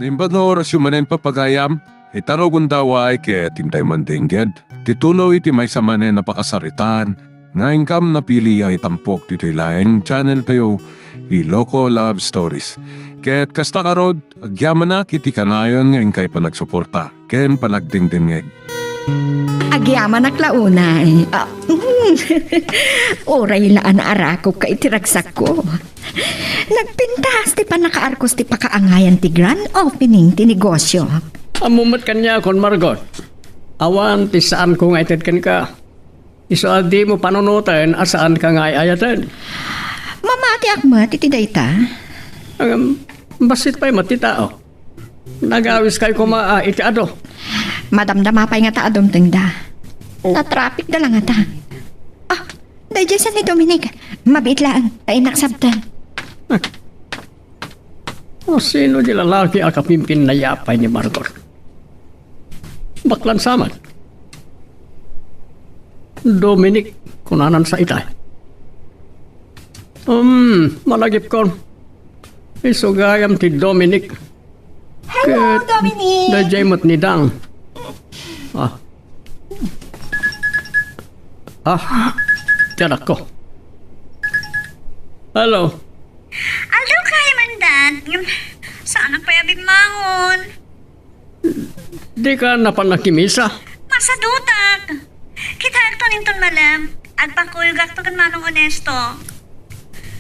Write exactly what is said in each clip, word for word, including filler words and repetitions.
Imbag nga orasyo manen, pagayam, ita no gundaway ket intay mandengngeg ti tuloy ti maysa manen a pakasaritaan nga inkam napili a itampok ditoy laeng channel tayo, Iloko Love Stories. Ket kasta ngarud, agyamanak iti kanayon nga inkay panagsuporta ken panagdengdengngeg. Agyamanak la unay. Ah, uray la a naarakopka iti ragsakko. Nagpintas ti pannakaarkos ti pakaangayan ti grand opening ti negosyo. Ammo met kaniakon, Margot. Awan ti saanko nga ited kenka. Isu a dimo panunoten a saanka nga ay-ayaten. Mamatiak met iti dayta. Ngem, bassit pay met ti tao. Nagawiskay koma a iti adu. Madamdama pay ngata a dumtengda. Natrapikda la ngata. Ah, daydiay sa ni Dominic. Mabiit laeng ta innak sabten. O, sino di lalaki a kapimpinnayaat pay ni Margot? Baklan sa met. Dominic, kunanan sa itay. Um, malagipkon. Isu gayam ti Dominic. Hello, Dominic. Daydiay met ni Dang. Ah. Ah, ti anakko. Hello. Aldaw kayo man, Dad. Ngem, saanak pay a bimmangon. Dika napannakimisa? Masadutak. Kitaekton inton malem. Agpakuyogakto ken Manong Onesto.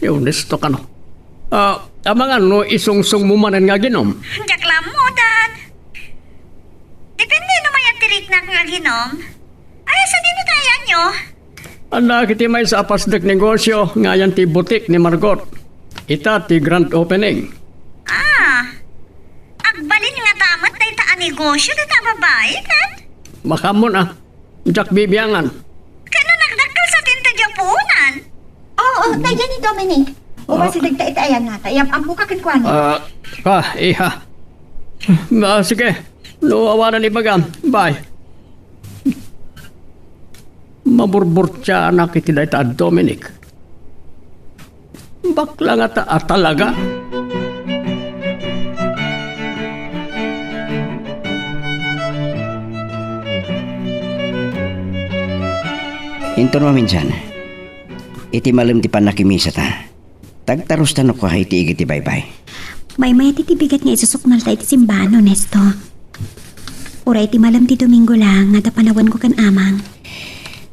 Ni Onesto kano? Ah, amangan no isungsongmo manen nga aginom? Diak la ammo, Dad. Depende no mayat ti riknak nga aginom. Ay, sadino ti ayanyo? Adda iti maysa a pasdek negosio nga ayan ti butik ni Margot. Ita ti grand opening. Ah, agbalin ngata met dayta a negosio dayta a babai, Dad? Makaammo a. Diak bibiangan. Ken no nagdakkel sa tinta diay puonan? Oo, daydiay ni Dominic. Umaysa dagita iti ayan ngata. Yam-ammoka kenkuana. Ah, ah, iha. Ah, sige. No awanan ibagam. Bye. Maburburtianak iti dayta a Dominic. Bakla ngata a talaga. Inton maminsan, iti malem ti pannakimisata, tagtarustan no kua iti igid ti baybay. Maymayat iti bigat nga isusuknalta iti simbaan, Onesto. Uray iti malem ti Domingo la nga adda panawenko ken Amang.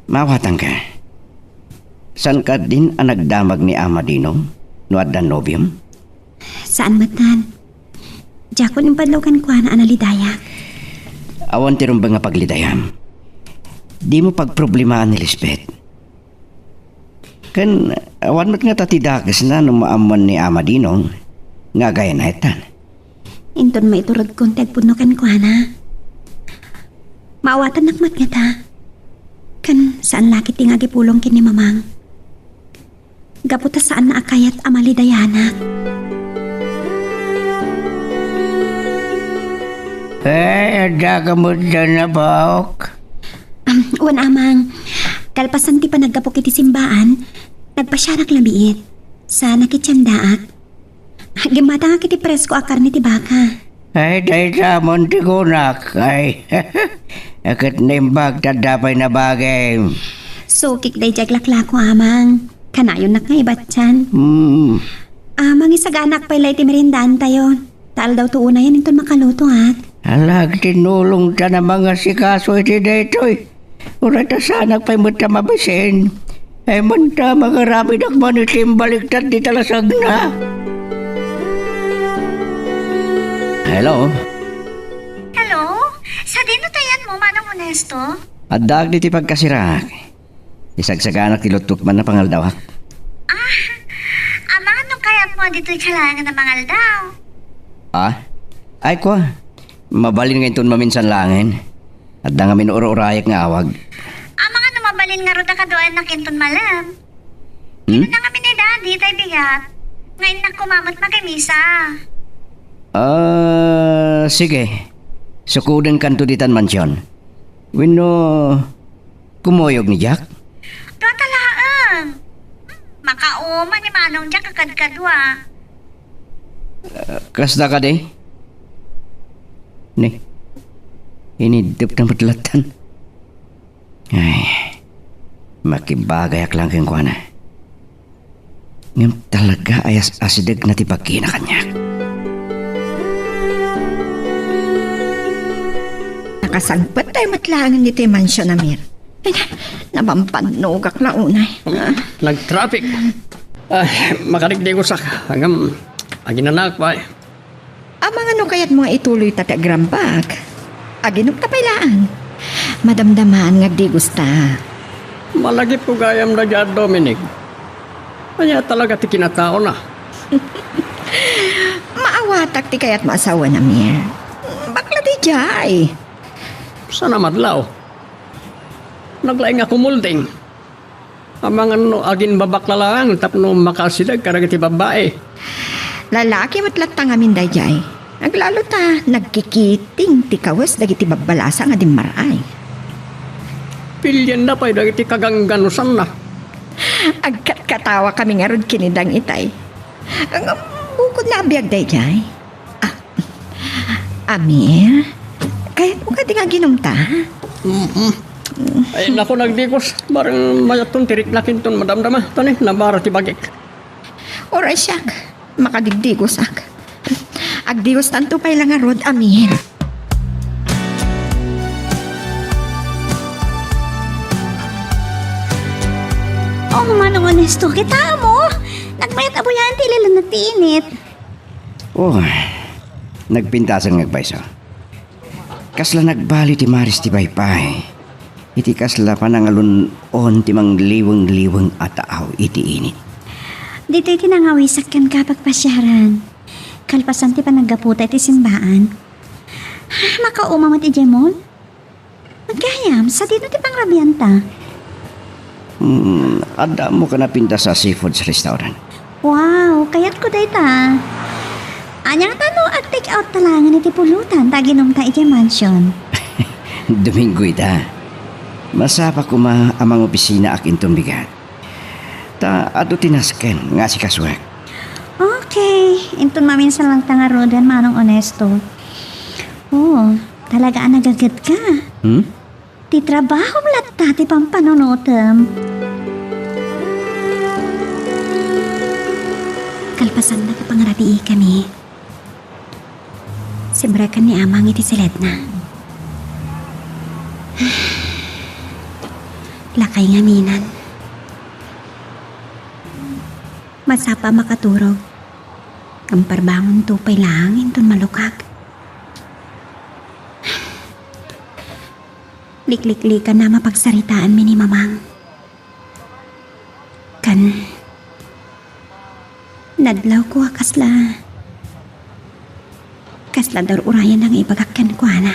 Maawatanka. Saan kadin a nagdamag ni Ama Dino no adda nobiom? Saan met, Dad. Diakon impadlaw kenkuana a nalidayak. Awan ti rumbeng a paglidayam. Dimo pagproblemaan ni Lisbeth. Ken awan met ngata ti dakesna no maammoan ni Ama Dino nga agayanayetan. Inton maituredkon ti agpudno kenkuana. Maawatannak met ngata. Ken saan la ketdi nga agipulong ken ni Mamang. Gapu ta saanna a kayat a malidayanak. Eh, adda ka met da nabaok? Um, wen, Amang. Kalpasan ti panaggapok iti simbaan, nagpasianak la biit. Sa nakitiandaak. Gimmatangak iti presko a karne ti baka. Ay, dayta man ti kunak. Ay, ket naimbag ta adda pay nabagim. Sukik daydiay aglaklako, Amang. Kanayonnak nga ibatian. Hmm. Amang, isaganak pay la iti meriendaantayo. Ta aldaw to unayen inton makalutoak. Ala, agtinnulongta a mangasikaso iti daytoy. Uray ta saanak pay met a mabisin. Ay, manta, magarabidak man iti imbaliktad ti talasagna. Hello? Hello? Sadino ti ayanmo, Manong Onesto? Addaak ditoy pagkasiraak. Isagsaganak ti luttok man a pangaldawak. Ah, amangan no kayatmo a ditoy ti laengen a mangaldaw. Ah? Ay, kua. Mabalin nga inton maminsan laengen. Adda ngamin ur-urayek nga awag. Amangan no mabalin ngarud a kaduaennak inton malem. Hmm? Kinuna ngamin ni Daddy tay bigat. Nga innak koma met makimisa. Ah, sige. Sukodenkanto ditan mansion. Wenno, kumuyog ni Jack? Dua ta laeng. Makauma ni Manong Jack a kadkadua. Ah, kasta kadi? Ni, iniddepna met lattan. Ay, makibagayak lang kenkuana. Ngem talaga a yas-asidegna ti bagina kaniak. Nakasangpettayo met laeng ditoy mansion, Amir. Ay, napampannogak la unay. Ah. Nag-traffic. Ay, makadikdikusak. Ngem, aginanaak pay. Amangan no kayatmo nga ituloyta ti agrambak? Aginomta pay laeng. Madamdaman nga agdigusta. Malagipko gayam daydiay a Dominic. Ania talaga ti kinataona? Maawatak ti kayatmo a sawen, Amir. Bakla daydiay. Saan a madlaw? Naglaing a kumulding. Amangan no aginbabakla laeng tapno makaasideg kadagiti babbai. Lalaki met latta ngamin daydiay. Aglalo ta nagkikiting ti kawes dagiti babbalasa nga dimmar-ay. Pilienna pay dagiti kagangganusanna. Agkatkatawakami ngarud ken ni Dang itay. Ngem bukodna a biag daydiay. Ah, Amir, kayatmo kadi nga aginumta? Mm-mm. Ay, naku, nagdigos. Barang mayatton ti riknak inton madamdama. Tani, nabara ti bagik. Uray siak, makadigdigosak. Agdigostanto pay la ngarud, Amir. Oh, Manong Onesto, kita mo? Nagmayat a buyan ti ililunod ti init. Oh, nagpintasan nga agpayso. Kasla nagbali ti maris ti paypay iti kasla panangalun-on ti mangliwengliweng a taaw iti init. Ditoy ti nangawisak kenka a pagpasiaran. Kalpasan ti panaggaputa iti simbaan. Ah, makauma met idiay mall? Gayam, sadino ti pangrabianta? Hmm, adda ammo ken napintas a seafoods restaurant. Wow, kayatko dayta. Ania ngata no ag-take out ta laengen iti pulutan ta aginumta idiay mansion? Domingo ita. Masapa koma a mangopisinaak inton bigat. Ta adu ti nasken nga asikasuek. Okay, inton maminsan lang ta ngaruden, Manong Onesto. Oo, talaga a nagagetka. Hmm? Ti trabahom latta ti pampanunotem. Kalpasanna ti pangrabiikami, simreken ni Amang iti siledna. Lakay ngaminan. Masapa a makaturog. Ngem parbangonto pay laeng inton malukag. Likliklikan a mapagsaritaanmi ni Mamang. Kan nadlawko a kasla, kasla dur-urayan nga ibagak kenkuana.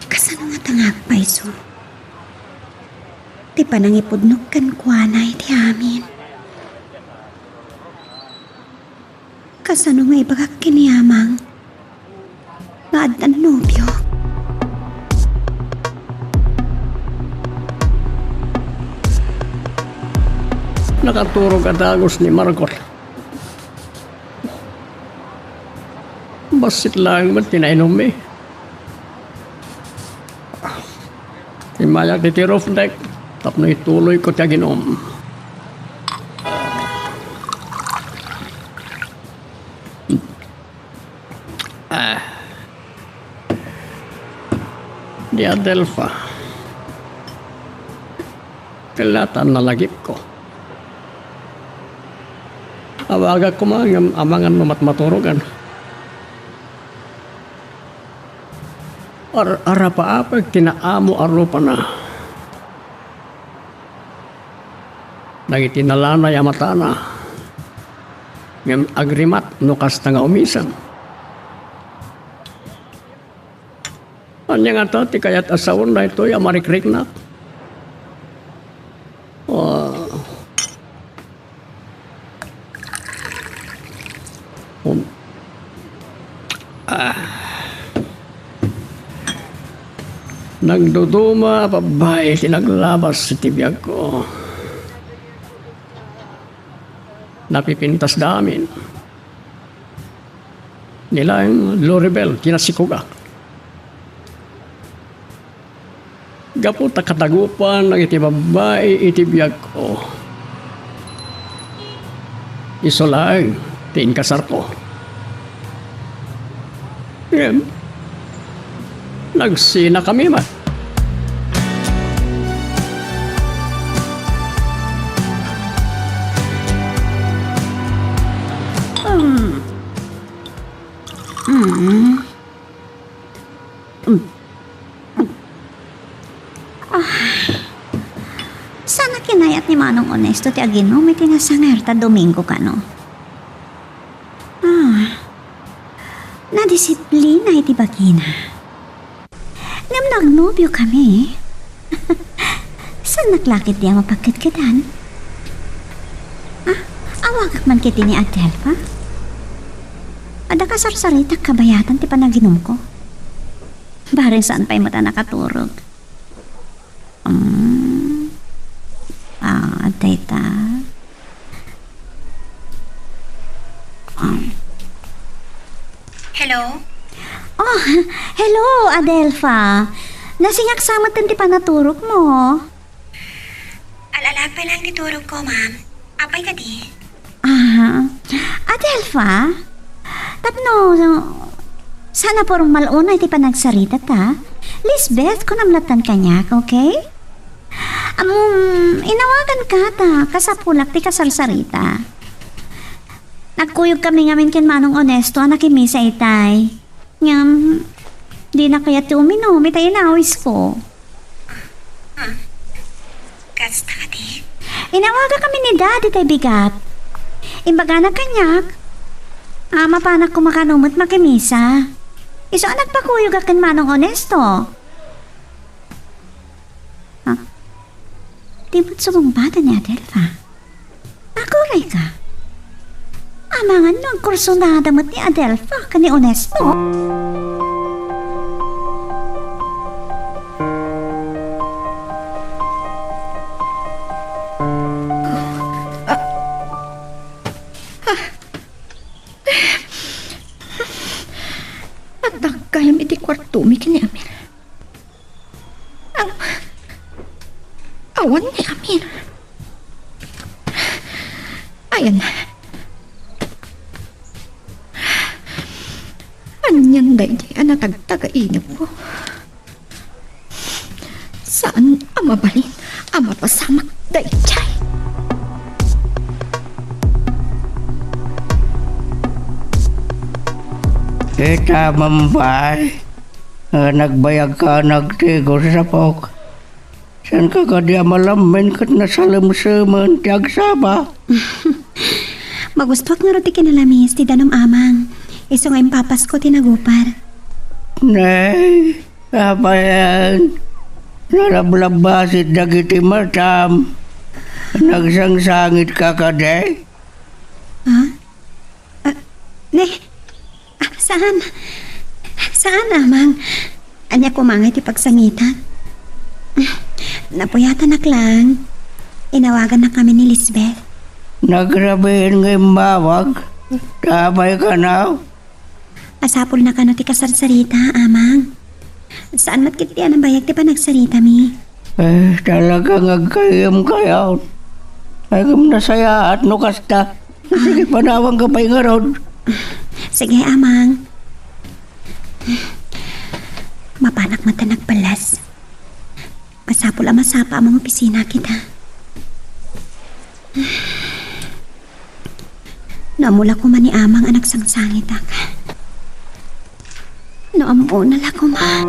Kasano ngata nga agpayso ti panangipudnok kenkuana iti amin? Kasano nga ibagak ken ni Amang nga addan nobio? Nakaturog a dagus ni Margot. Bassit laeng met ti nainummi. Immayak ditoy roof deck tapno ituloyko ti aginum. Ah. Ni Adelfa. Kallatan nalagipko. Awagak koma ngem amangan no matmaturogan. Ar-, arapaapek ti naamo a rupana dagiti nalanay a matana, ngem agrimat no kasta nga umisem. Ania ngata ti kayat a sawen daytoy a marikriknak? Ah. Um. Ah. Nagduduma a babbai ti naglabas iti biagko. Napipintasda amin. Ni laeng Loribel ti nasikogak. Gapu ta kadagupan dagiti babbai iti biagko, isu laeng ti inkasarko. Ngem, nagsinakami met. Mm. Mm. Mm. Ah, saan a kinayat ni Manong Onesto ti aginom iti nasanger ta Domingo kano? Ah, nadisiplina iti bagina. Ngem no agnobiokami, saannak la ketdi a mapagkedkedan? Ah, awagak man ketdi ni Adelfa? Adda kasarsaritak kabayatan ti panaginumko. Bareng saan pay met a nakaturog. Um, ah, dayta. Um. Hello? Oh, hello, Adelfa. Nasingak sa met ti panaturogmo. Al-alag pay laeng ti turogko, ma'am. Apay kadi? Aha. Adelfa? Tapno saan a pormal unay ti panagsaritata, Lisbeth, kunam lattan kaniak, okay? Am, inawaganka ta kasapulak ti kasarsarita. Nagkuyogkami ngamin ken Manong Onesto a nakimisa itay. Ngem, dina kayat ti uminum itay inawisko. Ah, kasta kadi? Inawagakami ni Daddy tay bigat. Imbagana kaniak a mapanak koma kano met makimisa. Isu a nagpakuyogak ken Manong Onesto. Ah, di met sumungbaten ni Adelfa. Agurayka. Amangan no agkursunada met ni Adelfa ken ni Onesto. Ah, ah. Adda gayam iti kuartomi ken ni Amir. Am-, awan ni Amir. Ayan. Anian daydiay a natagtagainepko? Saan a mabalin a mapasamak daydiay? Ita, Mambay. Nga nagbayagka a nagtigos sapok. Saanka kadi a malammen ket nasalemsemen ti agsaba? Magustuak ngarud ti kinalamis ti danum, Amang. Isu nga impapasko ti nagupar. Nay, apayen? Nalablabbasit dagiti matam. Nagsangsangitka kadi? Ha? Ah, ne? Ah, saan? Saan, Amang? Ania koma ngay ti pagsangitan? Napuyatanak lang. Inawagannak kami ni Lisbeth. Nagrabiin nga immawag. Apay kano? Masapulna kano ti kasarsarita, Amang. Saan met ketdi a nabayag ti panagsaritami. Eh, talaga nga agkayem kayon. Ay, ngem nasayaat no kasta. Sige, panawanka pay ngarud. Sige, Amang. Mapanak met a nagballas. Masapul a masapa a mangopisina kita. No ammo la koma ni Amang a nagsangsangitak. No ammona la koma.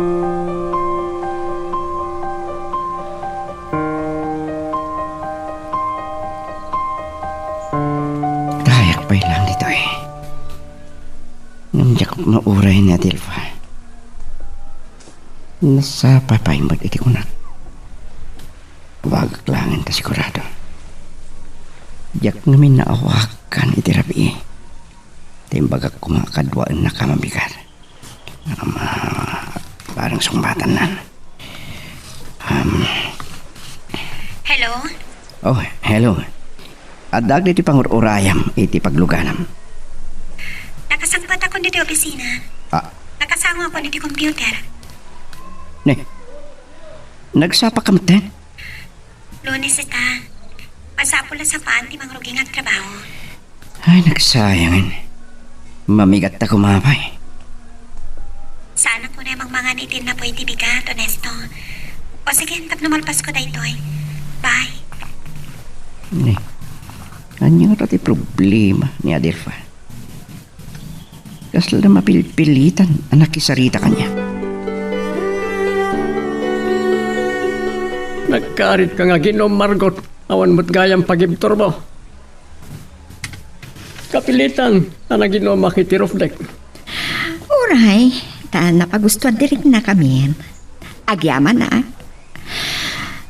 Dayak pay lang ditoy. Ngem diak mauray ni Adelfa. Nasapa pay met iti kunak. Awagak laengen ta sigurado. Diak ngamin naawagan iti rabii. Ta imbagak koma a kaduaennak a mabigat. Am, ah, bareng sungbatannan. Am. Hello? Oh, hello. Addaak ditoy pangur-urayam iti pagluganam. Nakasangpetako ditoy opisina. Ah. Nakasangoako ditoy computer. Ne, nagsapaka metten? Lunes ita. Masapul a sapaan ti mangrugi nga agtrabaho. Ay, nagsayangen. Mamigatta koma pay. Saanak unay mangmangan iti napoy ti bigat, Ernesto. O sige, tapno malpasko daytoy. Bye. Ni, ania ngata ti problema ni Adelfa? Kasla mapilpilitan a nakisarita kaniak. Nagkaarit ka nga ginom, Margot. Awan met gayam pagibturmo. Kapilitan a naginumak iti roof deck. Uray, ta napagustuan ti riknakami. Agyamanak.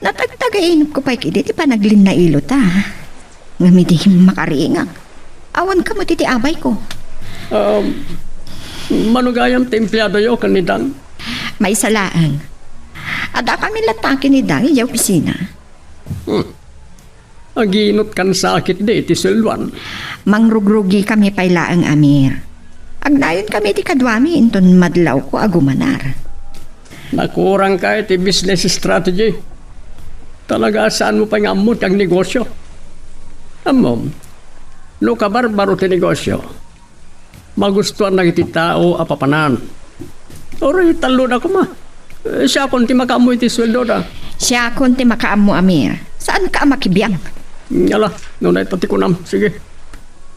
Natagtagainupko pay ketdi ti panaglinnailota. Ngem idi makaringak, awan kamo iti abayko. Um, mano gayam ti empleadoyo ken ni Dang? Maysa laeng. Adda kami latta ken ni Dang idiay opisina. Hmm. Aginot kan sakit di iti sueldoan. Mangrugrugikami pay laeng, Amir. Agnayonkami iti kaduami inton madlawko a gumanar. Nakurangka iti business strategy. Talaga, saanmo pay nga ammo ti agnegosio. Ammom, no kabarbaro ti negosio, magustuannak iti tao a papanan. Uray talloda koma. Eh, siakon ti makaammo iti sueldoda. Siakon ti makaammo, Amir. Saanka a makibiag? Ala, no dayta ti kunam, sige.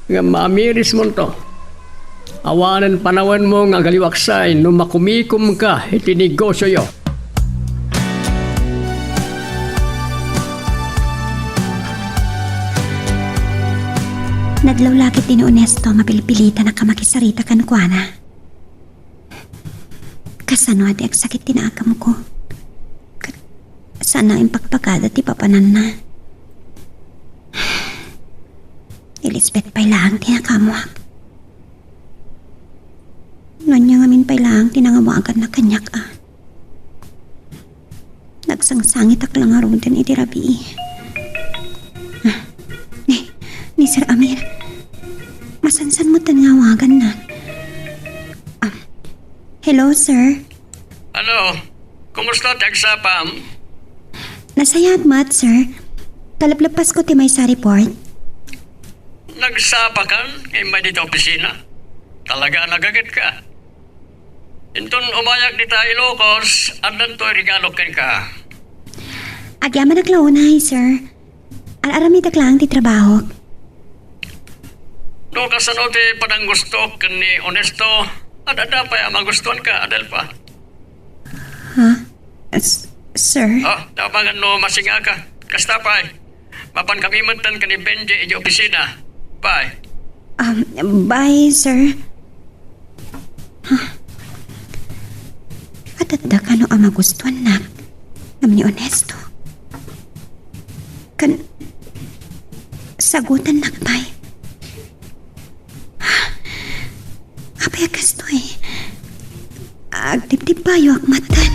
Ngem maamirismonto. Awanen panawenmo nga agaliwaksay no makumikomka iti negosioyo. Nadlawlagip ti ni Ernesto, mapilpilitanak a makisarita kenkuana. Kasano a di agsakit ti naagamko? Ket saan a impakpakada ti papananna? Ni Lisbeth pay laeng ti nakaammoak. No ania ngamin pay laeng ti nangawaganna kaniak a. Nagsangsangitak la ngaruden iti rabii. Ah, ni, ni Sir Amir. Masansan metten nga awaganna. Ah, hello, sir. Hello. Kumusta ti agsapam? Nasayaat met, sir. Talaplepasko ti maysa a report. Nagsapakan nga immay dita opisina? Talaga a nagagetka. Inton umayak dita Ilocos, addantoy regalok kenka. Agyamanak la unay, sir. Ar-aramidek laeng ti trabahok. No kasano ti pananggustok ken ni Ernesto, adda pay a magustuanka, Adelfa. Ha? S-, sir? Ah, tapno masingaka. Kasta pay. Mapankami metten ken ni Benji idiay opisina. Bye. Um, bye, sir. Huh? Adda kano a magustuannak ngem ni Ernesto? Ken sagutannak pay. Apay a kastoy? Agtibtibbayoak metten.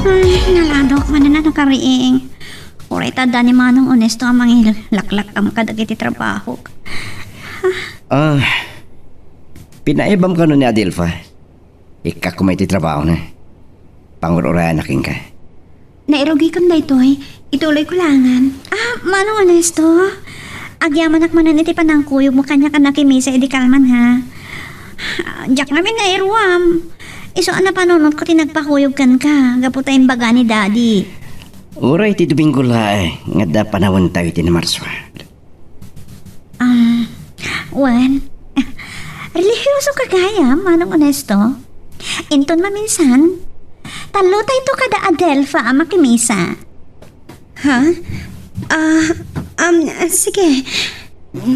Ay, naladok manen a nakariing. Uray ta adda ni Manong Ernesto a mangilaklakam kadagiti trabahok. Ah, pinaibam kano ni Adelfa? Ikka koma iti trabahona. Pangur-urayanak kenka. Nairugikan daytoy. Ituloyko laengen. Ah, Manong Ernesto, agyamanak manen iti panangkuyogmo kaniak a nakimisa idi kalman, ha? Diak ngamin nairuam. Isu a napanunotko ti nagpakuyog kenka gapu ta imbaga ni Daddy. Uray ti Domingo laeng nga adda panawentayo iti Marso. Ah, wen, relihiyoso ka gayam, Manong Ernesto. Inton maminsan, tallotayto kada Adelfa a makimisa. Ha? Ah, um, sige.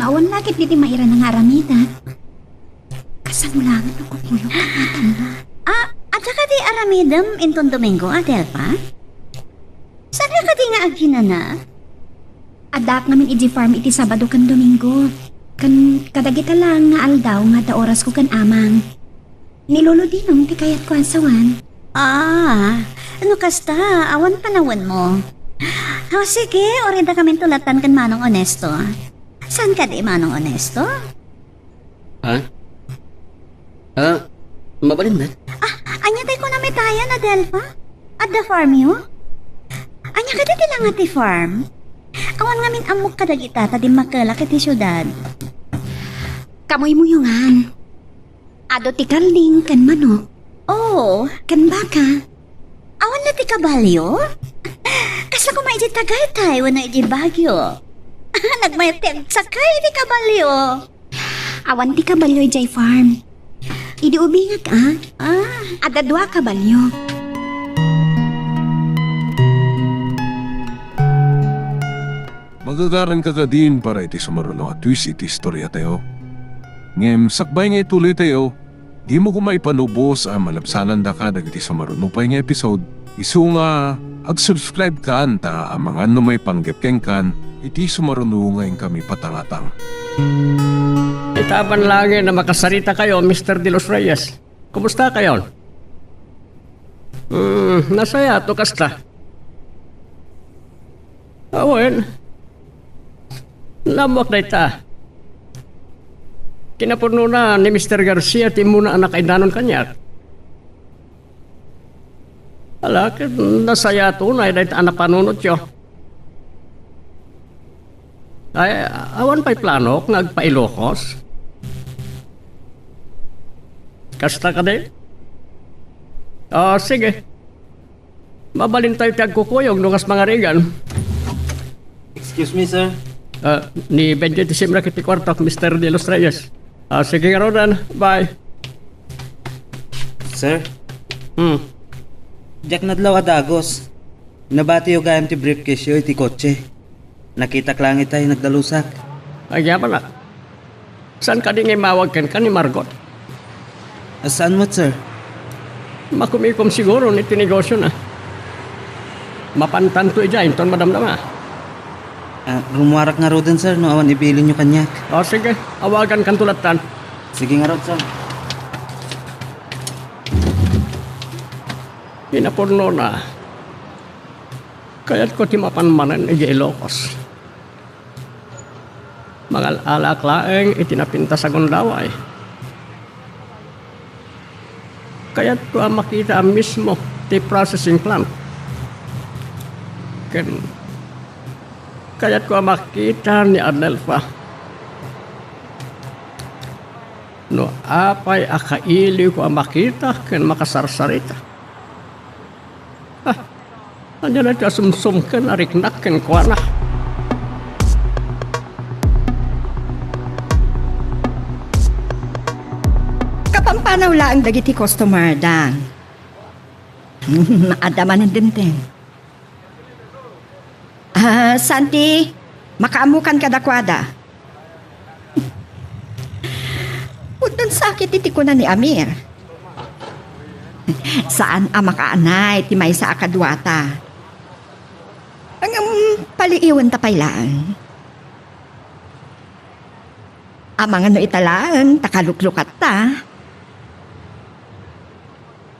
Awan la ketdi ti mairana nga aramidek. Kasano laengen no kukuyogka nga tallo? Ah, adda kadi aramidem inton Domingo, Adelfa? Saan ka kadi nga aginana? Addaak ngamin idiay farm iti Sabado ken Domingo. Ken kadagita laeng nga aldaw nga adda orasko ken amang. Ni Lolo Dinong ti kayatko a sawen. Ah, No kasta, awan panawenmo. O, sige, uray dakamin tulatan ken Manong Onesto. Saan kadi, Manong Onesto? Ha? Ah, mabalin met? Ah, ania tay kunam itayan, Adelfa? Adda farmyo? Ania kadi ti langa ti farm? Awan ngamin ammok kadagita ta dimmakkelak iti siudad. Kamuymuyongan. Adu ti kalding ken manok. Oo. Ken baka. Awan la ti kabalio? Kasla koma idiay Tagaytay wenno idiay Baguio. Nagmayat ti agsakay iti kabalio. Awan ti kabalio idiay farm. Idi ubingak, a. Ah. Adda dua a kabalio. Magagaranka kadin para iti sumaruno a twist iti istoriatayo. Ngem sakbay nga ituloytayo, dimo koma ipanubos a malabsanandaka dagiti sumaruno pay nga episode, isu nga ag-subscribe kan ta amangan no maipanggep kenkan iti sumaruno nga inkami patangatang. Ita a panangin a makasarita kayo, Mister De Los Reyes. Kumusta kayon? Hmm, nasayaat no kasta. Awen. Naammoak dayta. Kinapudnona ni Mister Garcia ti immuna a nakaidanon kaniak. Ala, ket nasayaat unay dayta a napanunotyo. Ay, awan pay planok nga agpa-Ilocos? Kasta kadi? Ah, sige. Mabalintayo ti agkukuyog no kas mangarigan. Excuse me, sir. Ah, ni Benji ti simrek iti kuartok, Mister De Los Reyes. Ah, sige ngaruden. Bye. Sir? Hmm. Diak nadlaw a dagus. Nabatiyo gayam ti briefcase-yo iti kotse. Nakitak laeng itay nagdalusak. Agyamanak. Saan kadi nga immawag kenka ni Margot? Ah, saan met, sir? Makumikom siguro iti negosiona. Mapantanto idiay inton madamdama. Ah, rummuarak ngaruden, sir, no awan ibilinyo kaniak. O, sige. Awagankanto lattan. Sige ngarud, sir. Kinapudnona, kayatko ti mapan manen idiay Ilocos. Mangal-alaak laeng iti napintas a gundaway. Kayatko a makita a mismo ti processing plant. Ken kayatko a makita ni Adelfa. No apay a kailiwko a makita ken makasarsarita. Ah, ania daytoy a sumsum ken ariknak kenkuana? Kapampanaw laeng dagiti customer, Dan. Adda manen dimteng. Ah, Santi, makaammokan kadakuada. Pudno sakit iti kuna ni Amir. Saan a makaanay ti maysa a kaduata. Ngem paliiwenta pay laeng. Amangan no ita laeng ta kaluklukatta.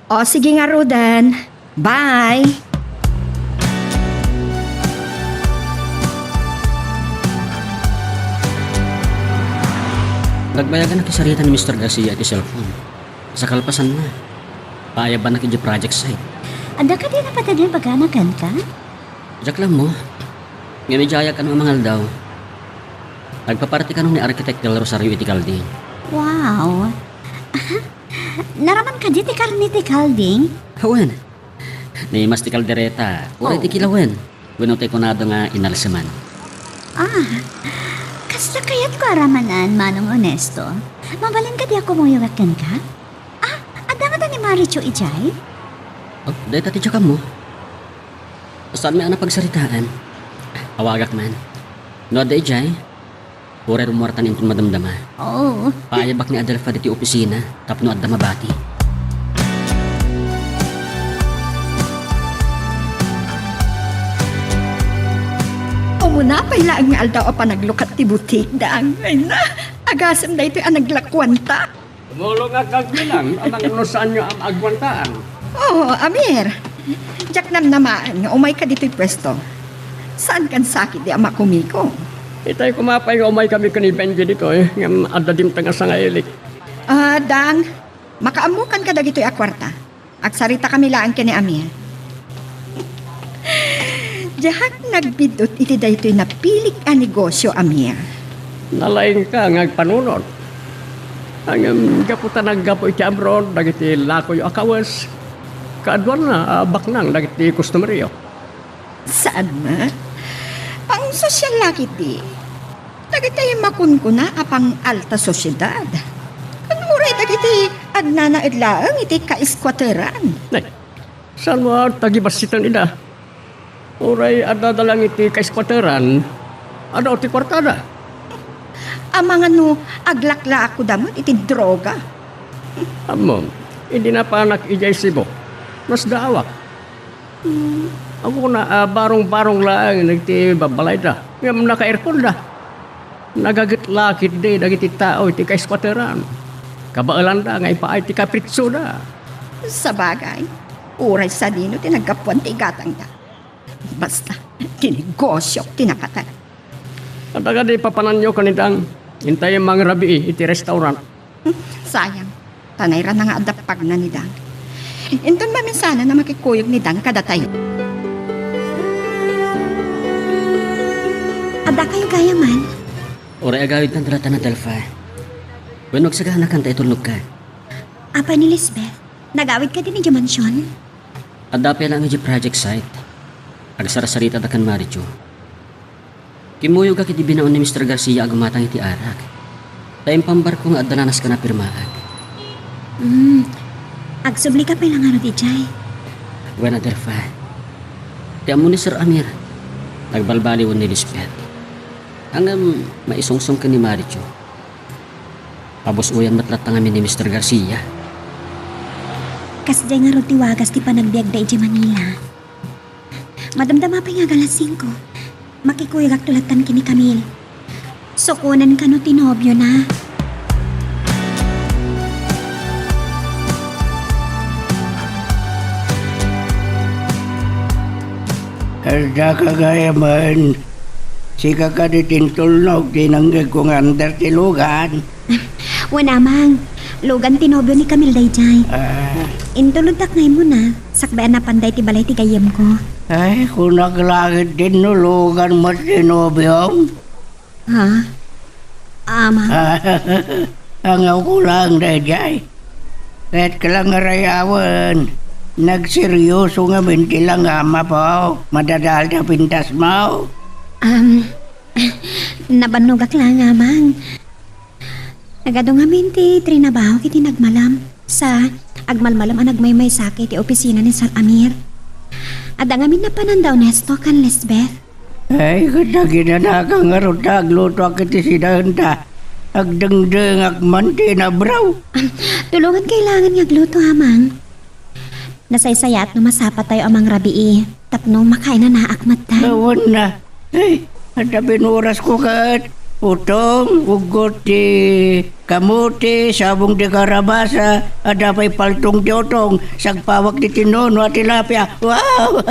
O, sige ngaruden. Bye! Nagbayagan a kisarita ni Mister Garcia iti cellphone. Sa kalpasanna, paayabanak idiay project site. Adda kadi napateg nga ibagana kenka? Diak la ammo. Ngem idiayak kano a mangaldaw. Agpaparti kano ni Architect Del Rosario iti kalding. Wow! Naraman kadi ti karne ti kalding? Wen. Ni Mas ti kaldereta. Uray ti Oh. kilawen. Wenno ti kunado nga inalseman. Ah, kasta kayatko a ramanan, Manong Onesto. Mabalin kadi a kumuyogak kenka? Ah, adda ngata ni Marichu idiay? Oh, dayta ti diak ammo. Saanmi a napagsaritaan. Awagak man. No adda idiay, uray rummuartan inton madamdama. Oo. Paayabak ni Adelfa ditoy opisina tapno adda mabati. Umuna pay laeng nga aldaw a panaglukat ti butik, Dang. Ay na, agasem daytoy a naglakuanta. Tumulongak agbilang, amangan no saanyo a maagwantaan. Oo, Amir. Diak namnamaen nga umayka ditoy puesto. Saankan sakit di a makumiko. Itay koma pay nga umaykami ken ni Benji ditoy, ngem adda dimteng a sangailik. Ah, Dang, makaammokan ka dagitoy a kuarta. Agsaritakami laeng ken ni Amir. Diak nagbid-ot iti daytoy napilik a negosio, Amir. Nalaingka nga agpanunot. Ngem gapu ta naggapu iti abroad dagiti lakoyo a kawes, kaaduanna a baknang dagiti customeryo. Saan met? Pangsosyal la ketdi. Dagiti makunkuna a pang-alta sosiedad. Ken uray dagiti agnanaed laeng iti kaiskuateran. Nay, saan mo a tagibassitan ida? Uray addada laeng iti kaiskuateran, adda ti kuartada. Amangan no aglaklaakko da met iti droga. Ammom, idi napanak idiay Cebu, nasdaawak. Hmm, agkuna a barong-barong laeng dagiti babbalayda, ngem naka-airconda. Nagaget la ketdi dagiti tao iti kaiskuateran. Kabaelanda nga ipaay ti kapritsoda. Sabagay, uray sadino ti naggapuan ti igatangda. Basta, ti negosiok ti napatay. Adda kadi papananyo ken ni Dang? Intay mangrabii iti restaurant. Hmm, sayang. Ta nairana nga adda pagna ni Dang. Inton maminsana a makikuyog ni Dang kadatayo. Adda kayo gayaman? Uray agawidkan ti lattan a Delphi. Wenno agsaganakan ta itulnogka? Apay ni Lisbeth, nagawid kadi idiay mansion? Adda pay laeng idiay project site. Agsarsaritada ken Marichu. Kimmuyogak iti binaon ni Mister Garcia a gumatang iti arak. Ta impambarko nga adda nanaska a pirmaak. Hmm. Agsublika pay la ngarud idiay. Wen a Delphi. Ti ammo ni Sir Amir, nagbalbaliwen ni Lisbeth. Ngem maisungsong ken ni Marichu. Pabus-oyan met latta ngamin ni Mister Garcia. Kasdiay ngarud ti wagas ti panagbiagda idiay Manila. Madamdama pay nga alas singko. Makikuyogakto lattan ken ni Camille. Sukonen kano ti nobiona. Adda ka gayaman. Sika kadi ti intulnog ti nangngegko nga under ti lugan. Wen, Amang, lugan ti nobio ni Camille daydiay. Ah. Intulodtak nga immuna, sakbay a napan daytoy balay ti gayyemko. Ay, kunak laeng no lugan met ti nobiom. Ha? Amang? Angawko laeng daydiay. Kayatko la nga rayawen. Nagserioso ngamin ti langam, apo. Madadael ti pintasmo. Um, nabannogak laeng, Amang. Nagadu ngamin ti trinabaho iti nagmalem. Sa, agmalmalem a nagmaymaysaka iti opisina ni Sir Amir. Adda ngamin napanan da Ernesto ken Lisbeth. Ay, ket naginanaka ngarud ta aglutoak iti sidaenta. Agdengdengak man ti inabraw. Tulongan kailangan nga agluto, Amang. Nasaysayaat no masapatayo a mangrabii tapno makainanaak met. Awan na. Ay, adda pinurasko ket. Utong, uggot ti kamote, sabong ti karabasa, adda pay paltong ti utong, sagpawak ti tinono a tilapia. Wow!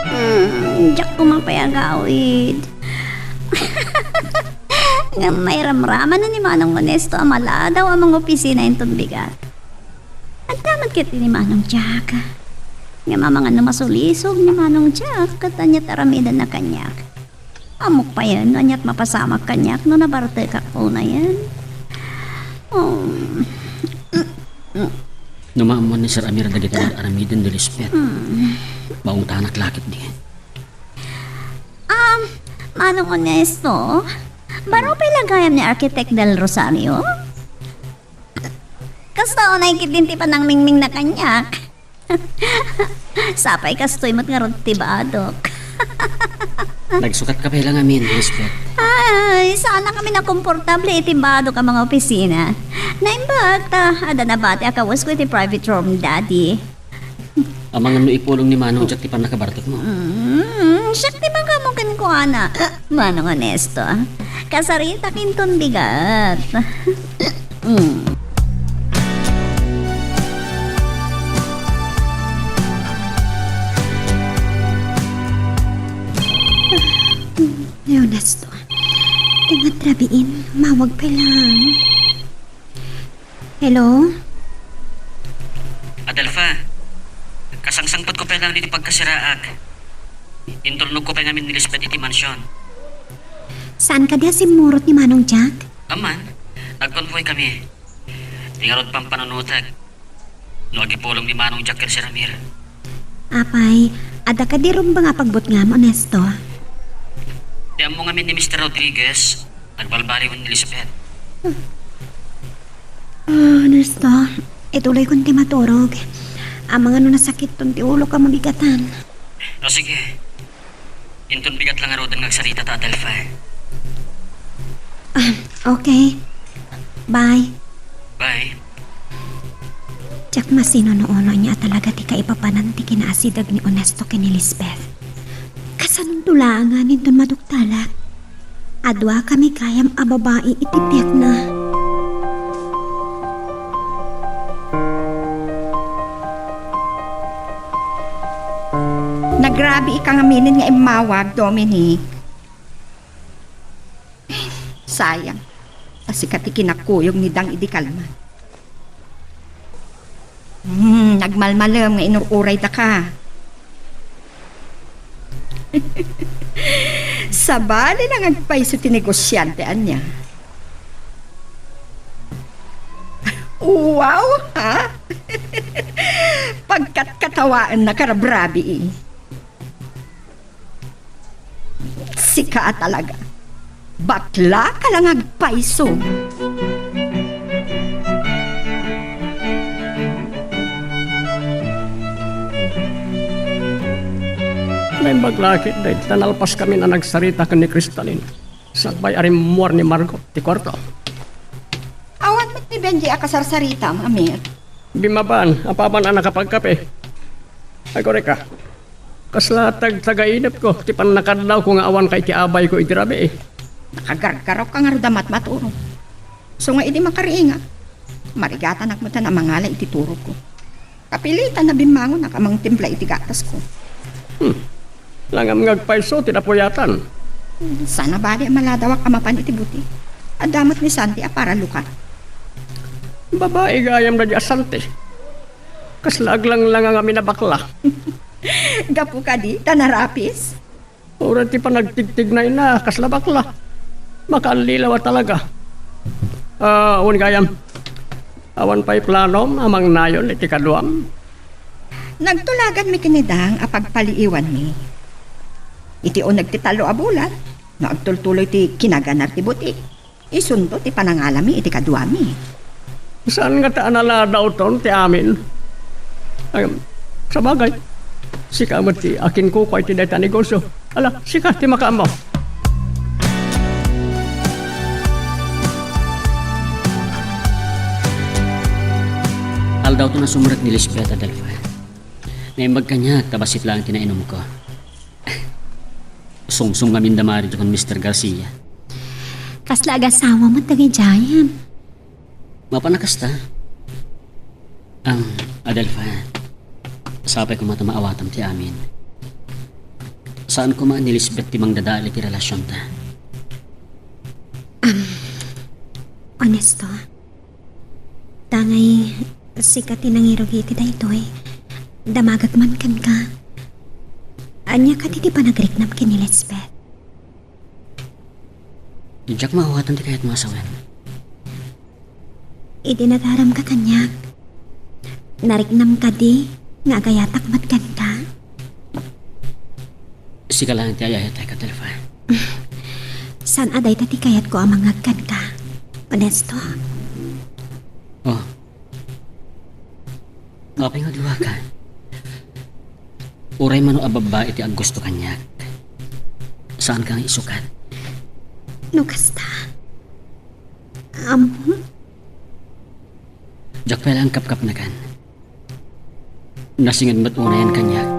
Hmm, diak koma pay agawid. Ngem mairamraman ni Manong Ernesto a maladaw a mangopisina inton bigat. Adda met ket ni Manong Jack. Ngem amangan no masulisog ni Manong Jack, ket aniat aramidenna kaniak? Ammok payen no aniat mapasamak kaniak no nabartekak unayen. Um, no maammuan ni Sir Amir dagiti ar-aramiden ni Lisbeth, hmm, maungtanak la ketdi. Um, Manong Ernesto, baro pay la gayam ni Architect Del Rosario? Kasta unay ketdin ti panangmingmingna kaniak. Sapay kastoy met ngarud ti badok. Nagsukatka pay la ngamin, Lisbeth. Ay, saannakami a komportable iti badok a mangopisina. Naimbag ta adda nabati a kawesko iti private room, Daddy. Amangan no ipulong ni Manong Jack ti pannakabartekmo. Mm, siak ti makaammo kenkuana, Manong Ernesto. Kasaritak inton bigat. Mm. Ay, Ernesto. Tingat rabiin, mawag pay lang. Hello? Adelfa, kasangsangpetko pay lang iti pagkasiraak. Intulnogko pay ngamin ni Lisbeth iti mansion. Saan kadi a simmurot ni Manong Jack? Aman, nagkonvoy kami. Ti ngarud pampanunotek no agipulong ni Manong Jack ken si Ramir. Apay, adda kadi rumbeng a pagbutngam, Ernesto? Ti ammo ngamin ni Mister Rodriguez, nagbalbaliwen ni Lisbeth. Ah, Ernesto, ituloykon ti maturog. Amangan no nasakitton ti ulok a mabigatan. O sige. Inton bigat la ngaruden nga agsarita ta Adelfa. Ah, okay. Bye. Bye. Diak masinunuono ania a talaga ti kaipapanan ti kinaasideg ni Ernesto ken ni Lisbeth. Kasanonto laengen inton maduktalak? Adua kami gayam a babai iti biagna. Nagrabiika ngaminen nga immawag, Dominic. Sayang. Ta sika ti kinakuyog ni Dang idi kalman. Hmm, nagmalmalem nga inur-uraydaka. Sabali lang agpayso ti negosiante ania. Wow, ha? Pagkatkatawaenna, karabrabii. Sika a talaga. Bakla ka lang agpayso. Naimbag la ketdi ta nalpas kami a nagsarita ken ni Cristalin. Sakbay a rimmuar ni Margot ti kuarto. Awan met ni Benji a kasarsaritam, Amir. Bimmaban, apapan a nakapagkape. Ay, korek ka. Kasla tagtagainepko ti pannakadlawko nga awanka iti abayko iti rabii. Nakagargarok ka ngarud a matmaturog. So nga idi makariingak, marigatanak met a mangala iti turogko. Kapilitan a bimmangonak a mangtimpla iti gatasko. Hmm. Langam nga agpayso ti napuyatan. Saan a bali a maladawak a mapan iti buti. Adda met ni Santi a para lukat. Babai gayam daydi a Santi. Kasla aglanglangang amin a bakla. Gapu kadi ta narapis? Uray ti panagtigtignayna, kasla bakla. Makaallilaw a talaga. Ah, wen gayam. Awan pay planom a mangnayon iti kaduam? Nagtulaganmi ken ni Dang a pagpaliiwanmi. Iti uneg ti tallo a bulan, no agtultuloy ti kinaganar ti buti, isunto ti panangalami iti kaduami. Saan ngata a naladawton ti amin? Ay, sabagay, sika met ti akinkukua iti dayta a negosio. Ala, sika ti makaammo. Aldawton a sumrek ni Lisbeth, Adelfa. Naimbag kaniak ta bassit laeng ti nainumko. Sumsum ngamin da Mario ken Mister Garcia. Kasla agasawa met dagiti ayan? Mapan a kasta. Am, Adelfa, sapay koma ta maawatam ti amin. Saan koma ni Lisbeth ti mangdadael iti relasionta. Am, Ernesto, tangay sika ti nangirugi iti daytoy. Damagek man kenka. Ania kadi ti panagriknam ken ni Lisbeth? Diak maawatan ti kayatmo a sawen. Idi nagaramka kaniak, nariknam kadi nga agayatak met kenka? Sika laeng ti ayayatek, Adelfa. Saan a dayta ti kayatko a mangngeg kenka, Ernesto? Oh. Apay nga agluaka? Uray mano a babbai ti aggusto kaniak, saanka nga isukat. No kasta, ammom? Diak pay laeng kapkapnekan. Nasinged met unayen kaniak.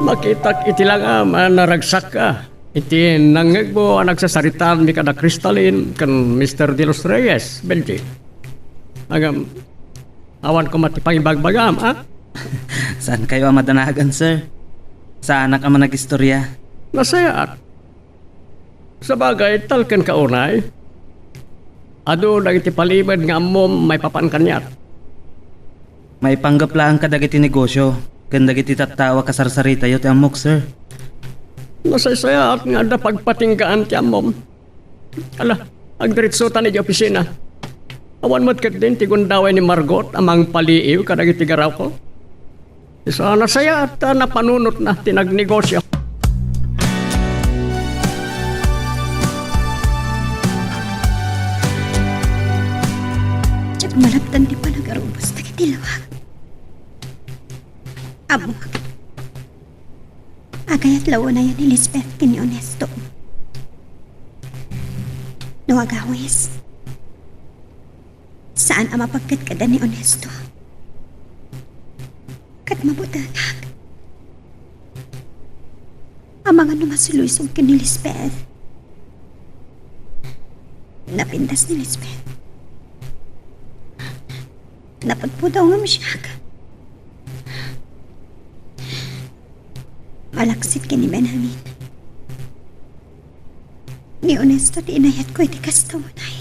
Makitak iti langam a naragsakka iti nangngegmo a nagsasaritaanmi kada Crystalline ken Mister De Los Reyes, Benji. Ngem, awan koma ti pangibagbagam, a? Saankayo a madanagan, sir. Saanak a managistoria. Nasayaat. Sabagay, talkenka unay. Adu dagiti palimed nga ammom maipapan kaniak. Maipanggep laeng kadagiti negosio ken dagiti tattao a kasarsaritayo ti ammok, sir. Nasaysayaat nga adda pagpatinggaan ti ammom. Ala, agdiretsota idiay opisina. Awan met ketdin ti gundaway ni Margot a mangpaliiw kadagiti garawko. Isu a nasayaat ta napanunotna ti nagnegosio. Diak malabtan ti panagarubos dagiti lawag. Ammok, agayat la unay ni Lisbeth ken ni Ernesto. No agawis, saan a mapagkadkadan ni Ernesto. Ket mabutengak. Amangan no masuloysog ken ni Lisbeth. Napintas ni Lisbeth. Napudpudaw ngem siak. Malaksid ken ni Benjamin. Ni Ernesto ti inayatko iti kasta unay.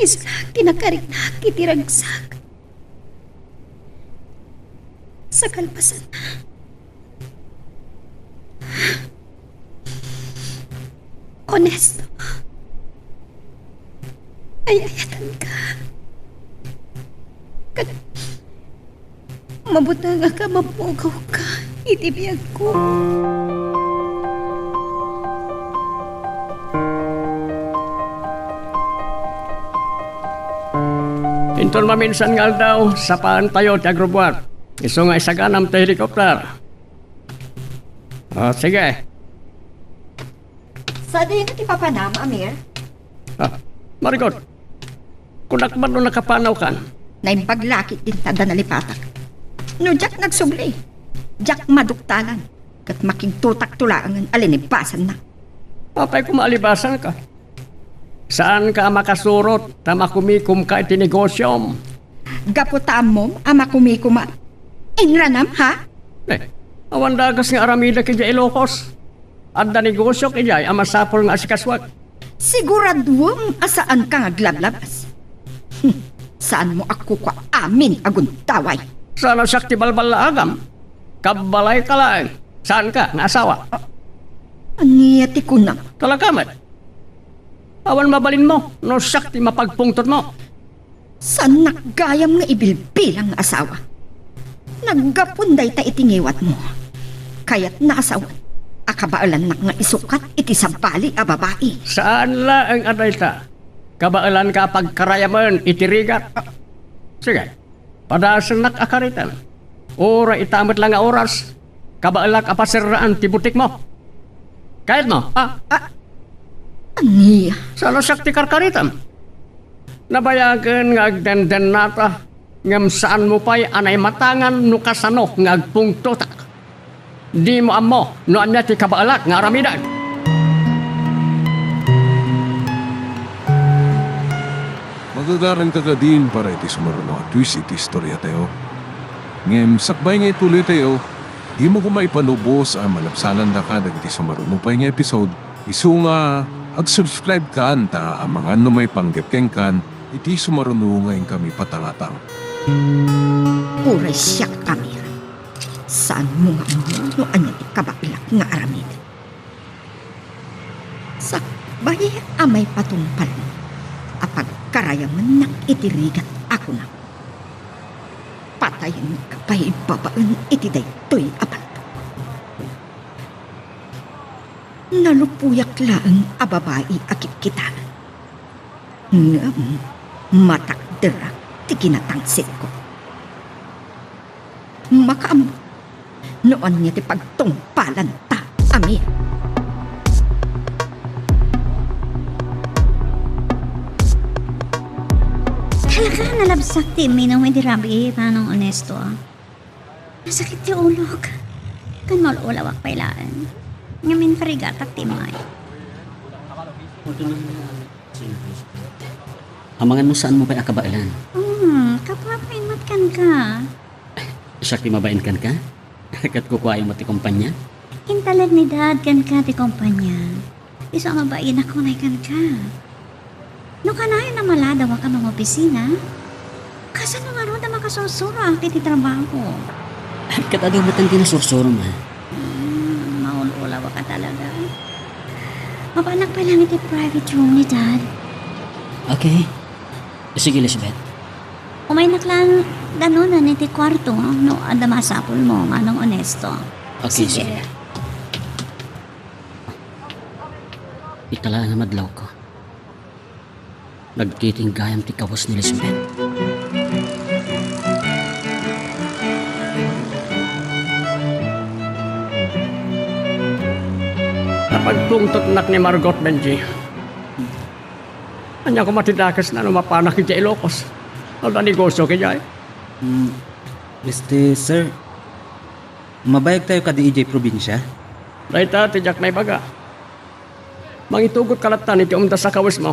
Isu laeng ti nakariknak iti ragsak. Sa kalpasanna, Ernesto, ay-ayatenka. Ket mabutengak a mapugawka iti biagko. Inton maminsan nga aldaw, sapaantayo ti agrubbuat. Isu nga isaganam ti helicopter. Ah, sige. Sadino ti papanam, Amir? Ah, Margot, kunak man no nakapanawkan. Naimbag la ketdin ta adda nalipatak. No diak nagsubli, diak maduktalan, ket makigtotakto laengen a linibasannak. Apay koma a libasanka? Saanka a makasurot ta makumikomka iti negosiom. Gapu ta ammom a makumikom a inranam, ha? Eh, awan dagas nga aramidek idiay Ilocos. Adda negosiok idiay a masapul nga asikasuak. Siguraduem a saanka nga aglablabas. Hmm, saanmo a kukua amin a gundaway. Saan a siak ti balballaagam? Kabbalayka laeng. Saanka nga asawa? Ania ti kunam? Talaga met. Awan mabalinmo no siak ti mapagpungtotmo. Saannak gayam nga ibilbilang nga asawa. Naggapuan dayta iti ngiwatmo. Kayatna a sawen a kabaelannak nga isukat iti sabali a babai. Saan laeng a dayta. Kabaelanka a pagkarayamen iti rigat. Sige, padasennak a karitem. Uray ita met la nga oras, kabaelak a paserraan ti butikmo. Kayatmo, a? A, ania? Saan a siak ti karkaritem? Nabayagen nga agdendennata, ngem saanmo pay a naimatangan no kasano nga agpungtotak. Dimo ammo no ania ti kabaelak nga aramidek. Magagaranka kadin para iti sumaruno a twist iti istoriatayo. Ngem sakbay nga ituloytayo, dimo koma ipanubos a malabsanandaka dagiti sumaruno pay nga episode. Isu nga, ag-subscribe kan ta amangan no maipanggep kenkan iti sumaruno nga inkami patangatang. Uray siak, Amir. Saanmo nga ammo no ania ti kabaelak nga aramid. Sakbay a maipatungpal a pagkarayamennak iti rigat a kunam, patayenka pay babaen iti daytoy a palpok. Nalupoyak laeng a babai a kitkitaen. Ngem matakderak ti kinatangsitko. Makaammo no ania ti pagtungpalanta, Amir. Talaga, nalabsak ti imminum iti rabii, Manong Ernesto, a. Nasakit ti ulok. Ken maul-ulawak pay laeng. Ngem inkarigatak ti immay. Amangan no saanmo pay a kabaelan. Hmm, kapapain met kenka. Siak ti mabain kenka? Ket kukuayo met ti kompania? Intalek ni Dad kenka ti kompania. Isu a mabainak unay kenka. No kanayon a maladawak a mangopisina, kasano ngarud a makasursuro iti trabaho? Ket adu met ti nasursurom, ha? Hmm, maul-ulawak a talaga. Mapanak pay laeng iti private room ni Dad. Okay. Sige, Lisbeth. Umaynak laeng danunen iti kuarto, no adda masapulmo, Manong Onesto. Okay, sige. Sige. Ita laeng a madlawko. Nagkiting gayam ti kawes ni Lisbeth. Napagtungtotnak ni Margot, Benji. Ania koma ti dakesna no mapanak idiay Ilocos? Adda negosio idiay? Mm, este, sir, mabayagtayo kadi idiay probinsia? Dayta ti diak naibaga. Mangitugotka latta iti umdas a kawesmo.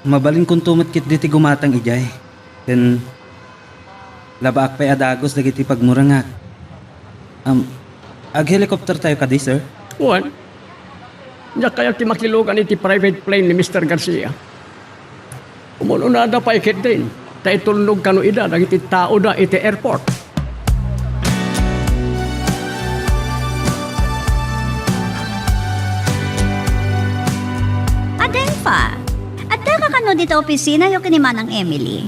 Mabalinkonto met ketdi ti gumatang idiay. Ken labaak pay a dagus dagiti pagmurengak. Am, ag-helicoptertayo kadi, sir? Wen, diak kayat ti makilugan iti private plane ni Mister Garcia. Umun-unada pay ketdin, ta itulnog kano ida dagiti taoda iti airport. Adelfa, addaka kano dita opisinayo ken ni Manang Emily?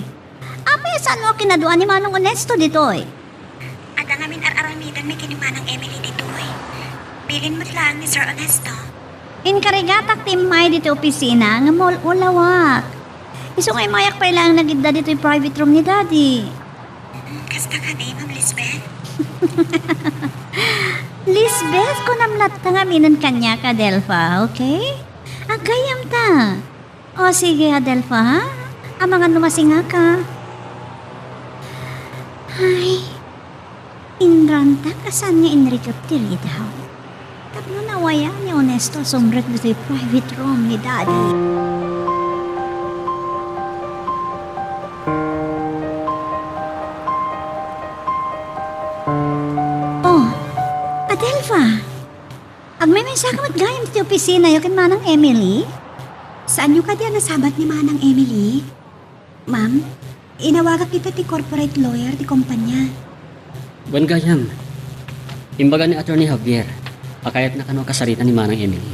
Apay a saanmo a kinadua ni Manong Onesto ditoy? Adda ngamin ar-aramidenmi ken ni Manang Emily ditoy. Bilin met laeng ni Sir Onesto. Inkarigatak ti immay ditoy opisina ngem maul-ulawak. Isu nga immayak pay laeng nagidda ditoy private room ni Daddy. Mm, kasta kadi, Ma'am Lisbeth? Lisbeth, kunam latta nga aminen kaniak, Adelfa, okay? Aggayyemta. O, sige, Adelfa, ha? Amangan no masingaka. Ay, inrantak a saan nga inrikep ti ridaw. Tapno nawayan ni Onesto a sumrek ditoy private room ni Daddy. O, Adelfa, agmaymaysaka met gayam iti opisinayo ken Manang Emily? Saanyo kadi a nasabat ni Manang Emily? Ma'am, inawagak dita ti corporate lawyer ti kompania. Wen gayam, imbaga ni Attorney Javier a kayatna kano a kasarita ni Manang Emily.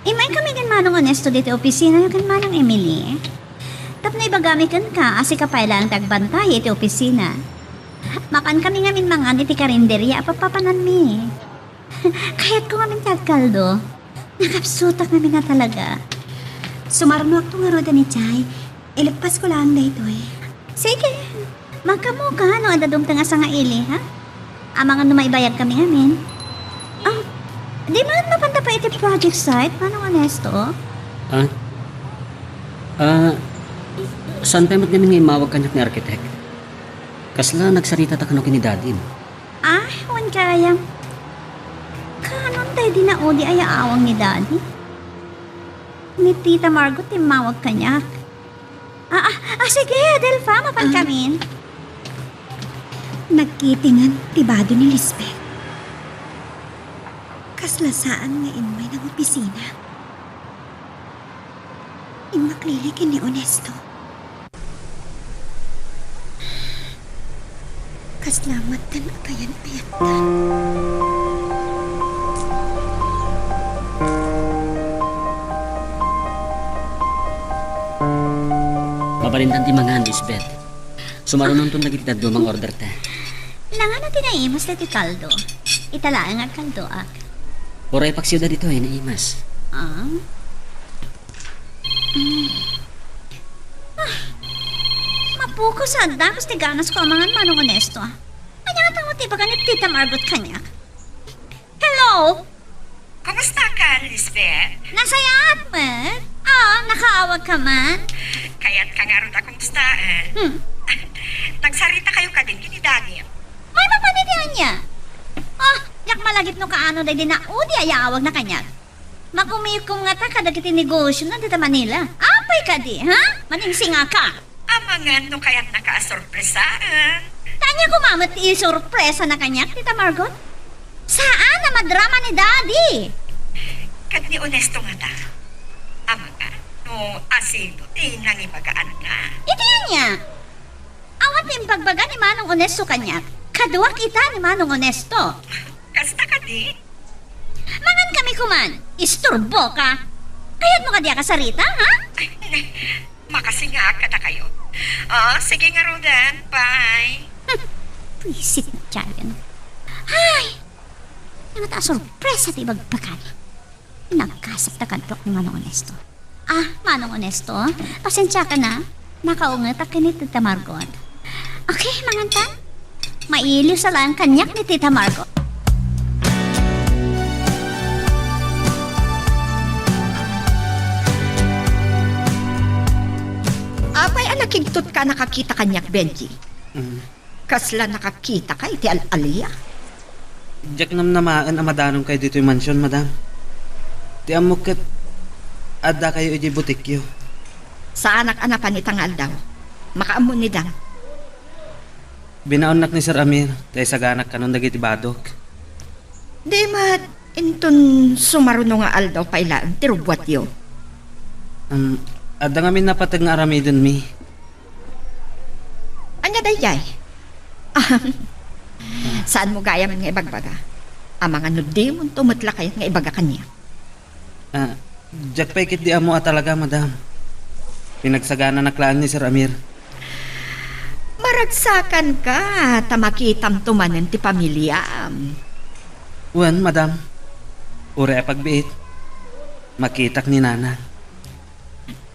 Immaykami ken Manong Onesto ditoy opisinayo ken Manang Emily. Tapno ibagami kenka a sika pay laeng ti agbantay iti opisina. Mapankami ngamin mangan iti karinderia a papapananmi. Kayatko ngamin ti agkaldo. Nakapsutak ngamin a talaga. Sumarnoakto ngaruden idiay. Ileppasko laeng daytoy. Sige. Magkammoka no adda dumteng a sangaili, ha? Amangan no maibayagkami ngamin. Ah, di man mapanta pay iti project site, Manong Onesto? Ah? Ah, saan pay met ngamin nga immawag kaniak ni Architect? Kasla nagsarita ta kano ken ni Daddy, no? Ah, wen gayam. Kanon daydi naudi a yaawang ni Daddy? Ni Tita Margot ti immawag kaniak. Ah, ah, ah, sige, Adelfa, mapankamin. Nagkitingan ti bado ni Lisbeth. Kasla saan nga immay nangopisina. Immaklili ken ni Onesto. Kasla met ti kayan-ayatdan. Mabalindan ti mangan, Lisbeth. Sumarunonton dagiti dadduma nga orderta. Nangano ti naimas daytoy kaldo? Ita laeng agkaldoak. Uray paksiw daytoy, naimas. Ah? Mm. Ah, mapukaw sa dakes ti ganasko a mangan, Manong Onesto. Ania nga tao ti ibaga ni Tita Margot kaniak? Hello? Kumusta ka, Lisbeth? Nasayaat met. Ah, nakaawag ka man? Kayat ka ngarud a kumustaen. Hmm. Nagsarita kayo kadin ken ni Daddy. Ay, mapan iti ania? Ah, diak malagip no kaano daydi naudi a yaawagna kaniak. Makumikom ngata kadagiti negosiona dita Manila. Apay kadi, ha? Maningsingaka. Amangan no kayatnaka a sorpresaen. Ania koma met ti isorpresana kaniak, Tita Margot? Saan a madrama ni Daddy. Ket ni Onesto ngata. Amangan no asino ti nangibagaanna. Iti ania? Awan ti imbagbaga ni Manong Onesto kaniak, kaduak ita ni Manong Onesto. Kasta kadi? Mangan kami koman, isturboka. Kayatmo kadi a kasarita, ha? Ay, ne, makasingaak kadakayo. O, sige ngaruden, bye. Hmm, buisit na tiyan. Ay, ano ta a sorpresa ti ibagbagana? Nagkasakta kaduak ni Manong Onesto. Ah, Manong Onesto, pasensiaka na. Nakaungetak ken ni Tita Margot. Okay, mangantan. Mailiwsa laeng kaniak ni Tita Margot. Apay a nakigtotka a nakakita kaniak, Benji? Mm. Kasla nakakitaka iti al-alia? Diak namnamaen a madanonkayo ditoy mansion, madam. Ti ammok ket addakayo idiay butikyo. Saanak a napan ita nga aldaw. Makaammo ni Dan. Binaonnak ni Sir Amir, ta isaganak kanon dagiti badok. Di met inton sumaruno nga aldaw pay laeng ti rugbuatyo? Um, adda ngamin napateg nga aramidenmi. Ania daydiay? Saanmo gayam nga ibagbaga? Amangan no dimonto met la kayat nga ibaga kaniak. Ah, diak pay ketdi ammo a talaga, madam. Pinagsagananak laeng ni Sir Amir. Maragsakanka ta makitamto manen ti pamiliam. Wen, madam. Uray a pagbiit, makitak ni Nanang.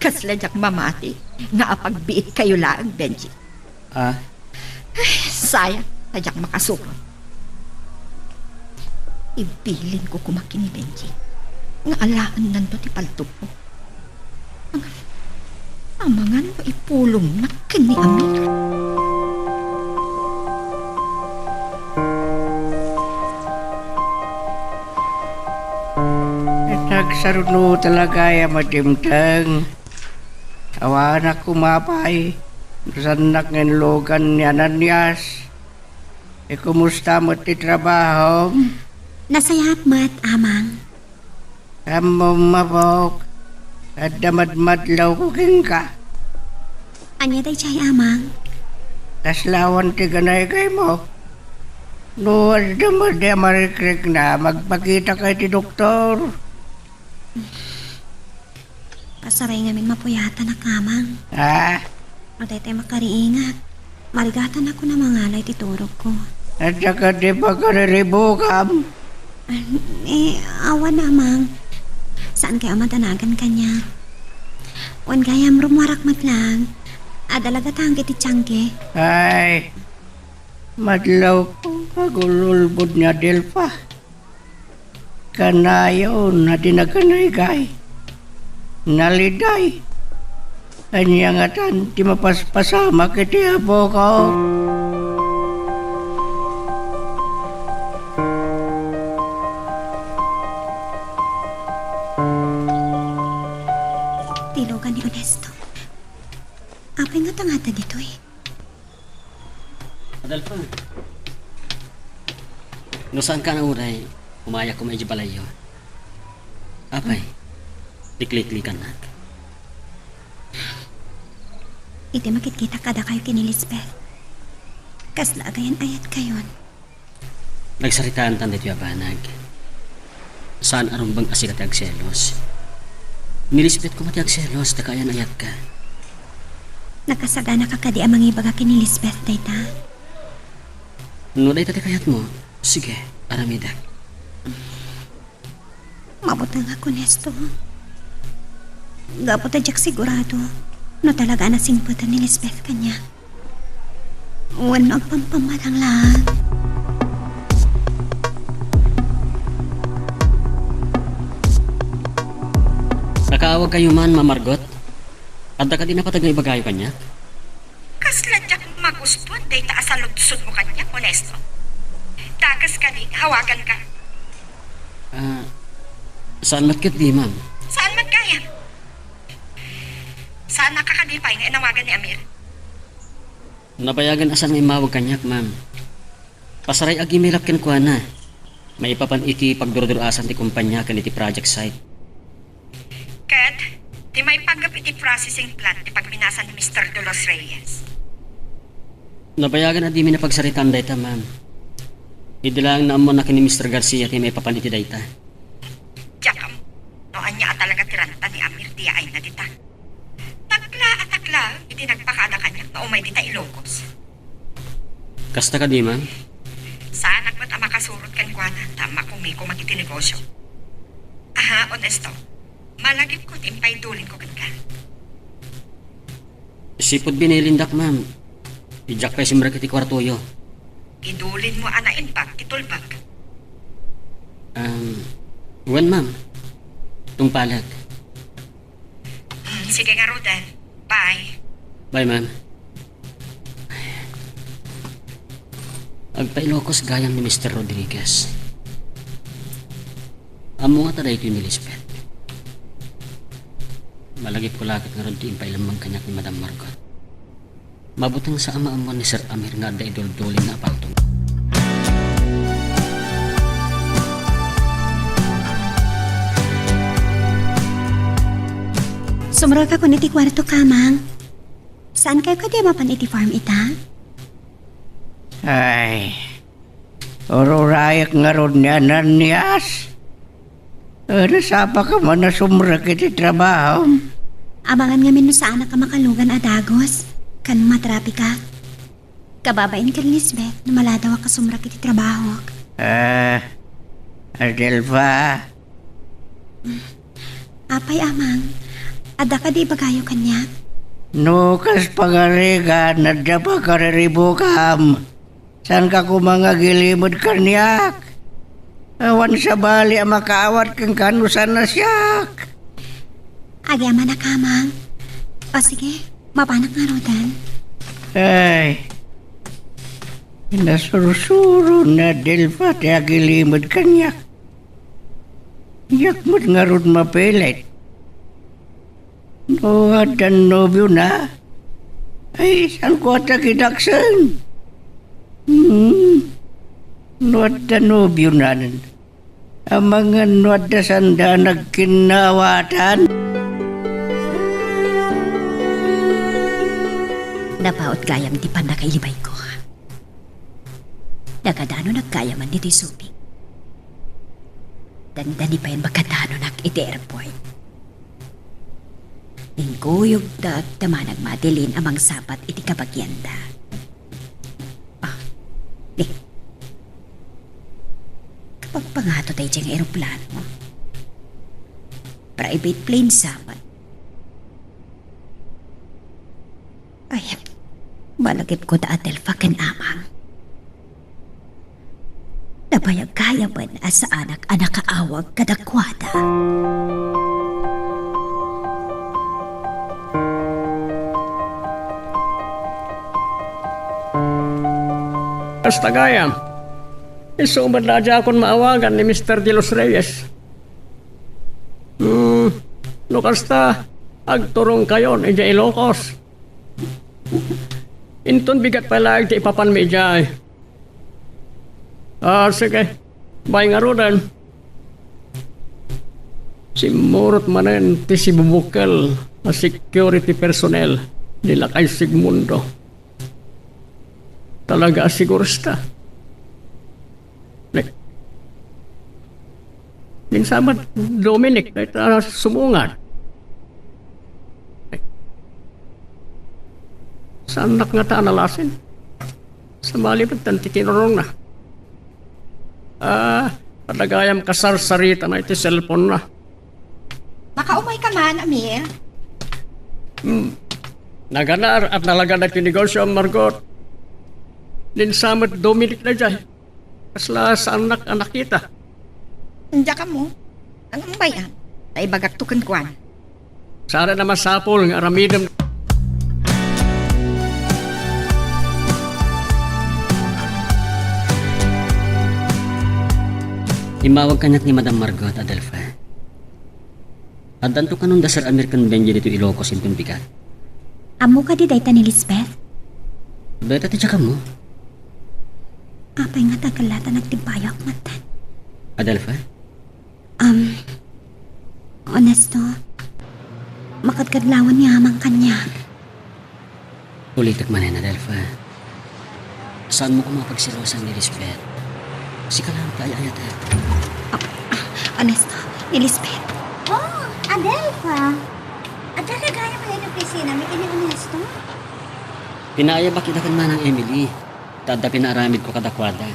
Kasla diak mamati nga apagbiitkayo laeng, Benji. Ah? Ay, sayang, ta diak makasuro. Ibilinko koma ken ni Benji nga alaennanto ti paltogko. Amangan no ipulongnak ken ni Amir. Nagsaruno talaga a madimteng. Awanak koma pay no saannak nga inlugan ni Ananias. E, kumusta met ti trabahom? Nasayaat met, Amang. Ammom, Mabok, adda madmadlawko kenka. Ania daydiay, Amang? Kasla awan ti ganaygaymo? No adda met a marikrikna, magpakitaka iti doktor. Pasaray ngamin mapuyatanak, Amang. Ah? No daytoy makariingak, marigatanak a mangala iti turogko. Adda kadi pakariribukam? Eh, awan, Amang. Saankayo a madanagan kaniak? Wen gayam, rummuarak met laeng. Adda la gatangki ti tiangki. Ay, madlawko, agul-ulbod ni Adelfa. Kanayon a di naganaygay. Naliday. Ania ngatan ti mapaspasamak iti apok? Ti ilugan ni Onesto. Apay ngata nga adda ditoy? Adelfa. No saanka a nauray, umayak koma idiay balayyo. Apay, liklikannak. Iti makitkitak kadakayo ken ni Lisbeth, kasla agayan-ayatkayon. Nagsaritaantan daytoy a banag. Saan a rumbeng a sika ti agselos. Ni Lisbeth koma ti agselos ta kaayan-ayatka. Nakasaganaka kadi a mangibaga ken ni Lisbeth dayta? No dayta ti kayatmo, sige, aramidek. Mabutengak, Onesto. Gapu ta diak sigurado no talaga a nasingpetan ni Lisbeth kaniak. Wenno agpampamarang laeng. Nakaawagkayo man, Ma'am Margot? Adda kadi napateg nga ibagayo kaniak? Kasla diak magustuan dayta a saludsodmo kaniak, Onesto. Dakes kadi, hawaganka. Ah, saan met ketdi, ma'am? Saan met gayam? Saan a kakadi pay nga inawagan ni Amir? Nabayagan a saan nga immawag kaniak, ma'am. Pasaray agimilak kenkuana. Maipapan iti pagdurdur-asan ti kompania ken iti project site. Ket, ti maipanggep iti processing plant ti pagminasan ni Mister Dolores Reyes. Nabayagan a dimi napagsaritaan dayta, ma'am. Idi laeng naammoanna ken ni Mister Garcia ti maipapan iti dayta. Diak ammo no ania a talaga ti ranta ni Amir ti yaayna dita. Takla a takla iti nagpakada kaniak nga umay dita Ilocos. Kasta kadi, ma'am? Saanak met a makasurot kenkuana ta makumikumak iti negosio. Aha, Ernesto. Malagipko ti impaidulinko kenka. Sipud binilindak, ma'am. Diak pay simrek iti kuartoyo. Idulinmo a naimbag ti tulbag. Um, wen, ma'am. Tungpalek. Hmm, sige ngaruden. Bye. Bye, ma'am. Agta-Ilocos gayam ni Mister Rodriguez. Ammo ngata daytoy ni Lisbeth. Malagipko la ket ngarud ti impailemmeng kaniak ni Madam Margot. Mabutengsa a maammuan ni Sir Amir nga adda iduldulin nga apaltong. Sumrekakon iti kuartok, Amang. Saankayo kadi a mapan iti farm ita? Ay, ururayak ngarud ni Ananias. Ania, sapaka man a sumrek iti trabahom? Amangan ngamin no saanak a makalugan a dagus, ken matrapika. Kababain ken Lisbeth no maladawak a sumrek iti trabahok. Ah, Adelfa. Apay, Amang? Adda kadi ibagayo kaniak? No kas pagarigan, adda pakariribukam. Saanka koma nga agilimed kaniak? Awan sabali a makaawat kenka no saan a siak. Agyamanak, Amang. O sige, mapanak ngaruden. Ay, nasursuro ni Adelfa ti agilimed kaniak. Diak met ngarud mapilit. No addan nobiona, ay, saanko a ta kidaksen? Hmm. No adda nobiona, amangan no adda sanda a nagkinnaawatan. Napaut gayam ti pannakailibayko. Nagadanunak gayamen ditoy Subic. Dandani payen makadanonak iti airport. Inkuyogda ta manag Madeline a mangsapat iti kabagianda. Ah, ni. Kapagpangato daydiay nga eroplano. Private plane sa met. Ay, malagipko da Adelfa ken Amang. Nabayag gayamen a saanak a nakaawag kadakuada. Kasta gayam, isu met la a diakon maawagan ni Mister De Los Reyes. Hmm, no kasta, agturongkayon idiay Ilocos. Inton bigat pay laeng ti ipapanmi idiay. Ah, sige. Bye ngaruden. Simmurot manen ti sibubukkel a security personnel ni Lakay Sigmundo. Talaga a sigurista. Ning-, ningsamat Dominic, dayta sumungad. Saannak ngata a nalasin. Sabali met ti kinurongna. Ah, adda gayam kasarsaritana iti cellphone-na. Makaumay ka man, Amir? Hmm. Naganar a talaga dagiti negosio, Margot. Ninsamet Dominic daydiay. Kasla saannak a nakita. Diak ammo. Ang umbayan, ta ibagakto kenkuana. Saan a masapul nga aramidem. Immawag kaniak ni Madam Margot, Adelfa. Addanto kanon da Sir Amir ken Benji ditoy Ilocos inton bigat. Ammo kadi dayta ni Lisbeth? Dayta ti diak ammo. Apay nga ta kallatan agtibbayo ak metten? Adelfa? Um, Ernesto, makadkadlawan ni Amang kaniak. Ulitek manen, Adelfa. Saanmo koma a pagselosan ni Lisbeth. Sika laeng ti ay-ayatek. Ah, ah, Ernesto, ni Lisbeth. Oh, Adelfa! Adda ka gayam idiay opisina, mi ken ni Ernesto? Pinaayabak ida ken Manang Emily. Ta adda pinaaramidko kadakuada.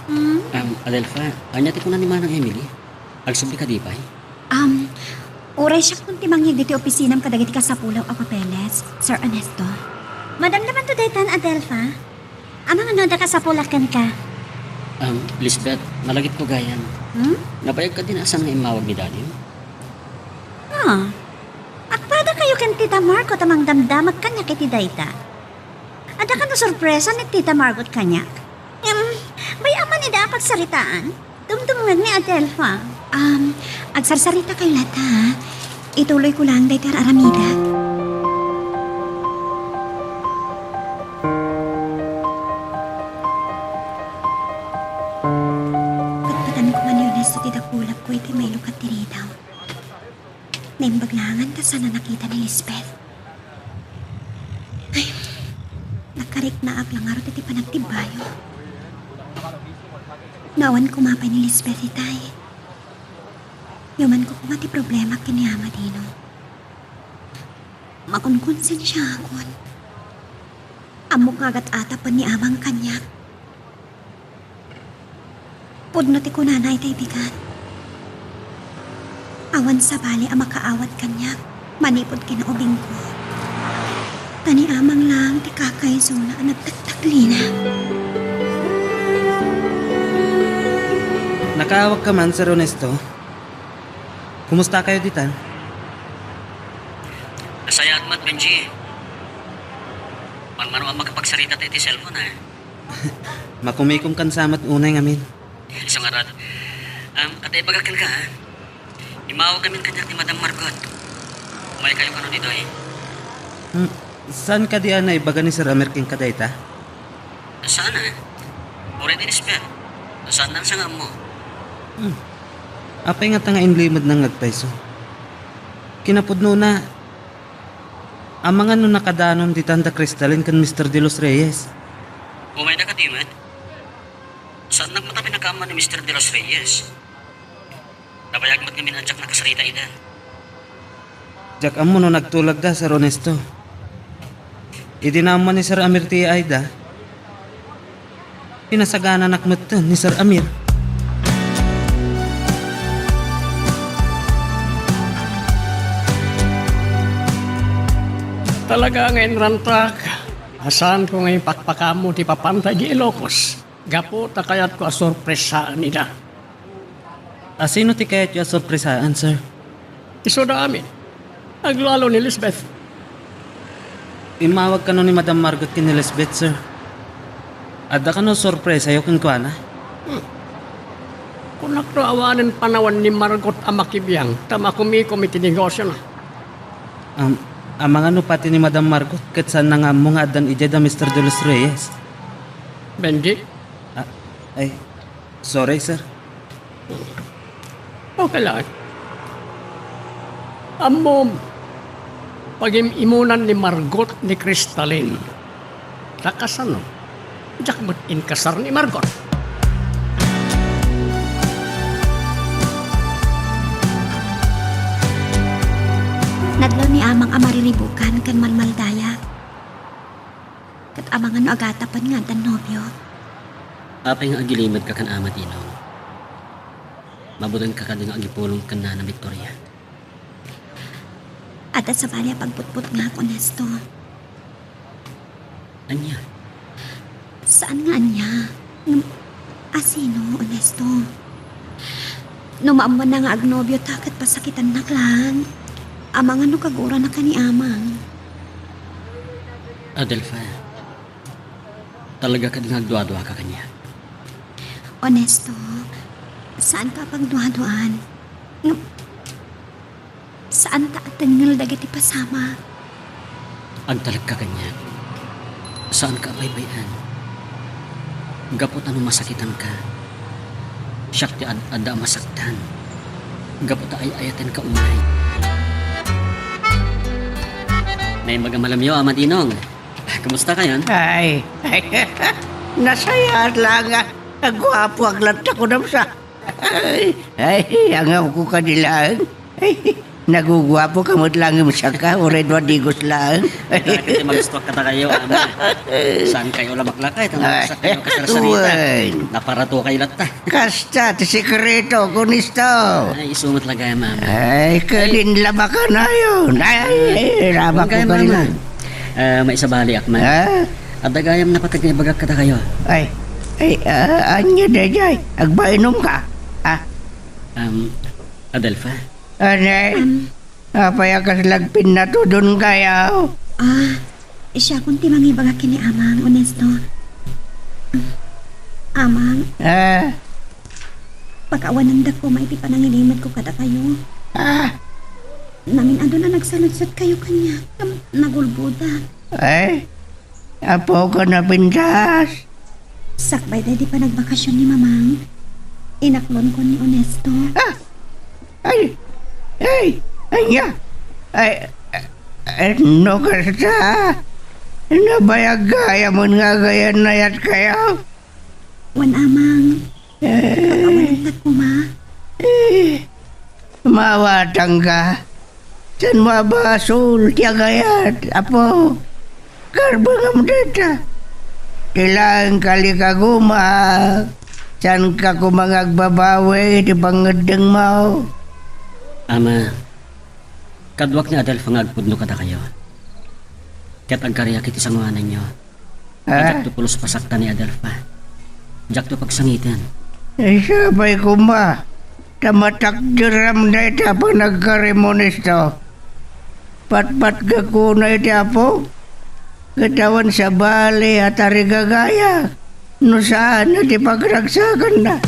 Hmm? Um, Adelfa, ania ti kuna ni Manang Emily? Agsubli kadi pay? Um, uray siak ti mangyeg ditoy opisinam kadagiti kasapulak a papeles, Sir Ernesto. Madam namanto daytan, Adelfa? Amangan no adda kasapulak kenka? Um, Lisbeth, nalagipko gayam. Hmm? Nabayag kadi a saan nga immawag ni Daddy? Ah, agpadakayo ken Tita Margot a mangdamdamag kaniak iti dayta. Adda kano sorpresa ni Tita Margot kaniak. Ngem, bay-am man ida a pagsaritaan. Dumdumngeg ni Adelfa. Um, agsarsarita kayo latta, ha? Ituloyko laeng dayta ar-aramidak. Patpatanko man ni Ernesto ti dakulapko iti mailo ket ti ridaw. Naimbag laengen ta saan a nakita ni Lisbeth. Ay, nakariknaak la ngarud iti panagtibbayo. No awan koma pay ni Lisbeth itay, yumanko koma ti problema ken ni Ama Dino. Makonkonsensiaakon. Ammok nga agat-atapen ni Amang kaniak. Pudno ti kunana itay bigat. Awan sabali a makaawat kaniak manipud kinaubingko. Ta ni Amang laeng ti kakaisuna a nagtagtaglina. Nakaawatko man, Sir Ernesto. Kumusta kayo ditan? Nasayaat met, Benji. Manmano a makapagsarita ta iti cellphone, eh. Makumikom kan sa met unay ngamin. Isu ngarud. Um, adda ibagak kenka, ha? Immawag ngamin kaniak ni Madam Margot. Umaykayo kanon idiay. Hmm, saan kadi a naibaga ni Sir Amir kenka dayta? Saan, ha? Uray ni Lisbeth. Saan lang siya nga ammo. Hmm. Apay ngata nga inlimedna nga agpayso? Kinapudnona, amangan no nakadanon ditan da Cristalin ken Mister De Los Reyes? Umayda kadi met? Saannak met a pinakaammo ni Mister De Los Reyes. Nabayag met ngamin a diak nakasarita ida. Diak ammo no nagtulagda, Sir Ernesto. Idi naammo ni Sir Amir ti yaayda, pinasagananak metten ni Sir Amir. Talaga nga inrantak a saanko nga ipakpakaammo ti papanta idiay Ilocos. Gapu ta kayatko a sorpresaen ida. A sino ti kayatyo a sorpresaen, sir? Isuda amin. Aglalo ni Lisbeth. Immawag kano ni Madam Margot ken ni Lisbeth, sir? Adda kano sorpresayo kenkuana? Hmm. Kunak no awanen panawen ni Margot a makibiang ta makumikom iti negosiona. Am-, amangan no pati ni Madam Margot ket saanna nga ammo nga addan idiay da Mister De Los Reyes? Benji? Ah, ay, sorry, sir. Okay lang. Ammom, pagim-imunan ni Margot ni Cristalin. Ta kasano? Diak met inkasar ni Margot. Nadlaw ni Amang a mariribukan ken malmaldayak. Ket amangan no agatapen nga addan nobio. Apay nga agilimedka ken Ama Dino? Mabudenka kadi nga agipulong ken Nana Victoria? Adda sabali a pagbutbutngak, Ernesto. Ania? Saan nga ania? Ngem, asino, Ernesto? No maammoanna nga agnobiota ket pasakitannak laeng, amangan no kaguranaka ni Amang. Adelfa, talaga kadi nga agduaduaka kaniak? Ernesto, Saanka a pagduaduaan. Ngem, saanta a tengngel dagiti pasama. Agtalekka kaniak. Saanka a paybay-an. Gapu ta no masakitanka, siak ti ad-adda a masaktan. Gapu ta ay-ayatenka unay. Naimbag a malamyo, Ama Dinong. Kumusta kayon? Ay, ay, nasayaat laeng a, a guapoak latta kunam sa. Ay, ay, angawko kadi laeng. Ay, naguguapoka met laeng, saka, uray dua digos laeng. Dagiti magustuak kadakayo, Ama. Saankayo la maklakay, ta ay, nagsakayo kasarsarita. Wen. Naparatokayo latta. Kasta ti sekreto, kunis to. Ay, isu met la gayam, Ama. Ay, kadin la makanayon. Ay, ay, rabak ko gayam, Ama. Kanila. Ah, maisabaliak man. Ah? Adda gayam napateg nga ibagak kadakayo. Ay, ay, ah, ania daydiay? Agbainumka? Ah? Um, Adelfa? Anay? Um, apay a kasla agpinnatudon kayo? Ah, siakon ti mangibaga ken ni Amang, Onesto. Amang, ah? Pakawanendak koma iti panangilimetko kadakayo. Ah? Namin-adu a nagsaludsodkayo kaniak, ngem nagulbodak. Ay, apo ka napintas? Sakbay daydi panagbakasyon ni Mamang, inaklonkon ni Onesto. Ah! Ay! Ay! Ania? Ay, ay, no kasta, nabayag gayam nga agayannayatkayo? Wen, Amang. Eh. Pakawanendak koma. Eh. Maawatangka. Saanmo a basol ti agayat, Apo? Karbengam dayta. Ti laeng kalikagumak, saanka koma nga agbabawi iti pangngeddengmo. Ama, kaduak ni Adelfa nga agpudno kadakayo. Ket agkariak iti sangoananyo. Ah? Diakto pulos pasaktan ni Adelfa. Diakto pagsangiten. Ay, sapay koma, ta matakderam dayta a panagkarim, Onesto. Patpatgek unay ti Apo, ket awan sabali a tarigagaya no saan ti pagragsakanna.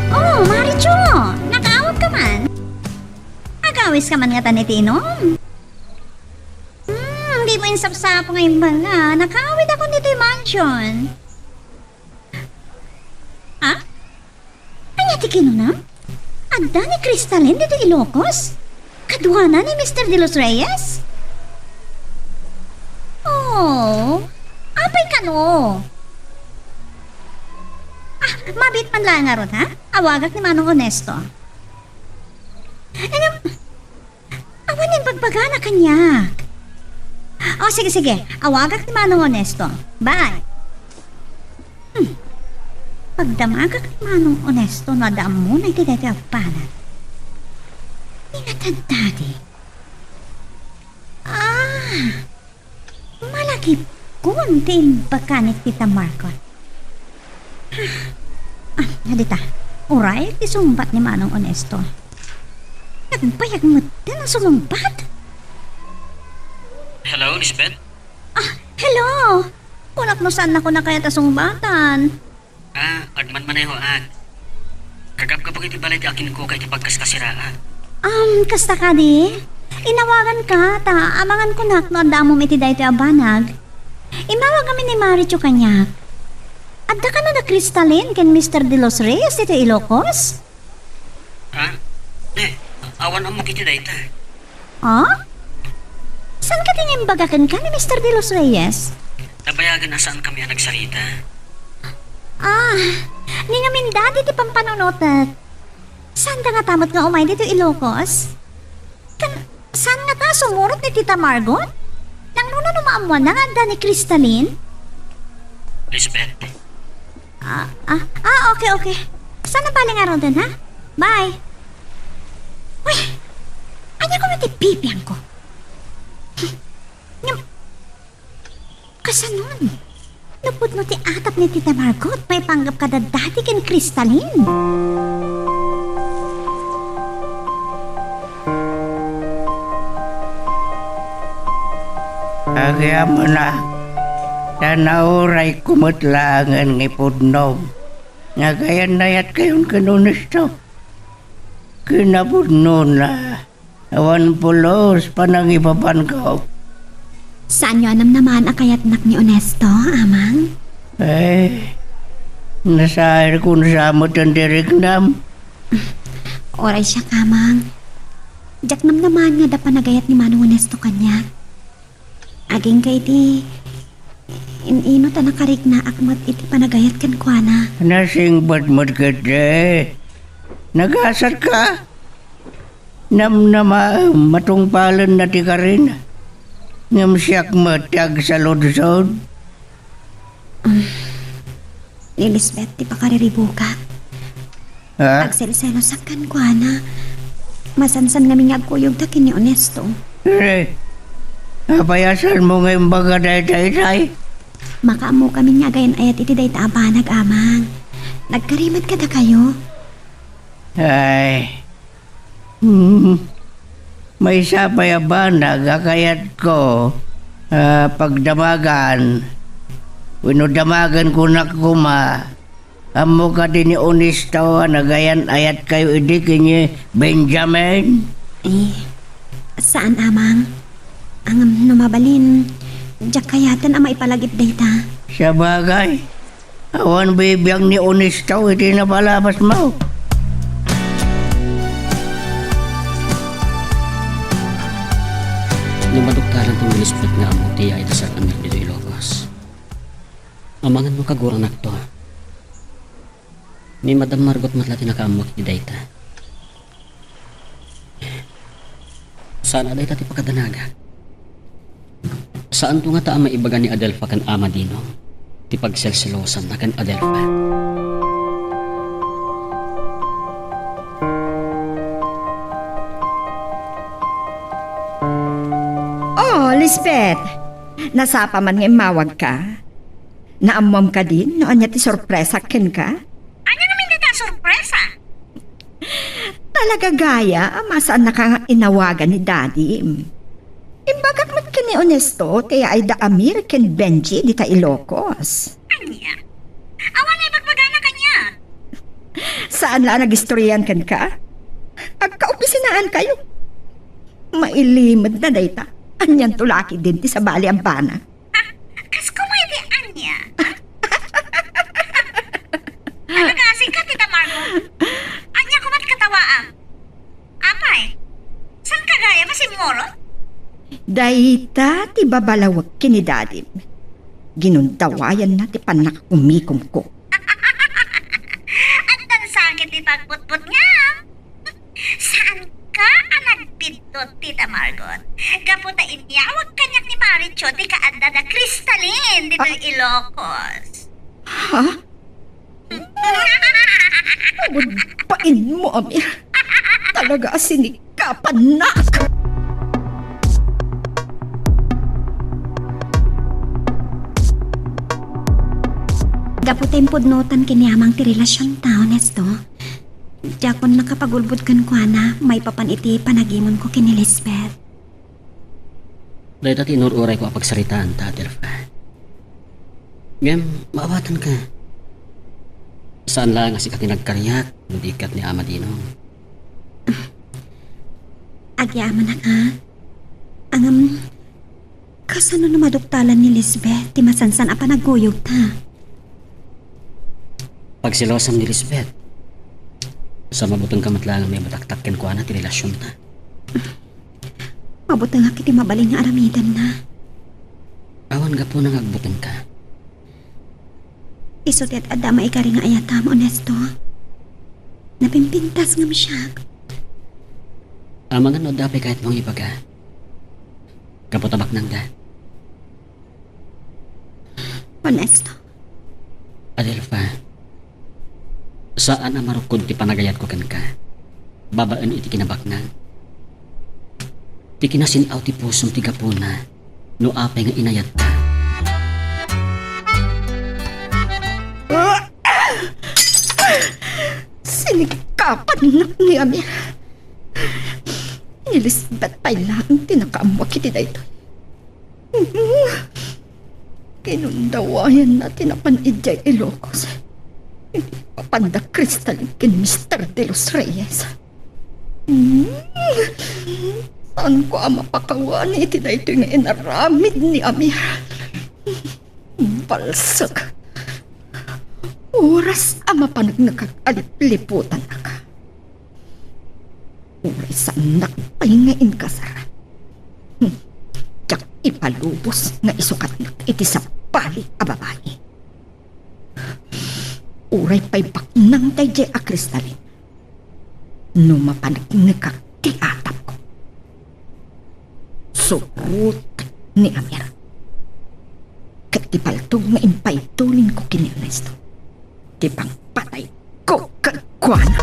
Oh, Marichu! Nakaawat ka man? Agawis ka man ngatan iti inum? Hmm, dimo insapsapo nga imbaga. Nakaawidakon ditoy mansion. Ah? Ania ti kinunam? Adda ni Cristalin ditoy Ilocos? Kaduana ni Mister De Los Reyes? Oh, apay kano? Ah, mabiit man laeng ngarud, ha? Awagak ni Manong Onesto. Ngem, awan imbagbagana kaniak. O, sige, sige. Awagak ni Manong Onesto. Bye. Hmm. Pagdamagak ni Manong Onesto no adda ammona iti daytoy a banag. Inatantadi. Ah! Malagipkon ti imbaga ni Tita Margot. Ah, adita, uray ti sungbat ni Manong Onesto. Nagbayag metten a sumungbat. Hello, Lisbeth? Ah, hello! Kunak no saannakon a kayat a sungbatan. Ah, agmanmanehoak. Kagapgapok iti balay ti akinkuka iti pagkaskasiraak. Um, kasta kadi? Inawaganka, ta amangan kunak no adda ammom iti daytoy a banag. Immawag amin ni Marichu kaniak. Adda kano da Cristalin ken Mister De Los Reyes ditoy Ilocos? Ah? Eh, awan ammok iti dayta. Ah? Saan kadi nga imbaga kenka ni Mister De Los Reyes? Nabayagen a saankami a nagsarita. Ah, ni ngamin dadi ti pampanunotek. Saanda ngata met nga umay ditoy Ilocos? Ken saan ngata a sumurot ni Tita Margot? Nangnuna no maammoanna nga adda ni Cristalin? Lisbeth, Ah, ah, ah, okay, okay. Saan na bali ngaruden, ha? Bye. Uy, ania koma ti pipiangko? Ngem, kasanon? Napudno ti atap ni Tita Margot maipanggep kada dadi ken Cristalin. Agyamanak, Ta naurayko met laengen nga ipudnom nga agayan-ayatkayon ken Ernesto. Kinapudnona, awan pulos panangipapanko. Saanyo a namnamaen a kayatnak ni Ernesto, Amang? Eh, nasairko sa met ti riknam. Uray siak, Amang. Diak namnamaen nga adda panagayat ni Manong Ernesto kaniak. Agingga iti in-ino ta nakariknaak met iti panagayat kenkuana. Nasingpet met ketdi. Nagasatka. Namnamaem a tungpalenna ti karina. Ngem siak met ti agsaludsod. Um, ni Lisbeth ti pakariribukak. Ha? Agselselosak kenkuana. Masansan ngamin nga agkuyogta ken ni Ernesto. Eh, apay a saanmo nga imbaga dayta itay? Makaammokamin nga agayan-ayat iti dayta a banag, Amang. Nagkari met kadakayo. Ay. Hmm. Maysa pay a banag a kayatko a pagdamagan. Wenno damagenko koma. Ammo kadi ni Ernesto a nagayan-ayatkayo idi ken ni Benjamin? Eh, saan, Amang. Ngem no mabalin, diak kayaten a maipalagip dayta. Sabagay, awan bibiang ni Ernesto iti napalabasmo. No maduktalan ti Lisbeth nga ammo ti yaay ti sar-amir ditoy Ilocos. Amangan no kaguranakto. Ni Madam Margot met la ti nakaammo iti dayta. Saan a dayta ti pakadanagak. Saanto ngata a maibaga ni Adelfa ken Ama Dino ti pagselselosanna ken Adelfa. Oh, Lisbeth! Nasapa man nga immawagka. Naammom kadi no ania ti sorpresak kenka? Ania ngamin dayta a sorpresa? Talaga, Gaya, a masaannaka nga inawagan ni Dadim. Imbagak met ken ni Ernesto ti yaayda Amir ken Benji dita Ilocos. Ania? Awan a ibagbagana kaniak. Saan la a nagistorian kenka? Agkaopisinaankayo. Mailimedna dayta. Anianto la ketdin ti sabali a banag? Ha? Kas koma iti ania? Agagasinka, Tita Margot. Ania koma ti katawaam? Apay, saanka gayam a simmurot? Dayta ti babalawek ken ni Dadim. Ginundawayanna ti pannakakumikomko. Addan sakit ti pagbutbutngam. Saanka a nagbiddut, Tita Margot, gapu ta inyawag kaniak ni Maricho ti kaadda da Cristalin ditoy Ilocos. Ha? Awan bainmo, Amir. Talaga a sinikapannak. Gapu ta impudnotan ken ni Amang ti relasionta, Ernesto. Diakon nakapagulbod kenkuana maipapan iti panagimonko ken ni Lisbeth. Dayta ti inur-urayko a pagsaritaanta, Adelfa. Ngem, maawatanka. Saan laeng a sika ti nagkariak, no di ket ni Ama Dino. Agyamanak, ha? Ngem, kasano no maduktalan ni Lisbeth ti masansan a panagkuyogta? Pagselosam ni Lisbeth. Sa mabutengka met laeng a maibataktak kenkuana ti relasionta. Mabutengak iti mabalin nga aramidenna. Awan gapuna nga agbutengka. Isu ti ad-adda a maikari nga ayatam, Ernesto. Napimpintas ngem siak. Amangan no adda pay kayatmo nga ibaga. Gapu ta baknangda. Ernesto. Adelfa, saan a marukkod ti panagayatko kenka babaen iti kinabaknang. Ti kinasin-aw ti pusom ti gapuna no apay nga inayatta. Sinikapannak ni Amir. Ni Lisbeth pay laeng ti nakaammo iti daytoy. Inundawayanna ti napan idiay Ilocos. Idi mapanda Crystalline ken Mister De Los Reyes. Hmm. Saanko a mapakawani iti daytoy nga inaramid ni Amir. Balsek. Oras a mapanagnekak a lipliputannaka. Uray saannak pay nga inkasar. Hmm. Diak ipalubos nga isukatnak iti sabali a babai. Uray pay baknang daydiay a Crystalline. No mapanagnekak ti atapko. Surot ni Amir. Ket ti paltog nga impaytulinko ken ni Ernesto. Ti pangpatayko kenkuana.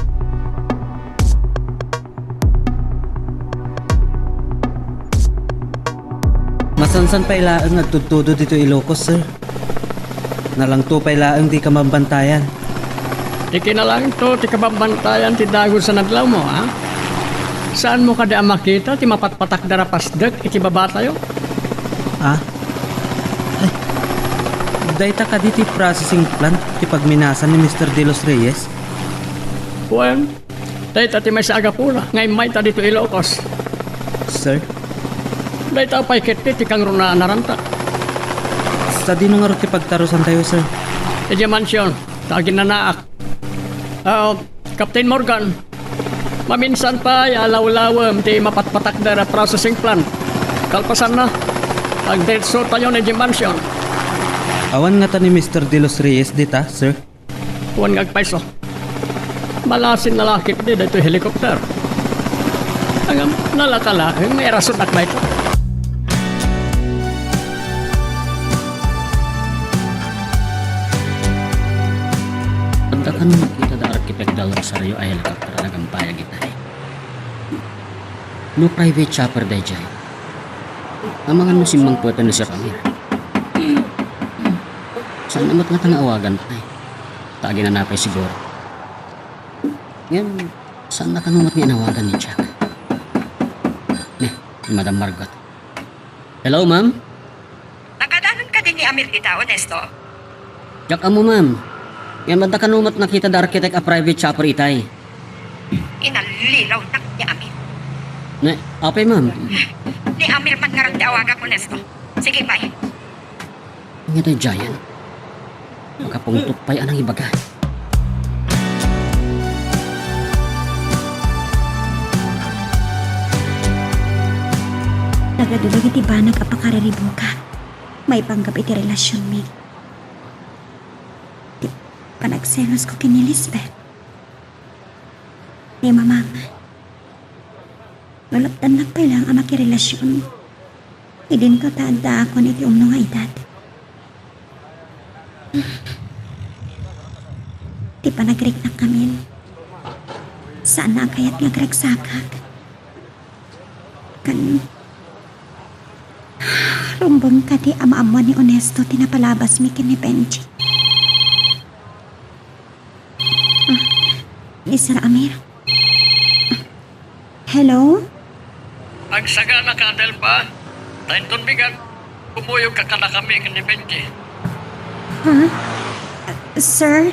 Masansan pay laeng nga agtudtudo ditoy Ilocos, sir. Nalangto pay laeng ti kamambantayan. Ti kinalangto ti kamambantayan ti dagus a nadlawmo, a? Saanmo kadi a makita ti mapatpatakder a pasdek iti babatayo? Ah? Ay, dayta kadi ti processing plant ti pagminasan ni Mister De Los Reyes? Wen, dayta ti maysa a gapuna nga immayta ditoy Ilocos. Sir? Dayta pay ketdi ti kangrunaan a ranta. Sadino ngarud ti pagtarusantayo, sir? Idiay mansion, ta aginnanaak. Ah, Captain Morgan, maminsan pay a lawlawem ti mapatpatakder a processing plant. Kalpasanna, agdiretsotayon idiay mansion. Awan ngata ni Mister De Los Reyes dita, sir? Wen nga agpayso. Malasinna la ketdi daytoy helicopter. Ngem, nalaka laeng nga irasonnak daytoy. Adda kano makita da Architect Del Rosario a helicopter a nagpampayag itay? No private chopper daydiay, amangan no simmangpeten ni Sir Amir. Saan a met ngata nga awagan pay. Ta aginana pay siguro. Ngem, saan na kano met nga inawagan ni Jack? Ni, ni Madam Margot. Hello, ma'am? Nakadanon kadi ni Amir dita, Ernesto? Diak ammo, ma'am. Ngem adda kano met nakita da Architect a private chopper itay? Inallilaw nak ni Amir. Ne, apay, ma'am? Ni Amir man ngarud ti awagak, Ernesto. Sige, bye. Ania daydiayen? Makapungtot pay a nangibaga. Nagadu dagiti banag a pakariribukak maipanggep iti relasionmi. Ti panagselosko ken ni Lisbeth. Ni Mamang. No lapdannak pay laeng a makirelasion, idinto ta addaakon iti umno nga edad. Ti panagriknak ngamin, saanna a kayat nga agragsakak. Kan, rumbeng kadi a maammuan ni Ernesto ti napalabasmi ken ni Benji. Ah, ni Sir Amir. Hello? Agsagana ka, Adelfa. Ta inton bigat, kumuyogka kadakami ken ni Benji. Ha? Sir,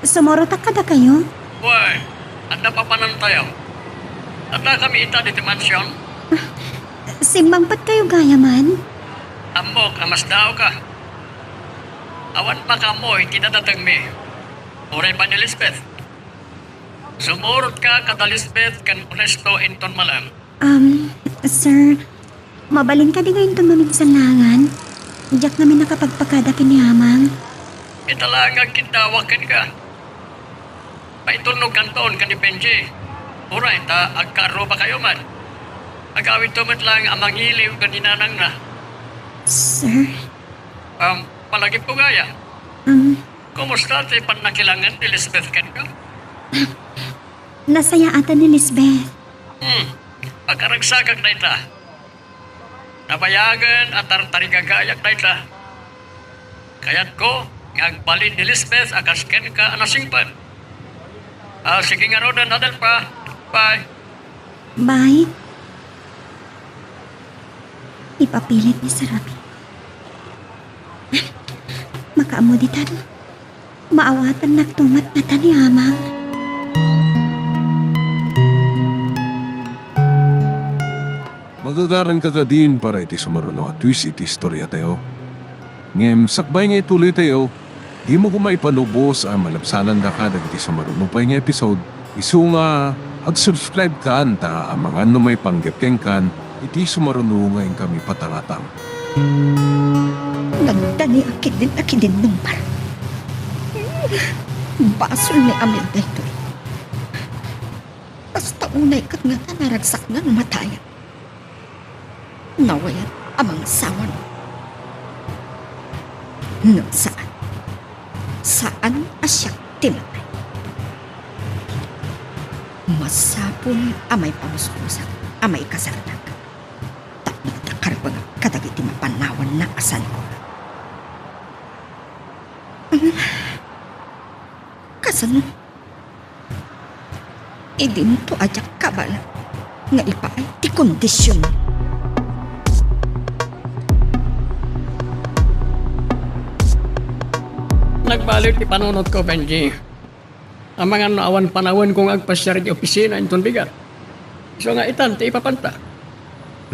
sumurotak kadakayo? Wen, adda papanantayo. Addakami ita ditoy mansion. Simmangpetkayo gayam? Ammok a masdaawka. Awan makaammo iti dadatengmi. Uray pay ni Lisbeth. Sumurotka kada Lisbeth ken Ernesto inton malem. Um, sir, mabalin kadi nga inton maminsan laengen? Diak ngamin nakapagpakada ken ni Amang. Ita laeng nga agkiddawak kenka. Paitulnogkanton ken ni Benji. Uray ta agkaarrubakayo met. Agawidto met laeng a mangiliw ken ni nanangna. Sir? Um, palagipko gayam? Um, Kumusta ti pannakilangen ni Lisbeth kenka? Nasayaatan ni Lisbeth. Hmm, agkaragsakak dayta. Nabayagen a tartarigagayak dayta. Kayatko nga agbalin ni Lisbeth a kas kenka a nasingpet. Ah, sige ngaruden, Adelfa. Bye. Bye. Ipapilit ni Sir Amir. Kaammo ditan, maawatannakto met ngata ni Amang. Magagaranka kadin para iti sumaruno a twist iti istoriatayo. Ngem sakbay nga ituloytayo, dimo koma ipanubos a malabsanandaka dagiti sumaruno pay nga episode. Isu nga ag-subscribe kan ta amangan no maipanggep kenkan iti sumaruno nga inkami patangatang. Nagdaniak ketdin a kidinnumar. Basol ni Amel daytoy. Kasta unay ket ngata naragsakna no matayak. Nawayan a mangasawan. Ngem saan. Saan a siak ti matay. Masapul a maipamuspusak a maikasarnak. Tapno ta karbengak kadagiti mapannawanna a sankor. Kasano? Idinto a diak kabala nga ipaay ti kondision. Nagbaliw ti panunotko, Benji. Amangan no awan panawenko nga agpasiar iti opisina inton bigat. Isu nga itan ti ipapanta.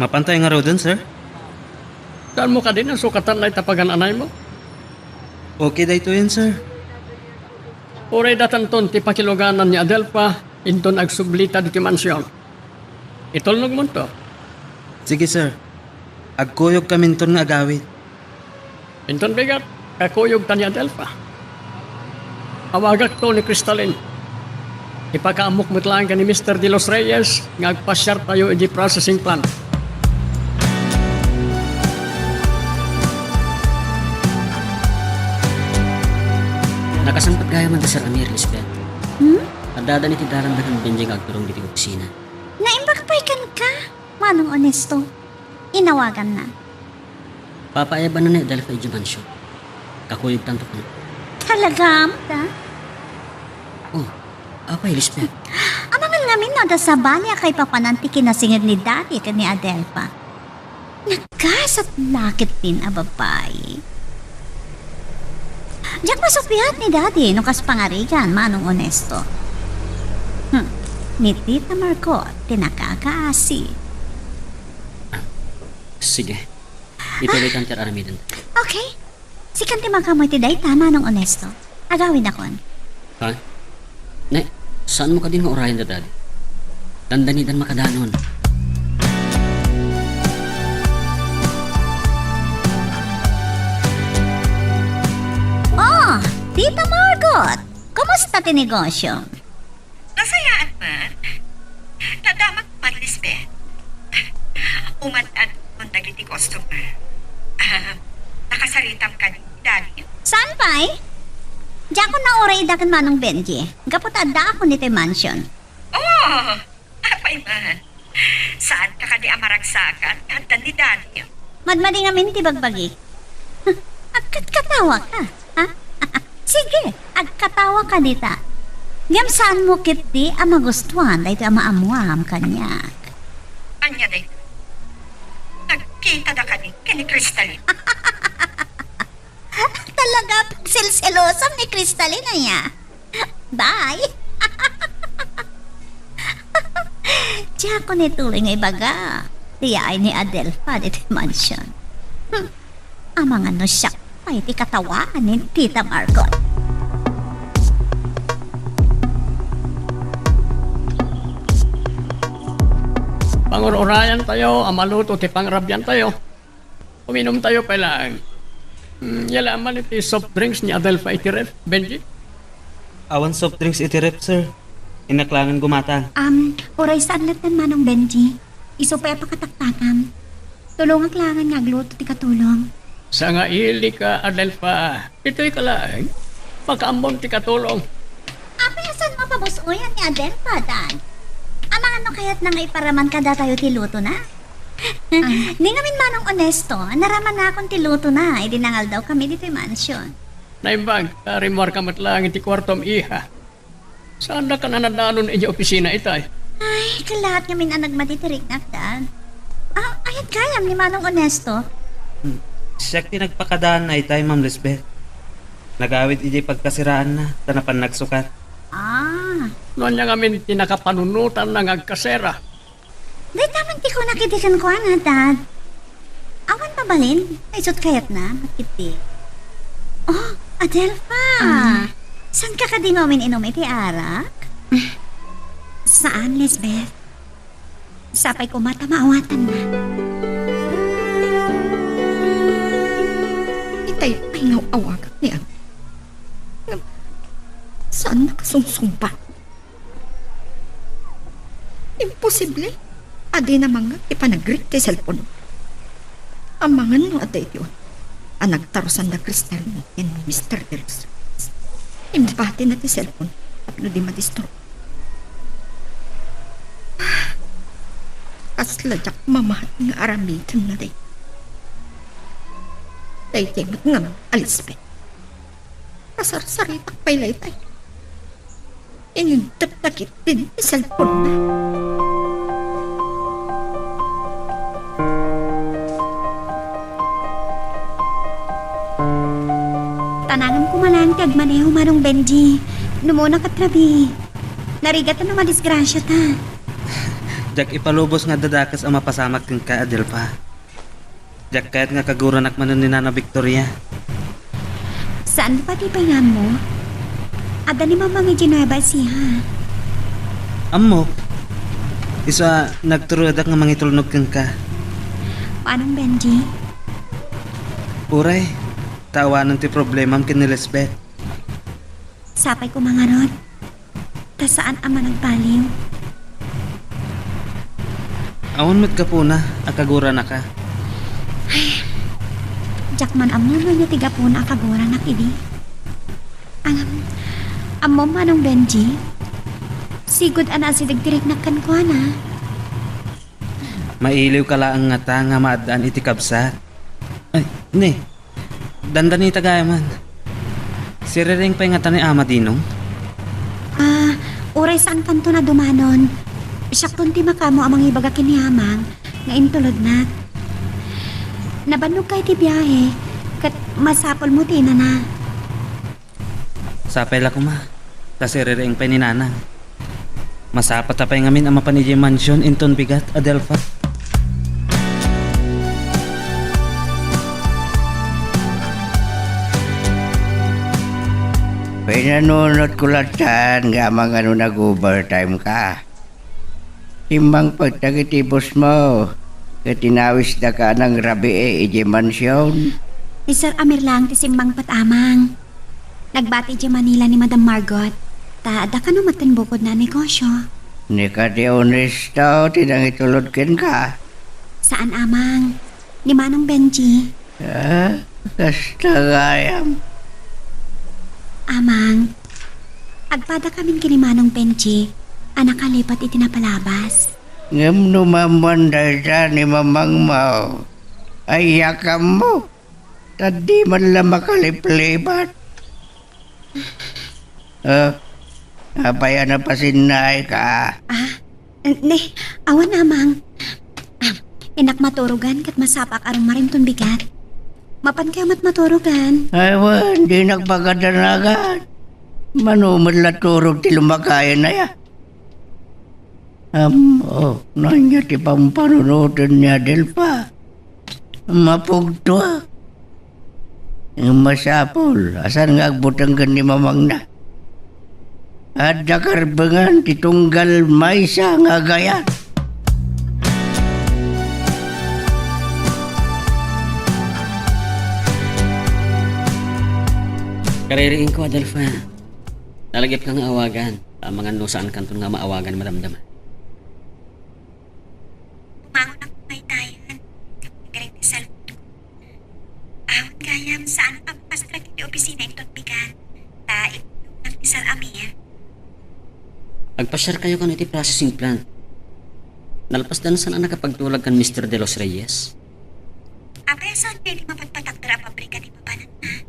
Mapantay ngaruden, sir? Saanmo kadi a sukatan dayta pagan-anaymo? Okay daytoyen, sir. Uray datanton ti pakiluganan ni Adelfa inton agsublita ditoy mansion. Itulnogmonto. Sige, sir. Agkuyogkaminton nga agawid. Inton bigat, kakuyogta ni Adelfa. Awagakto ni Crystalline. Ipakaammok met laeng ken ni Mister De Los Reyes nga agpasiartayo idiay processing plant. Nakasangpet gayam ida, Sir Amir, Lisbeth. Hmm? Addadan iti dalan da ken Benji nga agturong ditoy opisina. Naimbag pay kenka, Manong Onesto. Inawaganna. Papaayabanna ni Adelfa idiay mansion. Kakuyogtanto kano. Talaga, Amda? Oh, apay, Lisbeth? Amangan ngamin no adda sabali a kaipapanan ti kinasingeg ni Daddy ken ni Adelfa. Nagasat la ketdin a babai. Diak masukbiat ni Daddy no kas pangarigan, Manong Onesto. Hmm, ni Tita Margot ti nakakaasi. Sige. Ituloytan ti ar-aramiden. Okay. Sikan ti makaammo iti dayta, Manong Onesto. Agawidakon. Ha? Ne, saanmo kadi nga urayen da Daddy? Dandanidan makadanon. Oh, Tita Margot, kumusta ti negosyo? Nasayaat man. Nadamag man, Lisbeth. Uman-an dagiti customer. Ah, nakasaritam kadi, Daddy? Saan pay? Diakon nauray ida ken Manong Benji. Gapu ta addaakon ditoy mansion. Oh, apay man. Saanka kadi a maragsakan? Adda ni Daddy. Madmadi ngamin ti bagbagi. Agkatkatawaka, ha? Sige, agkatawaka dita. Ngem saanmo ketdi a magustuan daytoy a maammuam kaniak. Ania daytoy? Nagkitada kadi ken ni Crystalline? Talaga, pagselselosam ni Crystalline, aya. Bye! Diakon ituloy nga ibaga ti yaay ni Adelfa ditoy mansion. Hmm. Amangan no siak pay ti katawaan ni Tita Margot. Pangur-urayantayo a maluto ti pangrabiantayo. Uminumtayo pay laeng. Hmm, yala man iti soft drinks ni Adelfa iti ref, Benji? Awan soft drinks iti ref, sir. Innak laengen gumatang. Um, uray saan latta, Manong Benji. Isu pay a pakataktakam. Tulongak laengen nga agluto ti katulong. Sangailika, Adelfa. Ditoyka laeng. Makaammon ti katulong. Apay a saan mapabus-oyan ni Adelfa, Dad? Amangan no kayatna nga iparaman kadatayo ti lutona? Ah. Ni ngamin, Manong Onesto, naramanakon ti lutona idi nangaldawkami ditoy mansion. Naimbag, ta rimmuarka met laeng iti kuartom, iha. Saandakan a nadanon idiay opisina itay? Ay, kallaat ngamin a nagmadi ti riknak, Dad. Ah, ayat gayam ni Manong Onesto? Hmm. Siak ti nagpakadaanna itay, Ma'am Lisbeth. Nagawid idiay pagkaseraanna, ta napan nagsukat. Ah. No ania ngamin ti nakapanunotanna nga agkasera? Dayta man ti kunak idi kenkuana, Dad. Awan mabalin, isut kayatna, bakit di? Oh, Adelfa! Ah. Saan ka kadi nga umin-inum iti arak? Saan, Lisbeth. Sapay koma ta maawatanna. Itay pay nga awagak ni Ami. Ngem, saan nakasungsungbat? Imposible. Adina mangngeg ti panagrik ti cellphone. Amangan no adda iti un-, a nagtarusan da Cristiano ken Mister Del Reyes. Imbatina ti cellphone tapno di madisturbo. Kasla diak mamahet nga aramidenna dayta. Daytoy met ngamin a Lisbeth. Kasarsaritak pay layta. Inintepna ketdin ti cellphone-na. Tanangem koma laeng ti agmaneho, Manong Benji. Numona ket rabii. Narigat no madisgrasiata. Diak ipalubos nga adda dakes a mapasamak kenka, Adelfa. Diak kayat nga kaguranak manen ni Nana Victoria. Saan pati pay nga ammo? Adda ni Mamang idiay Nueva Ecija. Ammok. Isu a nagturodak nga mangitulnog kenka. Manong Benji? Uray, ta awanen ti problemam ken ni Lisbeth. Sapay koma ngarud. Ta saan a managbaliw. Awan met gapuna a kaguranaka. Ay, diak man ammo no ania ti gapuna a kaguranak idi. Am, ammom, Manong Benji? Sigud a naasideg ti riknak kenkuana. Mailiwka laeng ngata nga maaddaan iti kabsat. Ay, ne. Dandanita gayamen. Siriring pay ngata ni Ama Dinong? Ah, uray saankanton a dumanon. Siakton ti makaammo a mangibaga ken ni Amang nga intulodnak. Nabannog ka iti biahe, ket masapulmo ti inana. Sapay la koma, ta siriring pay ni Nanang. Masapata pay ngamin a mapan idiay mansion inton bigat, Adelfa. Pinanunotko latta nga amangan no nag-overtime ka. Simmangpet dagiti bossmo ket inawisdaka a nangrabii idiay mansion. Ni Sir Amir laeng ti simmangpet, Amang. Nagbati idiay Manila ni Madam Margot, ta adda kano met ti bukodna a negosio. Ni kadi Ernesto ti nangitulod kenka? Saan, Amang. Ni Manong Benji. Ah, kasta gayam. Amang, agpadakamin ken ni Manong Benji a nakalipat iti napalabas. Ngem no maammoan dayta ni mamangmo, ay yakammo, ta di man la makaliplipat. Ah, apay a napasinnaayka? Ah, ne, awan, Amang. Ah, innak maturogan ket masapaak a rumarimton bigat. Mapankayo met maturogan? Ay wen, dinak pakadanagan. Mano met la turog ti lumakayan aya? Ammo, no ania ti pampanunoten ni Adelfa? Mapugtoak. Masapul a saan nga agbuteng ken ni mamangna. Adda karbengan ti tunggal maysa nga agayat. Kaririingko, Adelfa. Nalagipka nga awagan. Amangan no saankanton nga maawagan madamdama. Bumangon ako maytayan. Nagring ti cellphone ko. Awan gayam, saan a mapastra iti opisina inton bigat. Ta itulognak ni Sir Amir. Agpasiarkayo kano iti processing plant. Nalpasdan saan a nakapagtulag ken Mister De Los Reyes. Apay a saan pay ti mapatpatakder a pabrika ti papananna?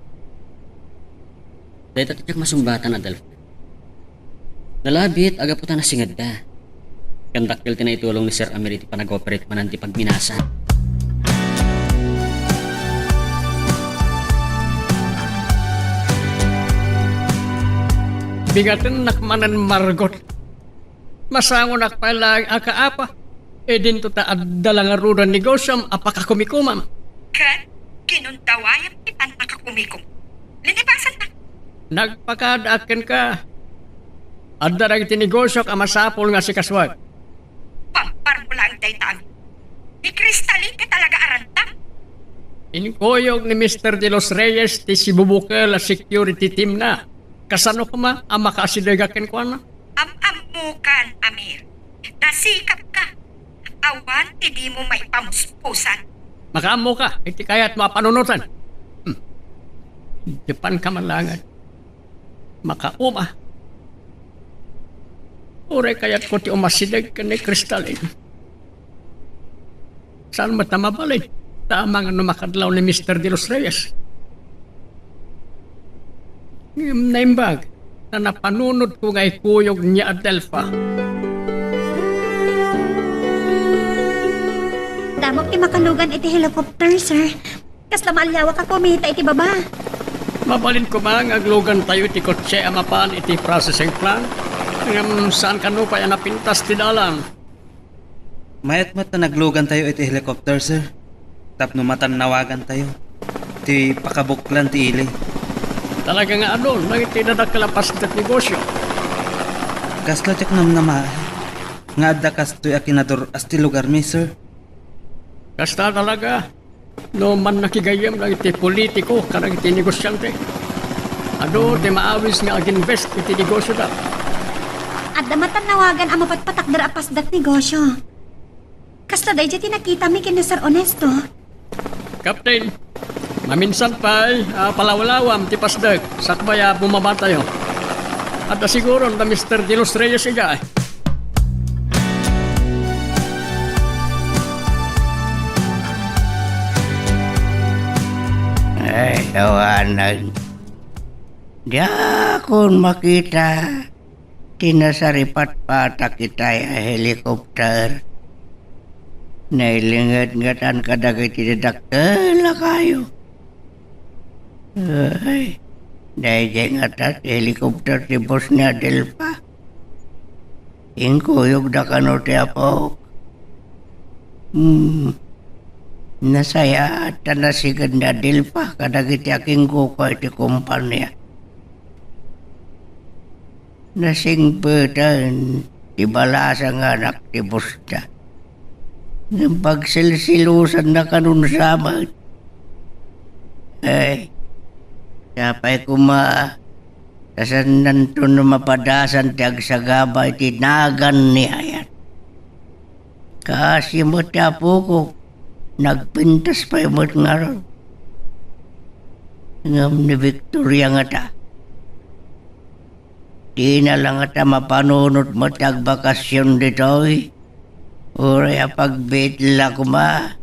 Dayta ti diak masumbatan, Adelfa. Nalabit a gapu ta nasingedda. Ken dakkel ti naitulong ni Sir Amir iti panag-operate manen ti pagminasan. Bingatennak manen, Margot. Masangonak pay laeng a kaapa. Idinto ta adda la ngaruden negosiom a pakakumikomam. Ket kinundawayam ti pannakakumikom. Linipasanna. Nagpakaadaak kenka. Adda dagiti negosiok a masapul nga sikasuak. Pamparmo laeng dayta, Amir. Ni Cristalin ket talaga a randam. Inkuyog ni Mister De Los Reyes ti sibubukel a security team na. Kasano koma a makaasidegak kenkuana? Am-ammokan, Amir. Nasikapka. Awan ti dimo maipamuspusan. Makaammoka iti kayatmo a panunoten. Hmm. Dipanka man laeng. Makauma. Uray kayatko ti umasideg ken ni Cristalin. Saan met a mabalin ta amangan no makadlaw ni Mister De Los Reyes? Ngem naimbag ta napanunotko nga ikuyog ni Adelfa. Damok ti makalugan iti helicopter, sir. Kasla maaliawak a kumita iti baba. Mabalin koma nga aglugantayo iti kotse a mapan iti processing plant. Ngem saan kano pay a napintas ti dalan? Mayat met ta naglugantayo iti helicopter, sir. Tapno matannawagantayo ti pakabuklan ti ili. Talaga nga adun dagiti dadakkel a pasdek negosio. Kasla ti namnamaen nga adda kastoy a kinadur-as ti lugarmi, sir. Kasta talaga. No mannakigayem dagiti politiko kadagiti negosiante, adu ti maawis nga aginvest iti negosioda. Adda matannawagan a mapatpatakder a pasdek negosio. Kasta daydiay ti nakitami ken ni Sir Ernesto. Captain, maminsan pay a palawlawam ti pasdek sakbay a bumabatayo. Adda siguron da Mister De Los Reyes idiay. Ay, awanan. Diakon makita ti nasaripatpatak itay a helicopter. Nailingedngetan kadagiti dadakkel a kayo. Ay, daydiay ngata ti helicopter ti boss ni Adelfa. Inkuyogda kano ti apok. Hmm. Nasayaat ta nasiged ni Adelfa kadagiti akingkuko iti kompania. Nasingpeten ti balasa nga anak ti bossda. Ngem pagsilsilusanna kanun sa met. Ay, sapay koma ta saannanto no mapadasan ti agsagaba iti nagan ni Hayat. Kaasi met ti apokok, nagpintas pay met ngarud. Ngem ni Victoria ngata, dina la ngata mapanunot met ti agbakasyon ditoy. Uray a pagbitla koma.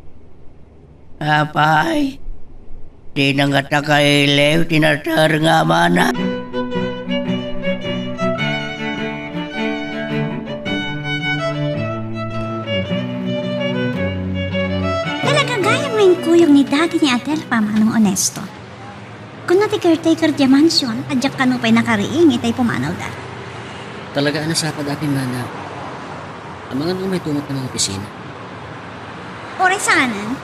Apay, dina ngata kailiw ti nater nga amana. Talaga gayam nga inkuyog ni Daddy ni Adelfa, Manong Ernesto. Kuna ti caretaker diay mansion, a diak kano pay nakariing itay pumanawda. Talaga a nasapad, Ate Mana. Amangan no umayto met nga opisina. Uray saanen,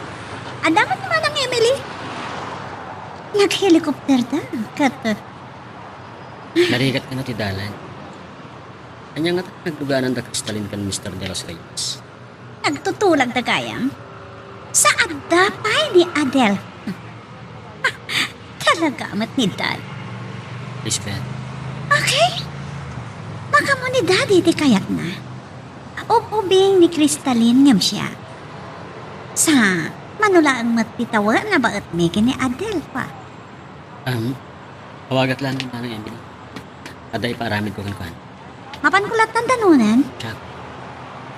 adda met ni Manang Emily. Naghelicopterda, ket, eh, narigat kano ti dalan. Ania ngata ti nagdugananda Cristalin ken Mister De Los Reyes? Nagtutulagda gayam? Saanda pay ni Adel. Talaga met ni Dad. Lisbeth. Okay. Maammo ni Daddy ti kayatna. Ub-ubing ni Cristalin ngem siak. Sa, mano laeng met ti tawen a baetmi ken ni Adelfa. Um, awagak laeng ni Manang Emily. Adda ipaaramidko kenkuana. Mapanko lattan danunan? Siak.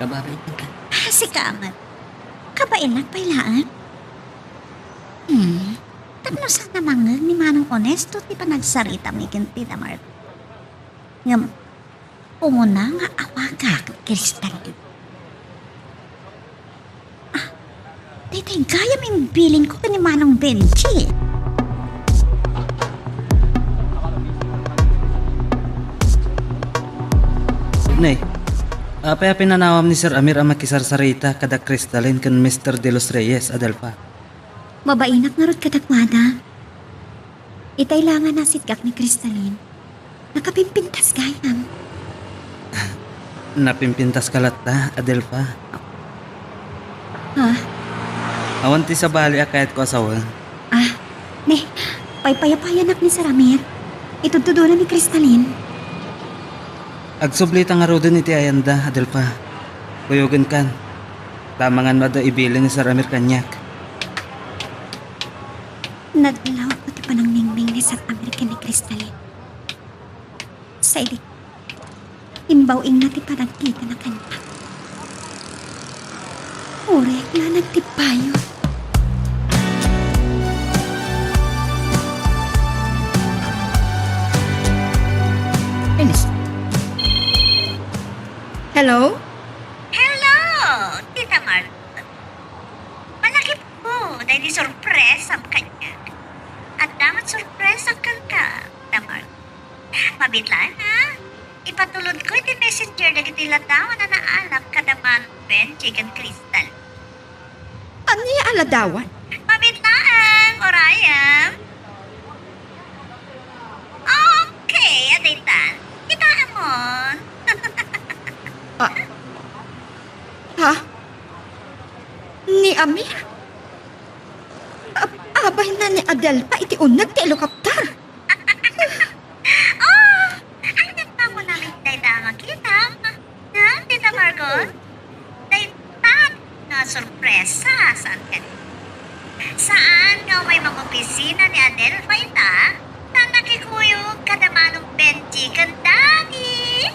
Kababainka. Ah, sika met. Kabaenak pay laeng? Hmm. Tapno saan a mangngeg ni Manong Ernesto ti panagsaritam ken Tita Margot. Ngem, umuna nga awagak ni Cristalin. Ah, daytay gayam imbilinko ken ni Manong Benji. Nay, apay a pinanawam ni Sir Amir a makisarsarita kada Crystalline ken Mister De Los Reyes, Adelfa? Mabainak ngarud kadakuada. Itay la nga nasitgak ni Crystalline, nakapimpintas gayam. Napimpintaska latta, Adelfa. Ha? Awan ti sabali a kayatko a sawen. Ah, ne, paypayapayanak ni Sir Amir. Itudtudona ni Crystalline. Agsublita ngaruden iti ayanda, Adelfa. Kuyogenkan. Ta amangan no adda ibilin ni Sir Amir kaniak. Nadlawko ti panangmingming ni Sir Amir ken ni Crystalline. Sa idi, imbaw-ingna ti panagkitana kaniak. Uray la nagtipayo. Inis. Hello? Hello, Tita Margot. Malakipko daydi sorpresam kaniak. Adda met sorpresa kenka, Tita Margot. Mabiit laeng, ha? Ipatulodko iti messenger dagiti ladawan a naalak kada Manong Benji ken Crystal. Ania a ladawan? Mabiit laeng, urayem. Okay, a daytan. Kitaemon. Ah. Ha? Ni Amir? Ab-, abayna ni Adelfa iti uneg ti helicopter. Oh, ay, nagpanguna met dayta a makitam. Ha, Tita Margot? Dayta nga sorpresa, saan kadi? Saan nga umay mangopisina ni Adelfa ita, ta nakikuyog kada Manong Benji ken Daddy?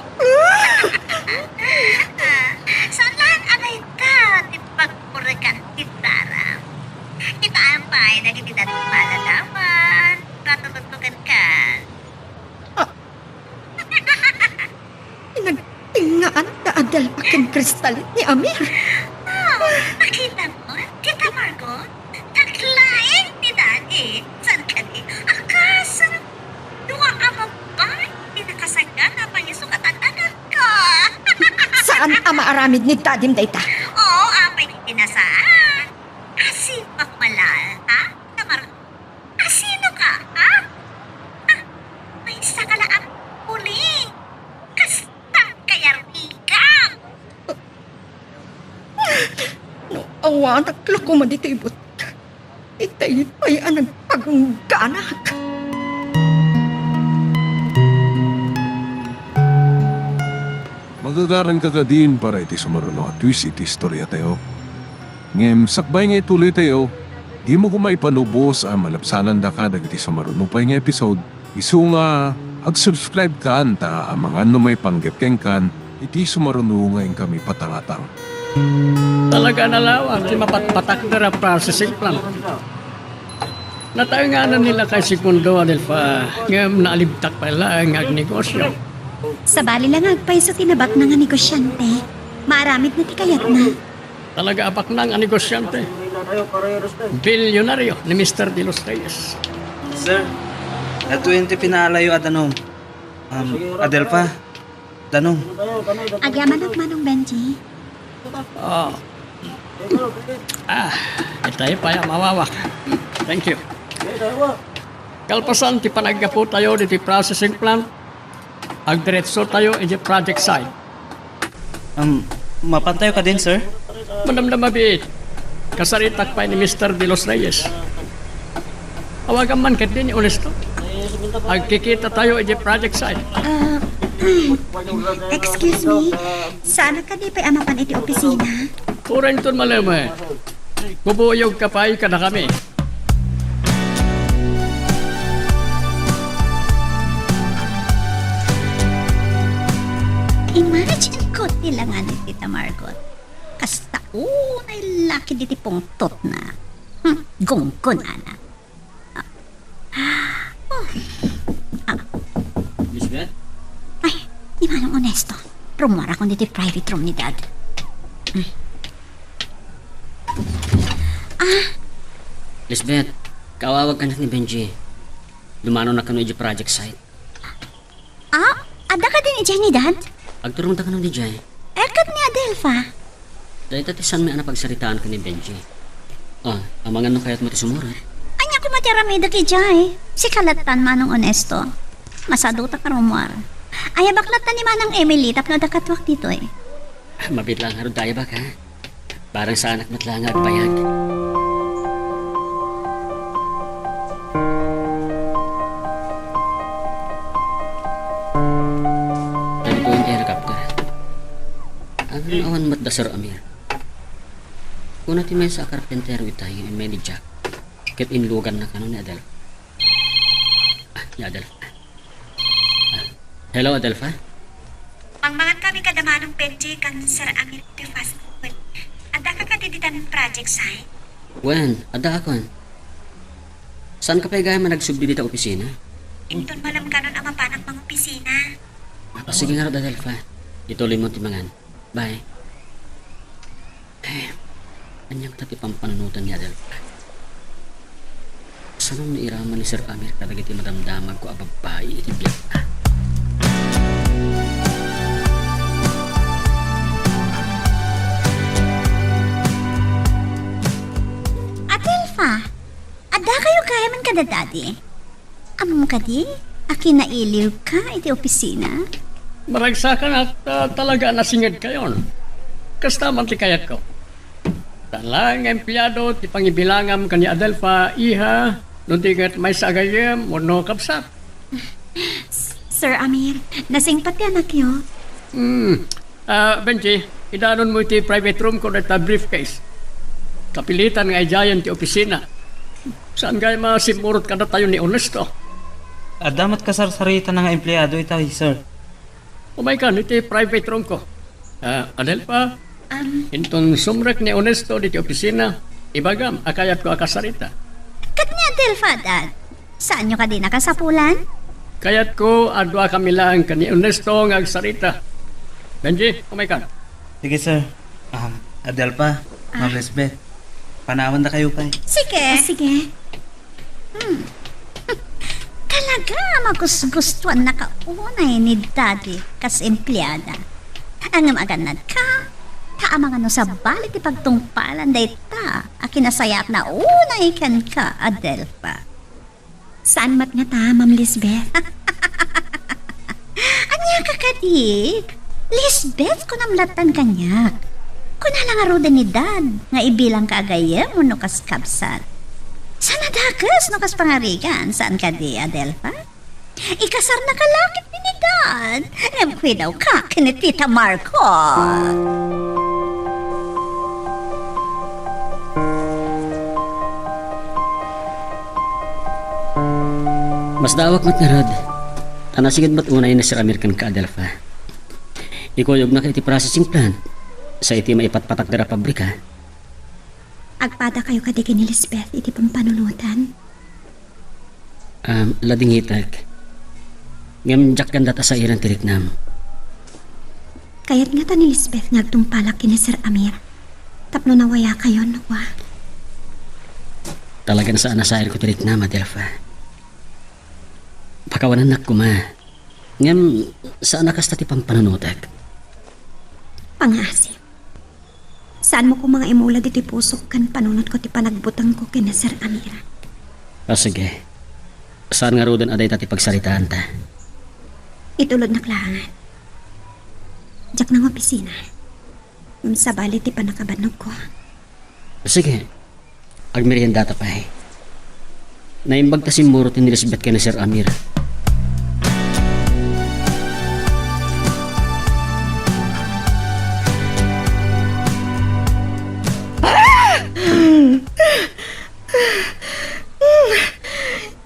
Saan laeng a dayta ti pagpurekan ti daram? Kitaem pay dagiti dadduma a ladawan, patulodko kenka. Ah. Nagtingaan da Adelfa ken Crystal ni Amir. Ah, makita mo, Tita Margot? Naglaing ni Daddy. Saan kadi? Akas, dua a babai ti nakasagana a pangisukatan a nagka. Saan a maaramid ni Dadim dayta? Oo, apay ti nasaan. Asino ka kumalal, ha? Tita Margot? Asino ka, ha? Ah, maysa ka la a puli. Kasta kayarigam. No awanak la koma ditoy butek, itay pay a nagpagungganak. Magagaranka kadin para iti sumaruno a twist iti istoriatayo. Ngem sakbay nga ituloytayo, dimo koma ipalubos a malabsanandaka dagiti sumaruno pay nga episode. Isu nga, ag-subscribe kan ta amangan no maipanggep kenkan iti sumaruno nga inkami patangatang. Talaga a nalawag ti mapatpatakder a processing plant. Nataenganan ni lakay Segundo, Adelfa, ngem naalibtak pay laeng nga agnegosio. Sabali la nga agpayso ti nabaknang a negosyante. Maaramidna ti kayatna. Talaga a baknang a negosyante. Bilyonaryo ni Mister De Los Reyes. Sir, adtoyen ti pinaalayo a danum. Um, Adelfa, danum. Agyamanak, Manong Benji. Ah. Ah, itay pay a mawawak. Thank you. Kalpasan ti panaggapu tayo diti processing plant, agdiretso tayo iti project site. Um, mapantayo kadin, sir? Madamdama biit. Kasaritak pay ni Mister De Los Reyes. Awagan man kadin ni Honesto. Agkikita tayo iti project site. Ah, excuse me. Saan kadi pay a mapan iti opisina? Uray inton maleme. Bubuyog ka pay kadakami. Imagine ko ti langan ni Tita Margot. Kasta unay laki diti pungtotna. Hmm, gunggonana. Ah. Lisbeth? Ay, ni Manong Honesto. Rumuarakon ditoy private room ni Dad. Mm. Ah. Lisbeth, kaawawag kaniak ni Benji. Dumanonnak kano iti project site. Ah, adda kadin idiay ni Dad? Agturongta kano idiay? Eh, ket ni Adelfa? Dayta ti saanmi a napagsaritaan ken ni Benji. Ah, amangan no kayatmo ti sumurot. Ania koma ti aramidek idiay? Sika latta, Manong Onesto. Masadutak a rummuar. Ayabak latta ni Manang Emily tapno adda katuak ditoy. Ah, mabiit la ngarud ta ayabak, ha? Barang saanak met la nga agbayag. Telephone helicopter. Awan, awan met da Sir Amir. Kuna ti maysa a karpentero itay nga immay ni Jack. Ket inluganna kano ni Adel. Ah, ni Adel. Ah, hello, Adelfa? Mangmangan kami kada Manong Benji ken Sir Amir ti fast food. Adda ka kadi ditan project site? Wen, adda akon. Saan ka pay gayam a nagsubli dita opisina? Inton malam kanon a mapanak mangopisina. Ah, sige ngarud, Adelfa. Ituloy mo ti mangan. Bye. Eh, ania ngata ti pampanunotan ni Adelfa? Saan no iraman ni Sir Amir kadagiti madamdamagko a babbai iti biagna? Adelfa, adda kayo gayam kada Daddy? Ammom kadi a kinailiwka iti opisina? Maragsakanak ta talaga a nasingedkayon. Kasta man ti kayatko. Saan laeng nga empleado ti pangibilangam ken ni Adelfa, iha, no di ket maysa a gayyem wenno kabsat. S-, Sir Amir, nasingpet ti anakyo. Hmm. Ah, Benji, idanon mo iti private room ko dayta briefcase. Kapilitan nga idiayen ti opisina. Saan gayam a simmurot kadatayo ni Onesto? Adda met kasarsaritan nga empleado itay, sir. Umaykan iti private room ko. Ah, Adelfa, Am. Inton sumrek ni Onesto diti opisina, ibagam a kayatko a kasarita. Ket ni Adelfa, Dad? Saanyo kadi nakasapulan? Kayatko a dua kami laeng ken ni Ernesto nga agsarita. Benji, umaykan. Sige, sir. Um, Adelfa, Ah. Ma'am Lisbeth, panawandakayo pay. Sige. Ah, sige. Hmm. Talaga, magusgustuannaka unay ni Daddy kas empleada. Ngem agannadka, ta amangan no sabali ti pagtungpalan dayta a kinasayaatna unay kenka, Adelfa. Saan met ngata, Ma'am Lisbeth? Ania ka kadi? Lisbeth, kunam lattan kaniak. Kuna la ngaruden ni Dad nga ibilangka a gayyem wenno kas kabsat. Saan a dakes no kas pangarigan, saan kadi, Adelfa? Ikasarnaka la ket ni Dad. Ngem kuidawka ken ni Tita Marcot. Masdaawak met ngarud, ta nasinged met unay ni Sir Amir kenka, Adelfa. Ikuyogna iti processing plant, sa iti maipatpatakder a pabrika. Agpadakayo kadi ken ni Lisbeth iti pampanunotan? Um, ladingitek. Ngem diak gandat a sairen ti riknam. Kayat ngata ni Lisbeth nga agtungpalak ken ni Sir Amir tapno nawayakayon, no kua? Talagan saan a sairko ti riknam, Adelfa. Pakawanannak koma. Ngem saan a kasta ti pampanunotek. Pangasim. Saanmo koma nga imula ditoy pusok ken panunotko ti panagbutengko ken ni Sir Amir. Ah, sige. Saan ngaruden a dayta ti pagsaritaanta? Itulodnak laengen. Diak nangopisina. Sabali ti pannakabannogko. Sige. Agmeriendata pay. Naimbag ta simmurot ni Lisbeth ken ni Sir Amir.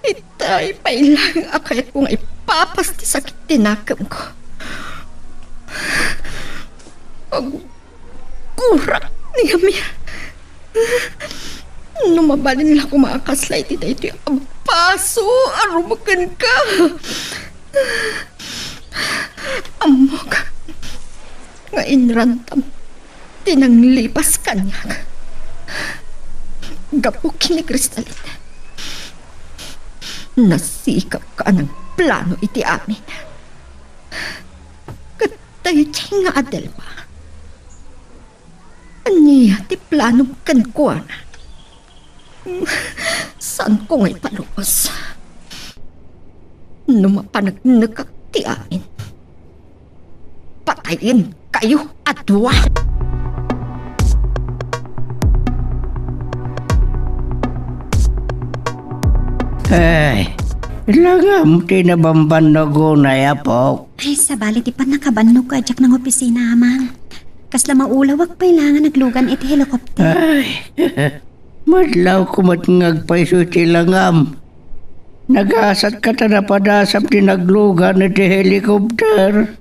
Itay pay laeng a kayatko nga ipapas ti sakit ti nakemko. Ag- Urak ni Amir. No mabalin la koma a kasla iti daytoy a baso a rumekenka. Ammok nga inrantam ti nanglipas kaniak. Gapu ken ni Cristalin, nasikapka a nagplano iti amin. Ket Idiay nga Adelfa. Ania ti planom kenkuana? Saanko nga ipalubos. No mapaneknekak ti amin, patayen kayo a dua. Ay, langam ti nabambannog unay, apok. Ay, sabali ti pannakabannog ko a diak nangopisina, Amang. Kasla maulawak pay la nga naglugan iti helicopter. Ay, madlawko met nga agpayso iti langam. Nagasatka ta napadasam ti naglugan iti helicopter.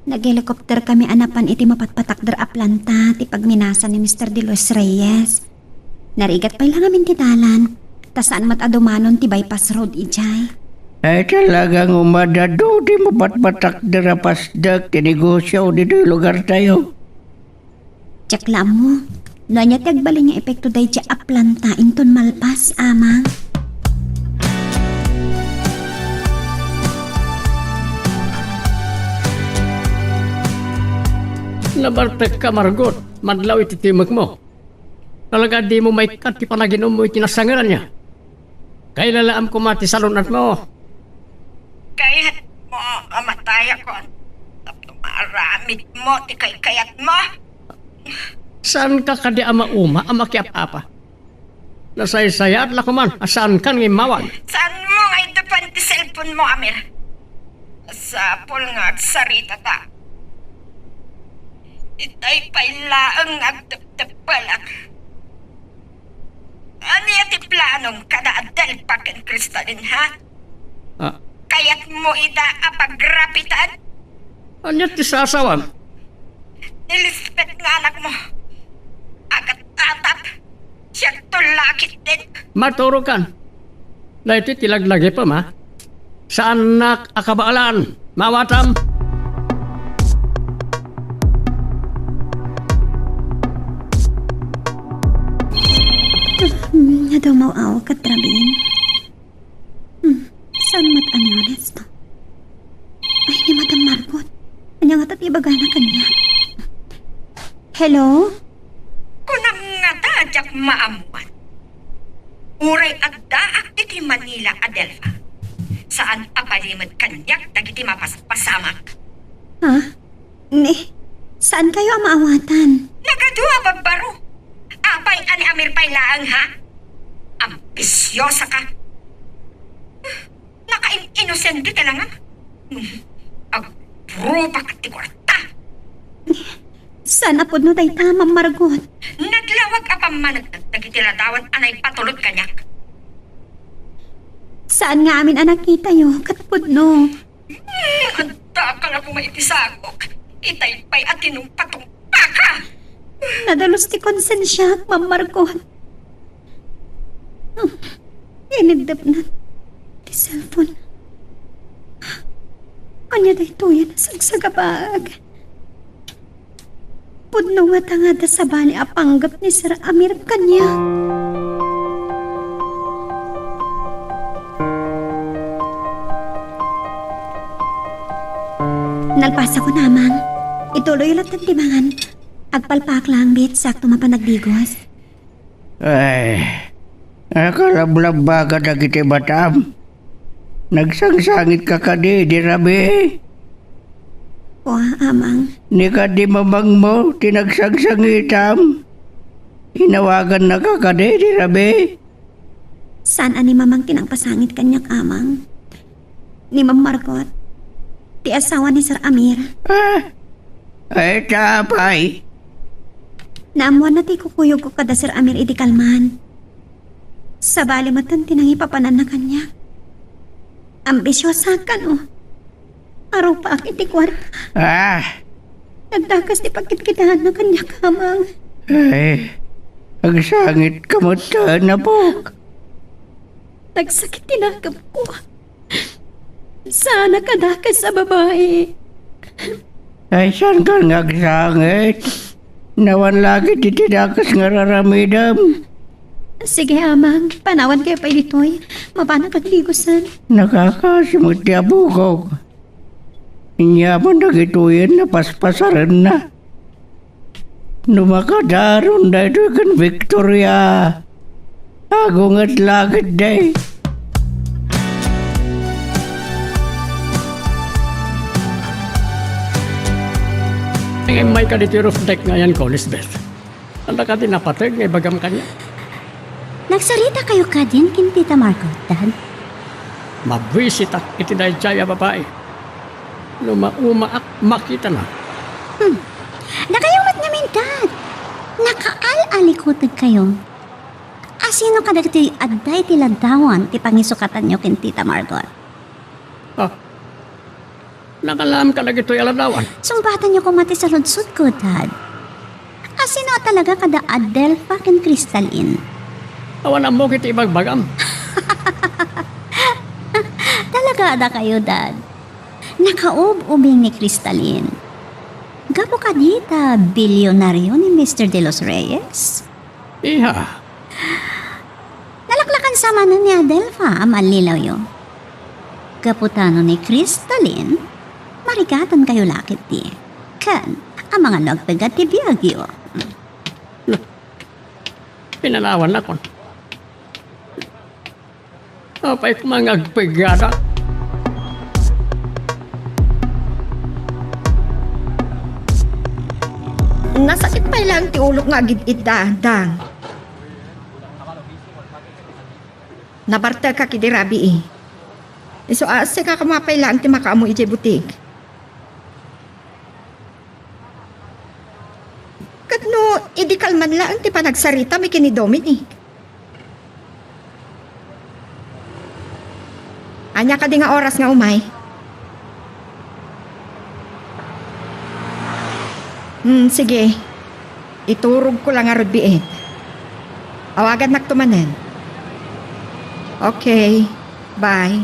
Naghelicopter kami a napan iti mapatpatakder a planta ti pagminasan ni Mister De Los Reyes. Narigat pay la ngamin ti dalan, ta saan met a dumanon ti bypass road idiay. Ay, talagang umadado ti mapatpatakder a pasdek ti negosio ditoy lugartayo. Diak la ammo no ania ti agbalin nga epekto daydiay a planta inton malpas, Amang. Nabartekka, Margot, madlaw iti timekmo. Talaga dimo maikkat ti panaginummo iti nasangeranna. Kailalaam koma ti salun-atmo. Kayatmo a matayakon tapno maaramidmo ti kaykayatmo? Saanka kadi a mauma a makiap-apa? Nasaysayaat la koman a saankan nga immawag. Saanmo nga iddapan ti cellphone mo, Amir? Masapul nga agsaritata. Itay pay laeng nga agtepteppelak. Ania ti planom kada Adelfa ken Kristalin, ha? Ah. Kayatmo ida a pagrapitan? Ania ti sasawam? Ni Lisbeth nga anakmo. Agat-atap. Siak to lakit din. Maturokan. Daytoy ti laglagipem, ha? Saannak a kabaelan. Maawatam. Hmm, adu maw-aw ket rabin. Hmm, saan met a ni Onesto? Ay, ni Madam Margot. Ania ngata ti ibagana kaniak? Hello? Kunam ngata a diak maammuan. Uray addaak ditoy Manila, Adelfa, saan a palimed kaniak dagiti mapaspasamak. Ha? Ni, saankayo a maawatan? Nagadu a babbaro. Apay a ni Amir pay laeng, ha? Ambisiosaka. Nakain-inosente ti langam. Agrupak ti kuarta. Saan a pudno dayta, Ma'am Margot? Naglawag a pammaneknek dagiti ladawan a naipatulod kaniak. Saan nga amin a nakitayo ket pudno? Hmm, adda ka la koma iti sagok. Itay pay a tinungpatungpaka. Nadalus ti konsensiak, Ma'am Margot. Hmm. Iniddepna ti cellphone. Ania daytoy a nasagsagabaag? Pudno ngata nga adda sabali a panggep ni Sir Amir kaniak. Nalpasakon, Amang. Ituloy latta ti mangan. Agpalpaak laeng, Bit, sakto mapan agdigos. Ay, nakalablabba ka dagiti matam. Nagsangsangitka kadi idi rabii? Wa, Amang. Ni kadi mamangmo ti nagsangsangitam? Inawagannaka kadi idi rabii? Saan a ni Mamang ti nangpasangit kaniak, Amang. Ni Ma'am Margot, ti asawa ni Sir Amir. Ah, ay, apay? Naammoanna ti ikukuyogko kada Sir Amir idi kalman. Sabali met ti nangipapananna kaniak. Ambisiosakan, o. Arupaak iti kuarta. Ah! Nagdakas ti pagkitkitaanna kaniak, Amang. Ay, agsangitka met, apok. Nagsakit ti nakemko. Saan a kadakas a babai. Ay, saankan nga agsangit? Nawan la ket iti dakas nga raramidem. Sige, Amang. Panawankayo pay ditoy. Mapanak agdigosen. Nakakaasi met ti apok. Ania man dagitoyen a paspasarenna? No makadaron daytoy ken Victoria, agunget la ketdi. Immayka ditoy roof deck nga ayanko, Lisbeth. Ania kadi napateg nga ibagam kaniak? Nagsarita kayo kadin ken Tita Margot, Dad? Mabuisitak iti daydiay a babai. No maumaak, makitana. Hmm. Dakayo met ngamin, Dad. Nakaal-alikuteg kayo. Asino kadagitoy adda iti ladawan ti pangisukatanyo ken Tita Margot? Ah, nakalaam kadagitoy a ladawan? Sungbatanyo koma ti saludsodko, Dad. Asino a talaga kada Adelfa ken Crystalline? Awan ammok iti ibagbagam. Talaga a dakayo, Dad. Nakaub-ubing ni Crystalline. Gapu kadi ta bilyonario ni Mister De Los Reyes? Iha. Nalaklakan sa manen ni Adelfa a mallilawyo. Gapu ta no ni Crystalline, marigatan kayo la ketdi. Ken, amangan no agpeggat ti biagyo. Pinanawan nakon. Apay koma nga agpeggatak? Nasakit pay laeng ti ulok nga agid-idda, Dang. Nabartekak idi rabii. Isu a, sika koma pay laeng ti makaammo idiay butik. Ket no idi kalman laeng ti panagsaritam ken ni Dominic? Ania kadi nga oras nga umay? Hmm, sige. Iturogko la ngarud biit. Awagannakto manen. Okay. Bye.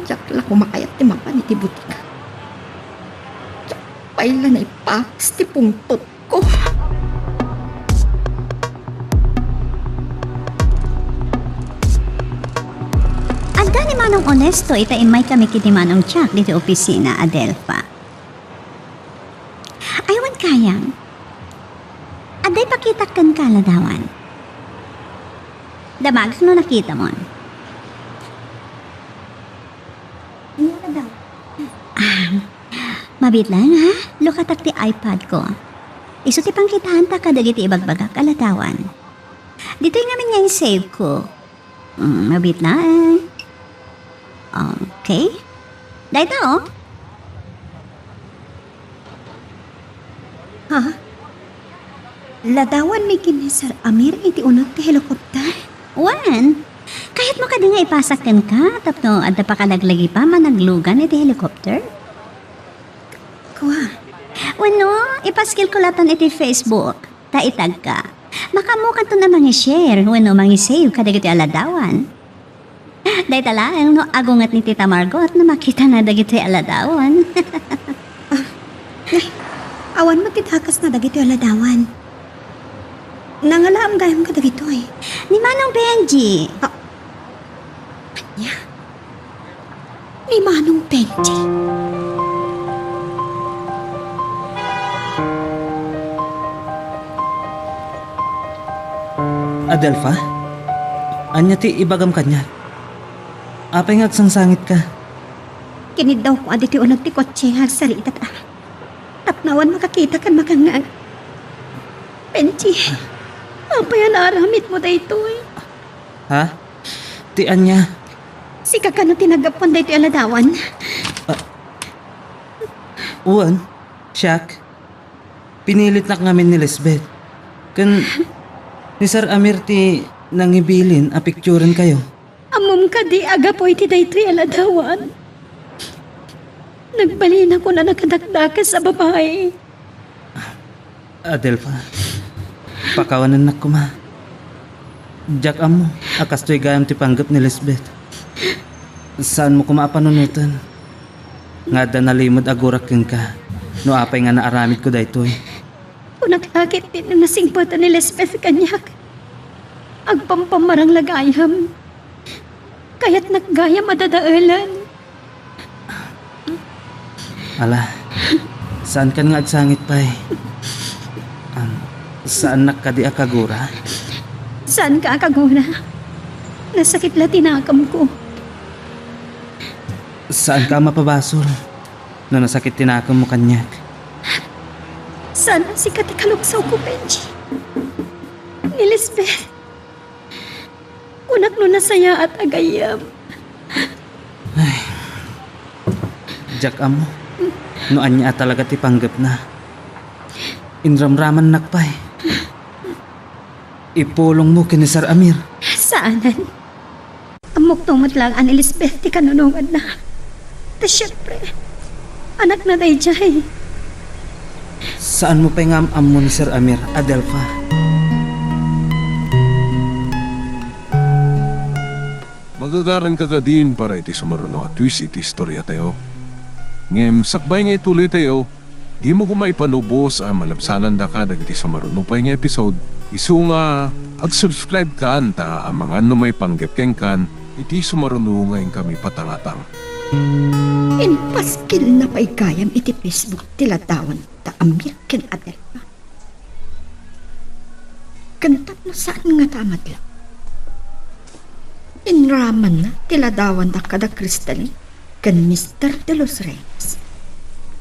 Diak la koma kayat ti mapan iti butik. Diak pay la naipaas ti pungtotko. Adda ni Manong Onesto ita immaykami ken ni Manong Jack ditoy opisina, Adelfa. Ay, wen kayam. Adda ipakitak kenka a ladawan. Damagek no nakitamon. Ania ladawan? Ah, mabiit laeng, ha? Lukatak ti iPad ko. Isu ti pangkitaanta kadagiti ibagbagak a ladawan. Ditoy ngamin nga i-save ko. Mm, mabiit laeng. Okay. Dayta, oh. Ha? Ladawanmi ken ni Sir Amir iti uneg ti helicopter? Wen, kayatmo kadi nga ipasak kenka tapno adda pakalaglagipaman a naglugan iti helicopter? Kua. Wenno, ipaskilko laeng iti Facebook. Ta itagka. Makaammokanton a mangi-share wenno mangi-save kadagitoy a ladawan. Dayta laeng no agunget ni Tita Margot no makitana dagitoy a ladawan. Ah, nay, awan met ti dakesna dagitoy a ladawan. Nangalaam gayam kadagitoy. Ni Manong Benji. Ah, ania? Ni Manong Benji. Adelfa? Ania ti ibagam kaniak? Apay nga agsangsangit ka? Kiniddawko a ditoy uneg ti kotse nga agsaritat a. Tapno awan makakita ken makangngeg. Benji, apay a naaramidmo daytoy? Ha? Ti ania? Sika kano ti naggapuan daytoy a ladawan? Ah. Wen, siak. Pinilitnak ngamin ni Lisbeth. Ken ni Sir Amir ti nangibilin a picturen kayo. Ammom kadi a gapu iti daytoy a ladawan? Nagbalinakon a nakadakdakes a babai. Adelfa, pakawanennak koma. Diak ammo a kastoy gayam ti panggep ni Lisbeth. Saanmo koma a panunoten nga adda nalimed a gurak kenka no apay nga naaramidko daytoy. Kunak la ketdi no nasingpetan ni Lisbeth kaniak. Agpampamarang la gayam. Kayatnak gayam a dadaelen. Ala, saankan nga agsangit pay? Am, saannak kadi a kagura? Saanka a kagura? Nasakit la ti nakemko. Saanka a mapabasol no nasakit ti nakemmo kaniak? Saan a sika ti kalugsawko, Benji. Ni Lisbeth. Kunak no nasayaat a gayyem. Ay. Diak ammo no ania a talaga ti panggepna. Inramramannak pay. Ipulongmo ken ni Sir Amir. Saanen. Ammokto met laeng a ni Lisbeth ti kanunonganna. Ta siempre, anakna daydiay. Saanmo pay nga am-ammo ni Sir Amir, Adelfa? Magagaranka kadin para iti sumaruno a twist iti istoriatayo. Ngem sakbay nga ituloytayo, dimo koma ipanubos a malabsanandaka dagiti sumaruno pay nga episode, isu nga agsubscribe kan ta amangan no maipanggep kenkan iti sumaruno nga inkami patangatang. Impaskilna pay gayam iti Facebook ti ladawan da Amir ken Adelfa. Ken tapno saan ngata a madlaw, inramanna ti ladawanda kada Crystalline ken Mister De Los Reyes,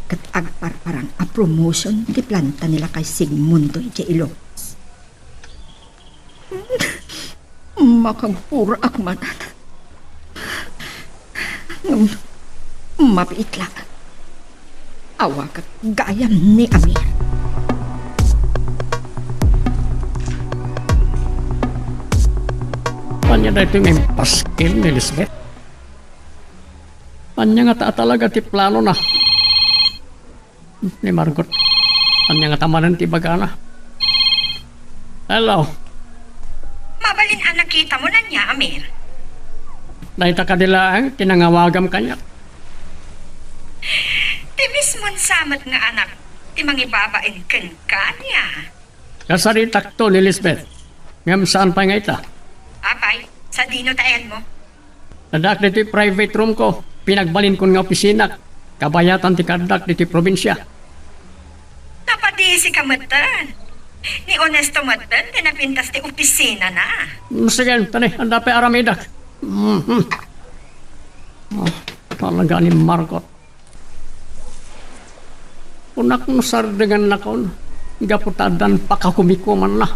ket agparparang a promotion ti planta ni Lakay Sigmundo idiay Ilocos. Makagpuraak manen. Ngem mabiit la. Awagak gayam ni Amir. Ania daytoy nga impaskil ni Lisbeth? Ania ngata a talaga ti planona? Ni Margot. Ania ngata manen ti ibagana? Hello. Mabalin a nakitam ania, Amir? Dayta kadi laeng ti nangawagam kaniak. Ti mismon sa met nga anak ti mangibabain kenka ania? Kasaritakto ni Lisbeth. Ngem saan pay nga ita? Apay, sadino ta ayanmo? Addaak ditoy private room ko. Pinagbalinkon nga opisinak. Kabayatan ti kaaddak ditoy probinsia. Napadisika metten. Ni Onesto metten ti napintas ti opisinana. Mm, sige, tani, adda pay aramidak. Mhm. Ah, talaga ni Margot. Kunak no sardengannakon, gapu ta addan pakakumikumanna.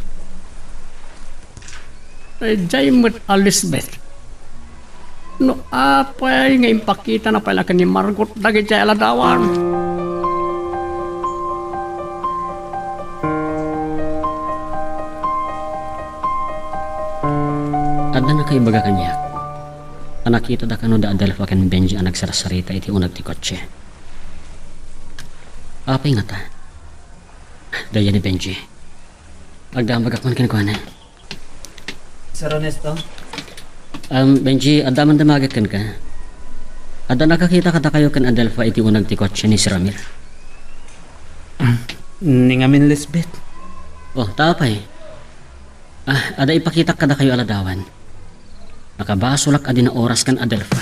Daydiay met a Lisbeth. No apay nga impakitana pay la ken ni Margot dagiti aladawan. Adda nakaibaga kaniak. A nakitada kano da Adelfa ken Benji a nagsarsarita iti uneg ti kotse. Apay ngata? Dayta ni Benji. Agdamagak man kenkuana. Sir Ernesto? Um, Benji, adda man damagek kenka. Adda nakakita kadakayo ken Adelfa iti uneg ti kotse ni Sir Amir? Ah, ni ngamin Lisbeth. Oh, ta apay? Ah, adda ipakitak kadakayo a ladawan. Nakabasolak a di naoras ken Adelfa.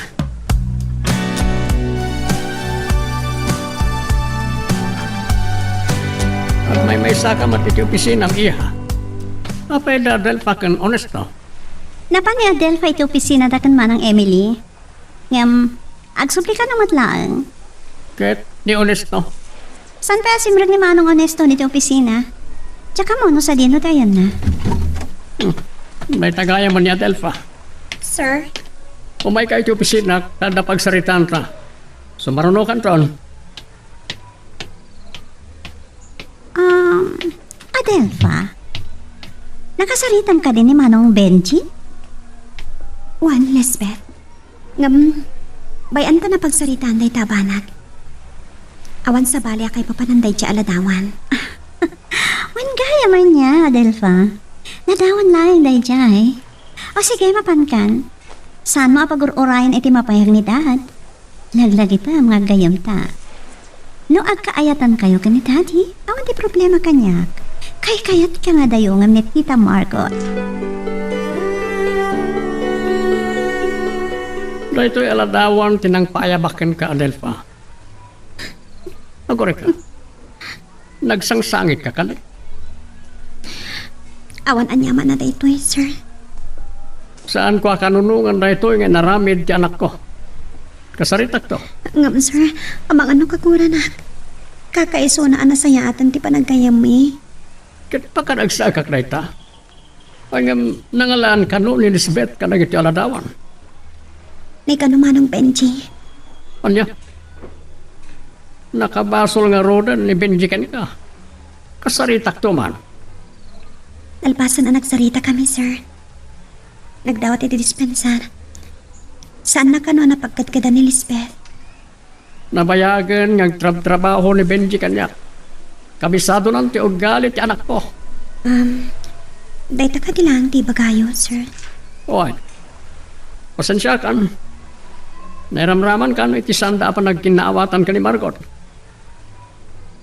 Agmaymaysaka met iti opisinam, iha. Apay da Adelfa ken Onesto? Napan ni Adelfa iti opisinada ken Manang Emily. Ngem, agsubli kano met laeng. Ket ni Onesto? Saan pay a simrek ni Manong Onesto iti opisina? Diak ammo no sadino ti ayanna. Hmm. Dayta gayam ni Adelfa. Sir? Umayka iti opisina, ta adda pagsaritaanta. Sumarunokanton. Um, Adelfa, nakasaritam kadi ni Manong Benji? Wen, Lisbeth. Ngem, bay-an ta napagsaritaan dayta a banag. Awan sabali a kaipapanan daydiay a ladawan. Wen gayam ania, Adelfa. Ladawan laeng daydiay. O sige, mapankan. Saanmo a pagur-urayen iti mapayag ni Dad? Laglagitam nga aggayemta. No agkaayatankayo ken ni Daddy, awan ti problema kaniak. Kaykayatka nga adayo ngem ni Tita Margot. Daytoy a ladawan ti nangpaayabak kenka, Adelfa. Agurayka. Nagsangsangitka kadi? Awan aniamanna daytoy, sir. Saanko a kanunongan daytoy nga inaramid ti anakko. Kasaritakto. Ngem, sir, amangan no kaguranak. Kakaisuna a nasayaatan ti panaggayyemmi. Ket pakanagsakak dayta. Ngem nangalaan kano ni Lisbeth kadagiti aladawan? Ni kano, Manong Benji? Ania? Nakabasol ngaruden ni Benji kenka. Kasaritakto man. Nalpasen a nagsarita kami, sir. Nagdawat iti dispensar. Saanna kano a napagkedkedan ni Lisbeth. Nabayagen nga agtrabtrabaho ni Benji kaniak. Kabisadonan ti ugali ti anakko. Um, dayta kadi laeng ti ibagayo, sir? Oy, pasensiakan. Nairamramankan iti saanda a panagkinnaawatan ken ni Margot.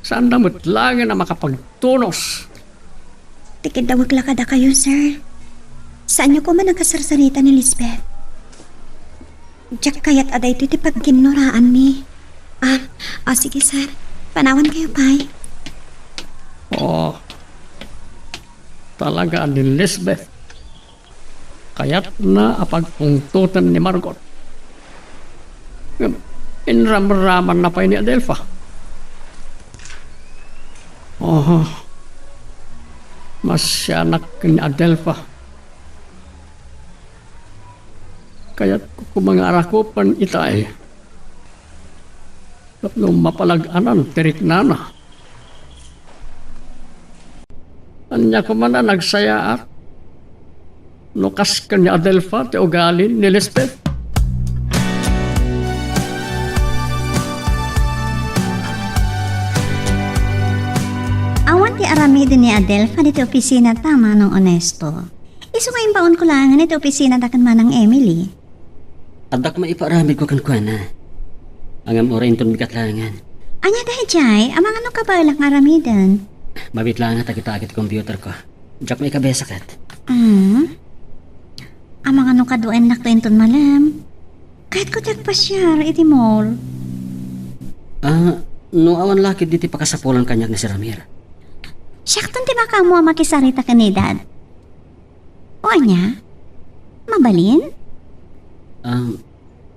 Saanda met laengen a makapagtunos. Tikidawek la kadakayo, sir. Saanyo koma a kasarsarita ni Lisbeth. Diak kayat a daytoy ti pagkinnuraanmi. Ah, ah, sige, sir. Panawankayo pay. Oh, talaga ni Lisbeth. Kayatna a pagpungtoten ni Margot. Ngem, inramramanna pay ni Adelfa. Oh, masianak ni Adelfa. Kayatko koma nga arakupen itay tapno mapalag-anan ti riknana. Ania koma a nagsayaat no kas ken ni Adelfa ti ugali ni Lisbeth? Awan ti aramiden ni Adelfa ditoy opisina ta, Manong Onesto. Isu nga imbaonko laengen iti opisina da ken Manang Emily. Addak maipaaramidko kenkuana. Ngem uray inton bigat laengen. Ania daydiay? Amangan no kabaelak nga aramiden. Mabiit laeng a tagitaag iti computerko. Diak maikabesa ket. Hmm? Amangan no kaduaennakto inton malem. Kayatko ti agpasiar iti mall. Ah, no awan la ketdi ti pakasapulan kaniak ni Sir Amir. Siakton ti makaammo a makisarita ken ni Dad. O ania? Mabalin? Um,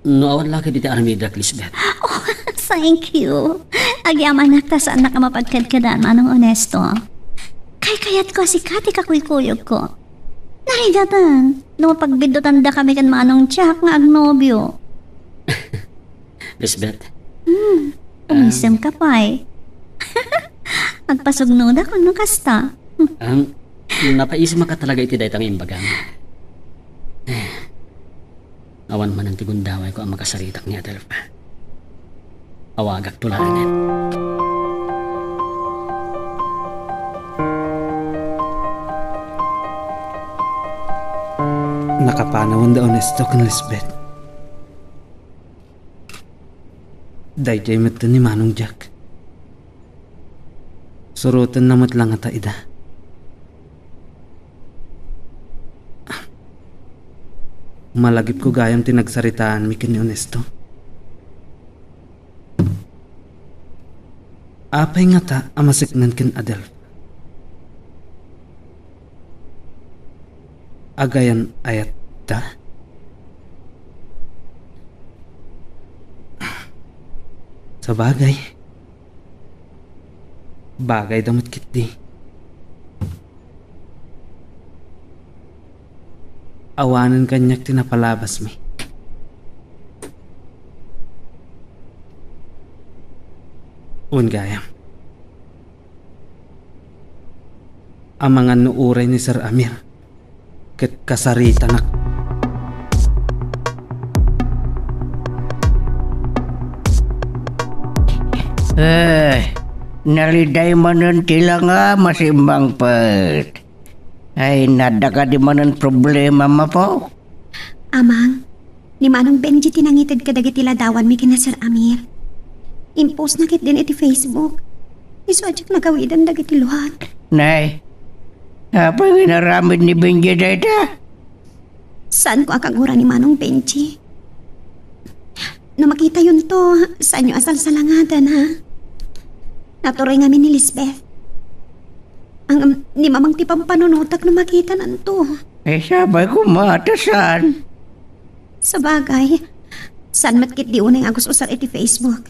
no awan la ketdi ti aramidak, Lisbeth. Oh, thank you. Agyamanak ta saannak a mapagkedkedan, Manong Onesto. Kaykayatko a sika ti kakuykuyogko. Narigaten, no mapagbiddutandakami ken Manong Jack nga agnobio. Lisbeth. Hmm, umisemka pay. Agpasugnodak no kasta. Um, napaisemaka talaga iti dayta nga imbagam. Awan manen ti gundawayko a makasaritak ni Adelfa. Awagakto laengen. Nakapanawen da Onesto ken Lisbeth. Daydiay metten ni Manong Jack. Surotenna met la ngata ida. Malagipko gayam ti nagsaritaanmi ken ni Onesto. Apay ngata a maseknen ken Adelfa? Agayan-ayatda? Sabagay, bagayda met ketdi. Awanen kaniak ti napalabasmi. Wen gayam. Amangan no uray ni Sir Amir ket kasaritanak. Eh, naliday manen ti langa, masimmangpet. Ay, nadda kadi manen problema, mapo? Amang, ni Manong Benji ti nangited kadagiti ladawanmi ken ni Sir Amir. Impostna ketdin iti Facebook. Isu a diak nagawiden dagiti luak. Nay, apay nga inaramid ni Benji dayta? Saanko a kagura ni Manong Benji. No makitayonto, saanyo a salsalangadan, ha? Naturay ngamin ni Lisbeth. Ngem, ni Mamang ti pampanunotak no makitananto. Eh, sapay koma ta saan. Sabagay, saan met ketdi unay nga agus-usar iti Facebook.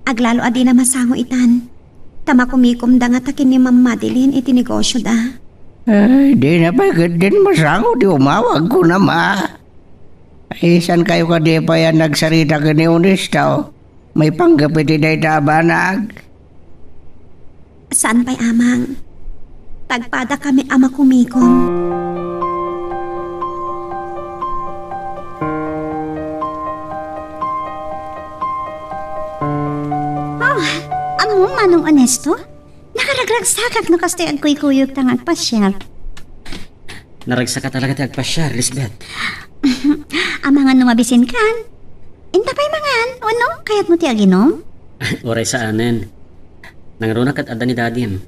Aglalo a dina masango itan. Ta makumikomda ngata ken ni Ma'am Madeline iti negosioda. Ay, dina pay ketdin masango ti umawag, kunam a. Ay, saan kayo kadi pay a nagsarita ken ni Onesto? Maipanggep iti dayta a banag? Saan pay, Amang. Tagpadakami a makumikom. Oh, ammom, Manong Onesto? Nakaragragsakak no kastoy agkuykuyogta nga agpasiar. Naragsaka talaga ti agpasiar, Lisbeth. Amangan no mabisinkan. Inta pay mangan, wenno kayatmo ti aginom? Uray saanen. Nangruna ket adda ni Dadim.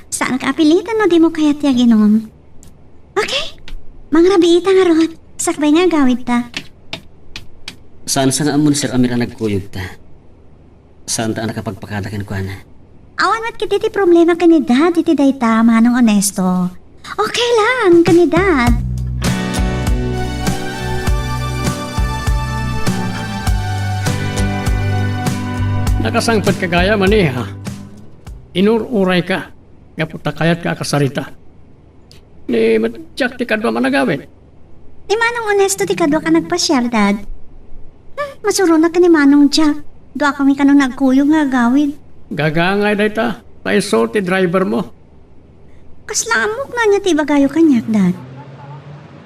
Saanka a pilitan no dimo kayat ti aginom. Okay, mangrabiita ngarud. Sakbay nga agawidta. Saan sa nga ammo ni Sir Amir a nagkuyogta? Saanta a nakapagpakada kenkuana. Awan met ketdi ti problema ken ni Dad iti dayta, Manong Onesto. Okay lang ken ni Dad. Nakasangpetka gayam a ni, ha? Inur-urayka gapu ta kayatka a kasarita. Ni met diak ti kaduam a nagawid. Ni Manong Onesto ti kaduak a nagpasiar, Dad. Hmm, masuronak ken ni Manong Jack. Duakami kano nagkuyog nga agawid. Gagangay dayta. Ta isu ti drivermo. Kasla ammok no ania ti ibagayo kaniak, Dad.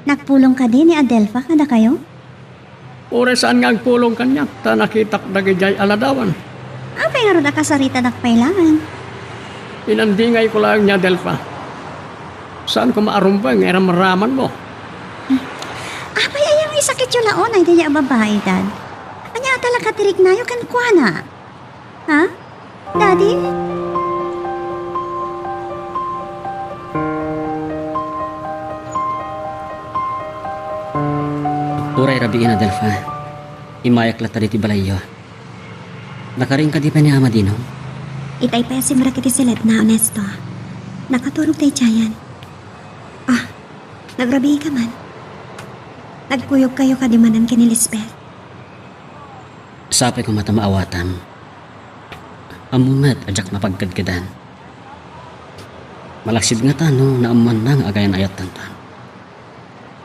Nagpulong kadi ni Adelfa kadakayo? Uray saan nga agpulong kaniak ta nakitak dagidiay a ladawan. Apay ngarud a kasaritadak pay laeng? Inandingayko laeng ni Adelfa. Saan koma a rumbeng nga iramramanmo? Apay aya nga isakityo la unay dayta a babai, Dad? Ania a talaga ti riknayo kenkuana? Ha? Daddy? Uray rabiin, Adelfa. Immayak latta ditoy balayyo. Nakaring kadi pay ni Ama Dino? Itay pay a simrek iti siledna, Onesto. Nakaturog daydiayen. Ah, nagrabiika man. Nagkuyogkayo kadi manen ken ni Lisbeth? Sapay koma ta maawatam. Ammom met a diak mapagkedkedan. Malaksid ngata no naammoanna nga agayan-ayattanton.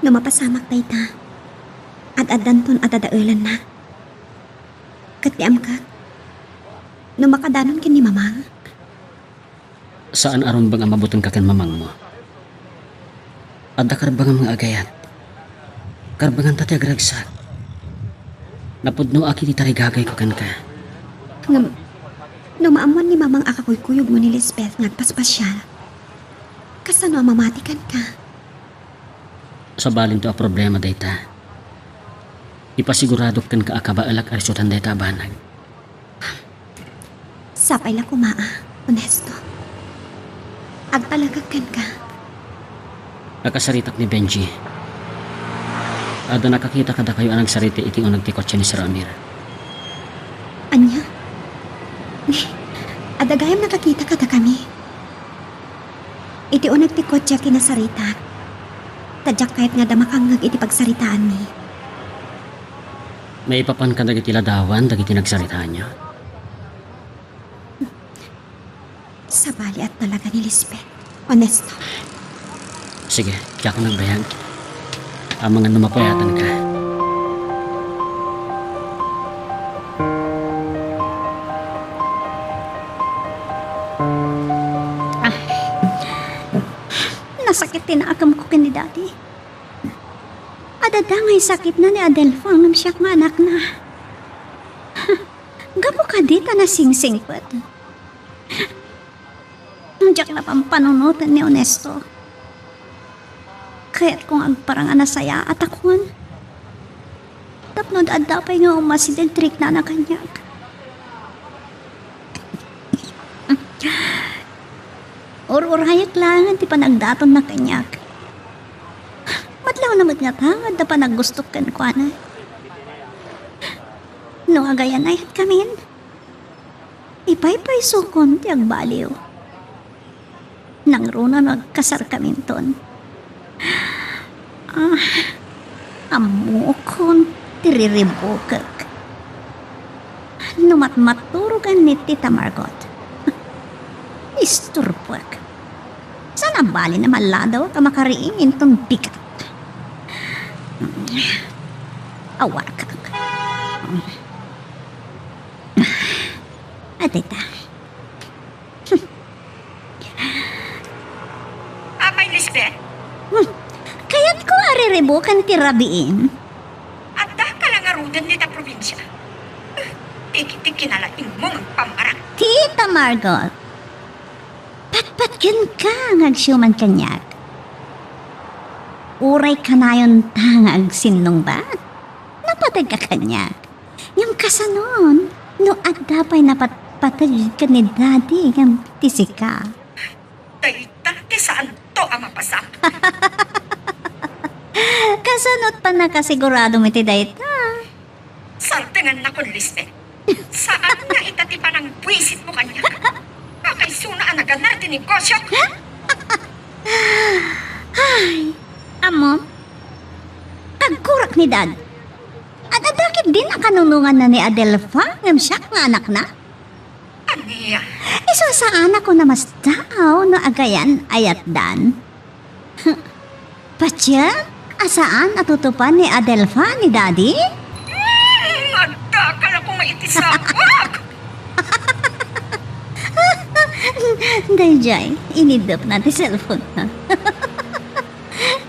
No mapasamak dayta, ad-addanton a dadaelanna. Ket ti amkak, no makadanon ken ni Mamang, Saan a rumbeng a mabutengka ken mamangmo. Adda karbengam nga agayat. Karbenganta ti agragsak. Napudnoak iti tarigagayko kenka. Ngem, no maammuan ni Mamang a kakuykuyogmo ni Lisbeth nga agpaspasiar, kasano a mamati kenka? Sabalinto a problema dayta. Ipasiguradok kenka a kabaelak a risutan dayta a banag. Sapay la koma a, Onesto. Agtalekak kenka. Nakasaritak ni Benji. Adda nakakita kadakayo a nagsarita iti uneg ti kotse ni Sir Amir. Ania? Ni, adda gayam nakakita kadakami. Iti uneg ti kotse a kinasaritak. Ta diak kayat nga adda makangngeg iti pagsaritaanmi. Maipapan kadagiti ladawan dagiti nagsaritaanyo? Sabali a talaga ni Lisbeth. Onesto. Sige, diakon agbayag. Amangan no mapayatanka. Ah. Nasakit ti naakemko ken ni Daddy. Adda nga isakitna ni Adelfa ngem siak nga anakna. Gapu kadi ta nasingsingpet. Diak napampanunoten ni Onesto. Kayatko nga agparang a nasayaat a kuan. Tapno adda pay nga umasid ti riknana kaniak. Ur-urayek laengen ti panagdatonna kaniak. Madlawna met ngata nga adda panaggustok kenkuana. No agayan-ayatkamin, ipaypaysokon ti agbaliw. Nangruna no agkasarkaminton. Ah, ammokon ti riribukek. No matmaturogan ni Tita Margot, isturbuek. Saan a bali na maladaw ka makariing inton bigat. Awakak. Adita. Apay, Lisbeth? Hmm. Kayatko a riribukan ti rabiin. Adda ka la ngaruden dita probinsia. Dagiti kinalaingmo nga pammarang. Tita Margot, patpatgenka nga agsiuman kaniak. Uray kanayonta nga agsinnungbat, napategka kaniak. Ngem kasanon, no adda pay napatpateg ken ni Daddy ngem ti sika? Dayta ti saanto a mapasam. Kasano't pannakasigurado iti dayta? Sartengannakon, Lisbeth. Saan nga ita ti panangbuisitmo kaniak? Kakaisuna a naganar ti negosio. Ay, ammom, agkurak ni Dad. Adda ketdin a kanunonganna ni Adelfa ngem siak nga anakna? Ania? Isu a saanak a namasdaaw no agayan a yatdan. Patiem a saan a tutupan ni Adelfa ni Daddy? Hmm, adda ka la koma iti sabak! Daydiay, iniddepna ti cellphone-na.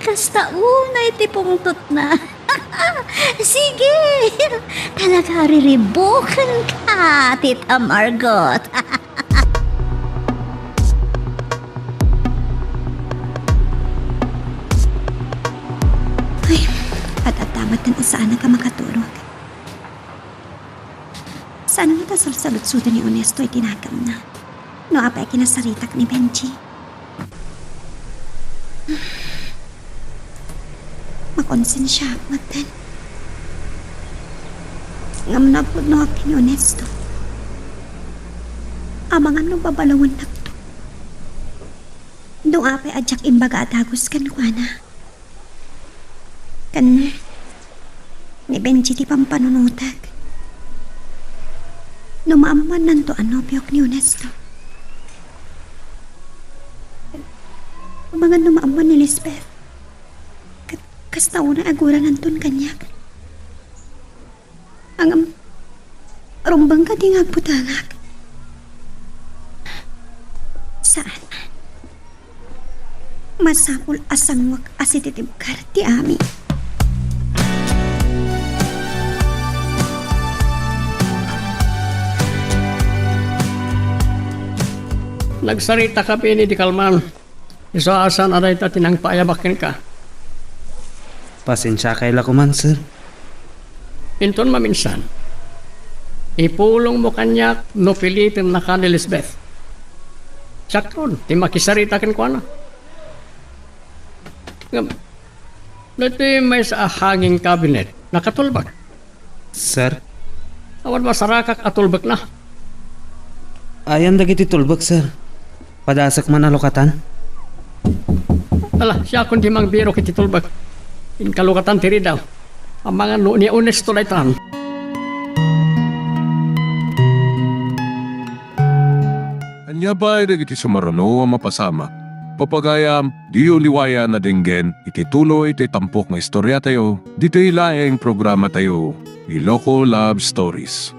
Kasta unay ti pungtotna. Sige! Talaga, riribukenka, Tita Margot. Ay, at-adda met a saanak a makaturog. Saan met a salsaludsoden ni Ernesto iti naganna? No apay a kinasaritak ni Benji? Makonsensiaak metten. Ngem no pudno ken ni Ernesto, amangan no babalawennakto. No apay a diak imbaga a dagus kenkuana. Ken ni Benji ti pampanunotek. No maammuannanto a nobiok ni Ernesto. Amangan no maammuan ni Lisbeth. Ket kasta unay a gurananton kaniak. Ngem, rumbeng kadi nga agbutengak? Saan. Masapul a sanguek a sititibker ti amin. Nagsaritakami idi kalman. Isu a saan a dayta ti nangpaayabak kenka. Pasensiakay la koman, sir. Inton maminsan, ipulongmo kaniak no pilitennaka ni Lisbeth. Siakon ti makisarita kenkuana. Ngem, daytoy maysa a hanging cabinet, nakatulbek. Sir? Awan masarakak a tulbekna. Ayan dagiti tulbek, sir. Padasek man a lukatan. Ala, siakon ti mangbirok iti tulbek. Inka lukatan ti ridaw. Amangan no ni Ernesto daytan. Ania pay dagiti sumaruno a mapasamak? Pagayam, diyo liwayan a denggen iti tuloy ti tampok nga istoriatayo, ditoy laeng programatayo, Iloko Love Stories.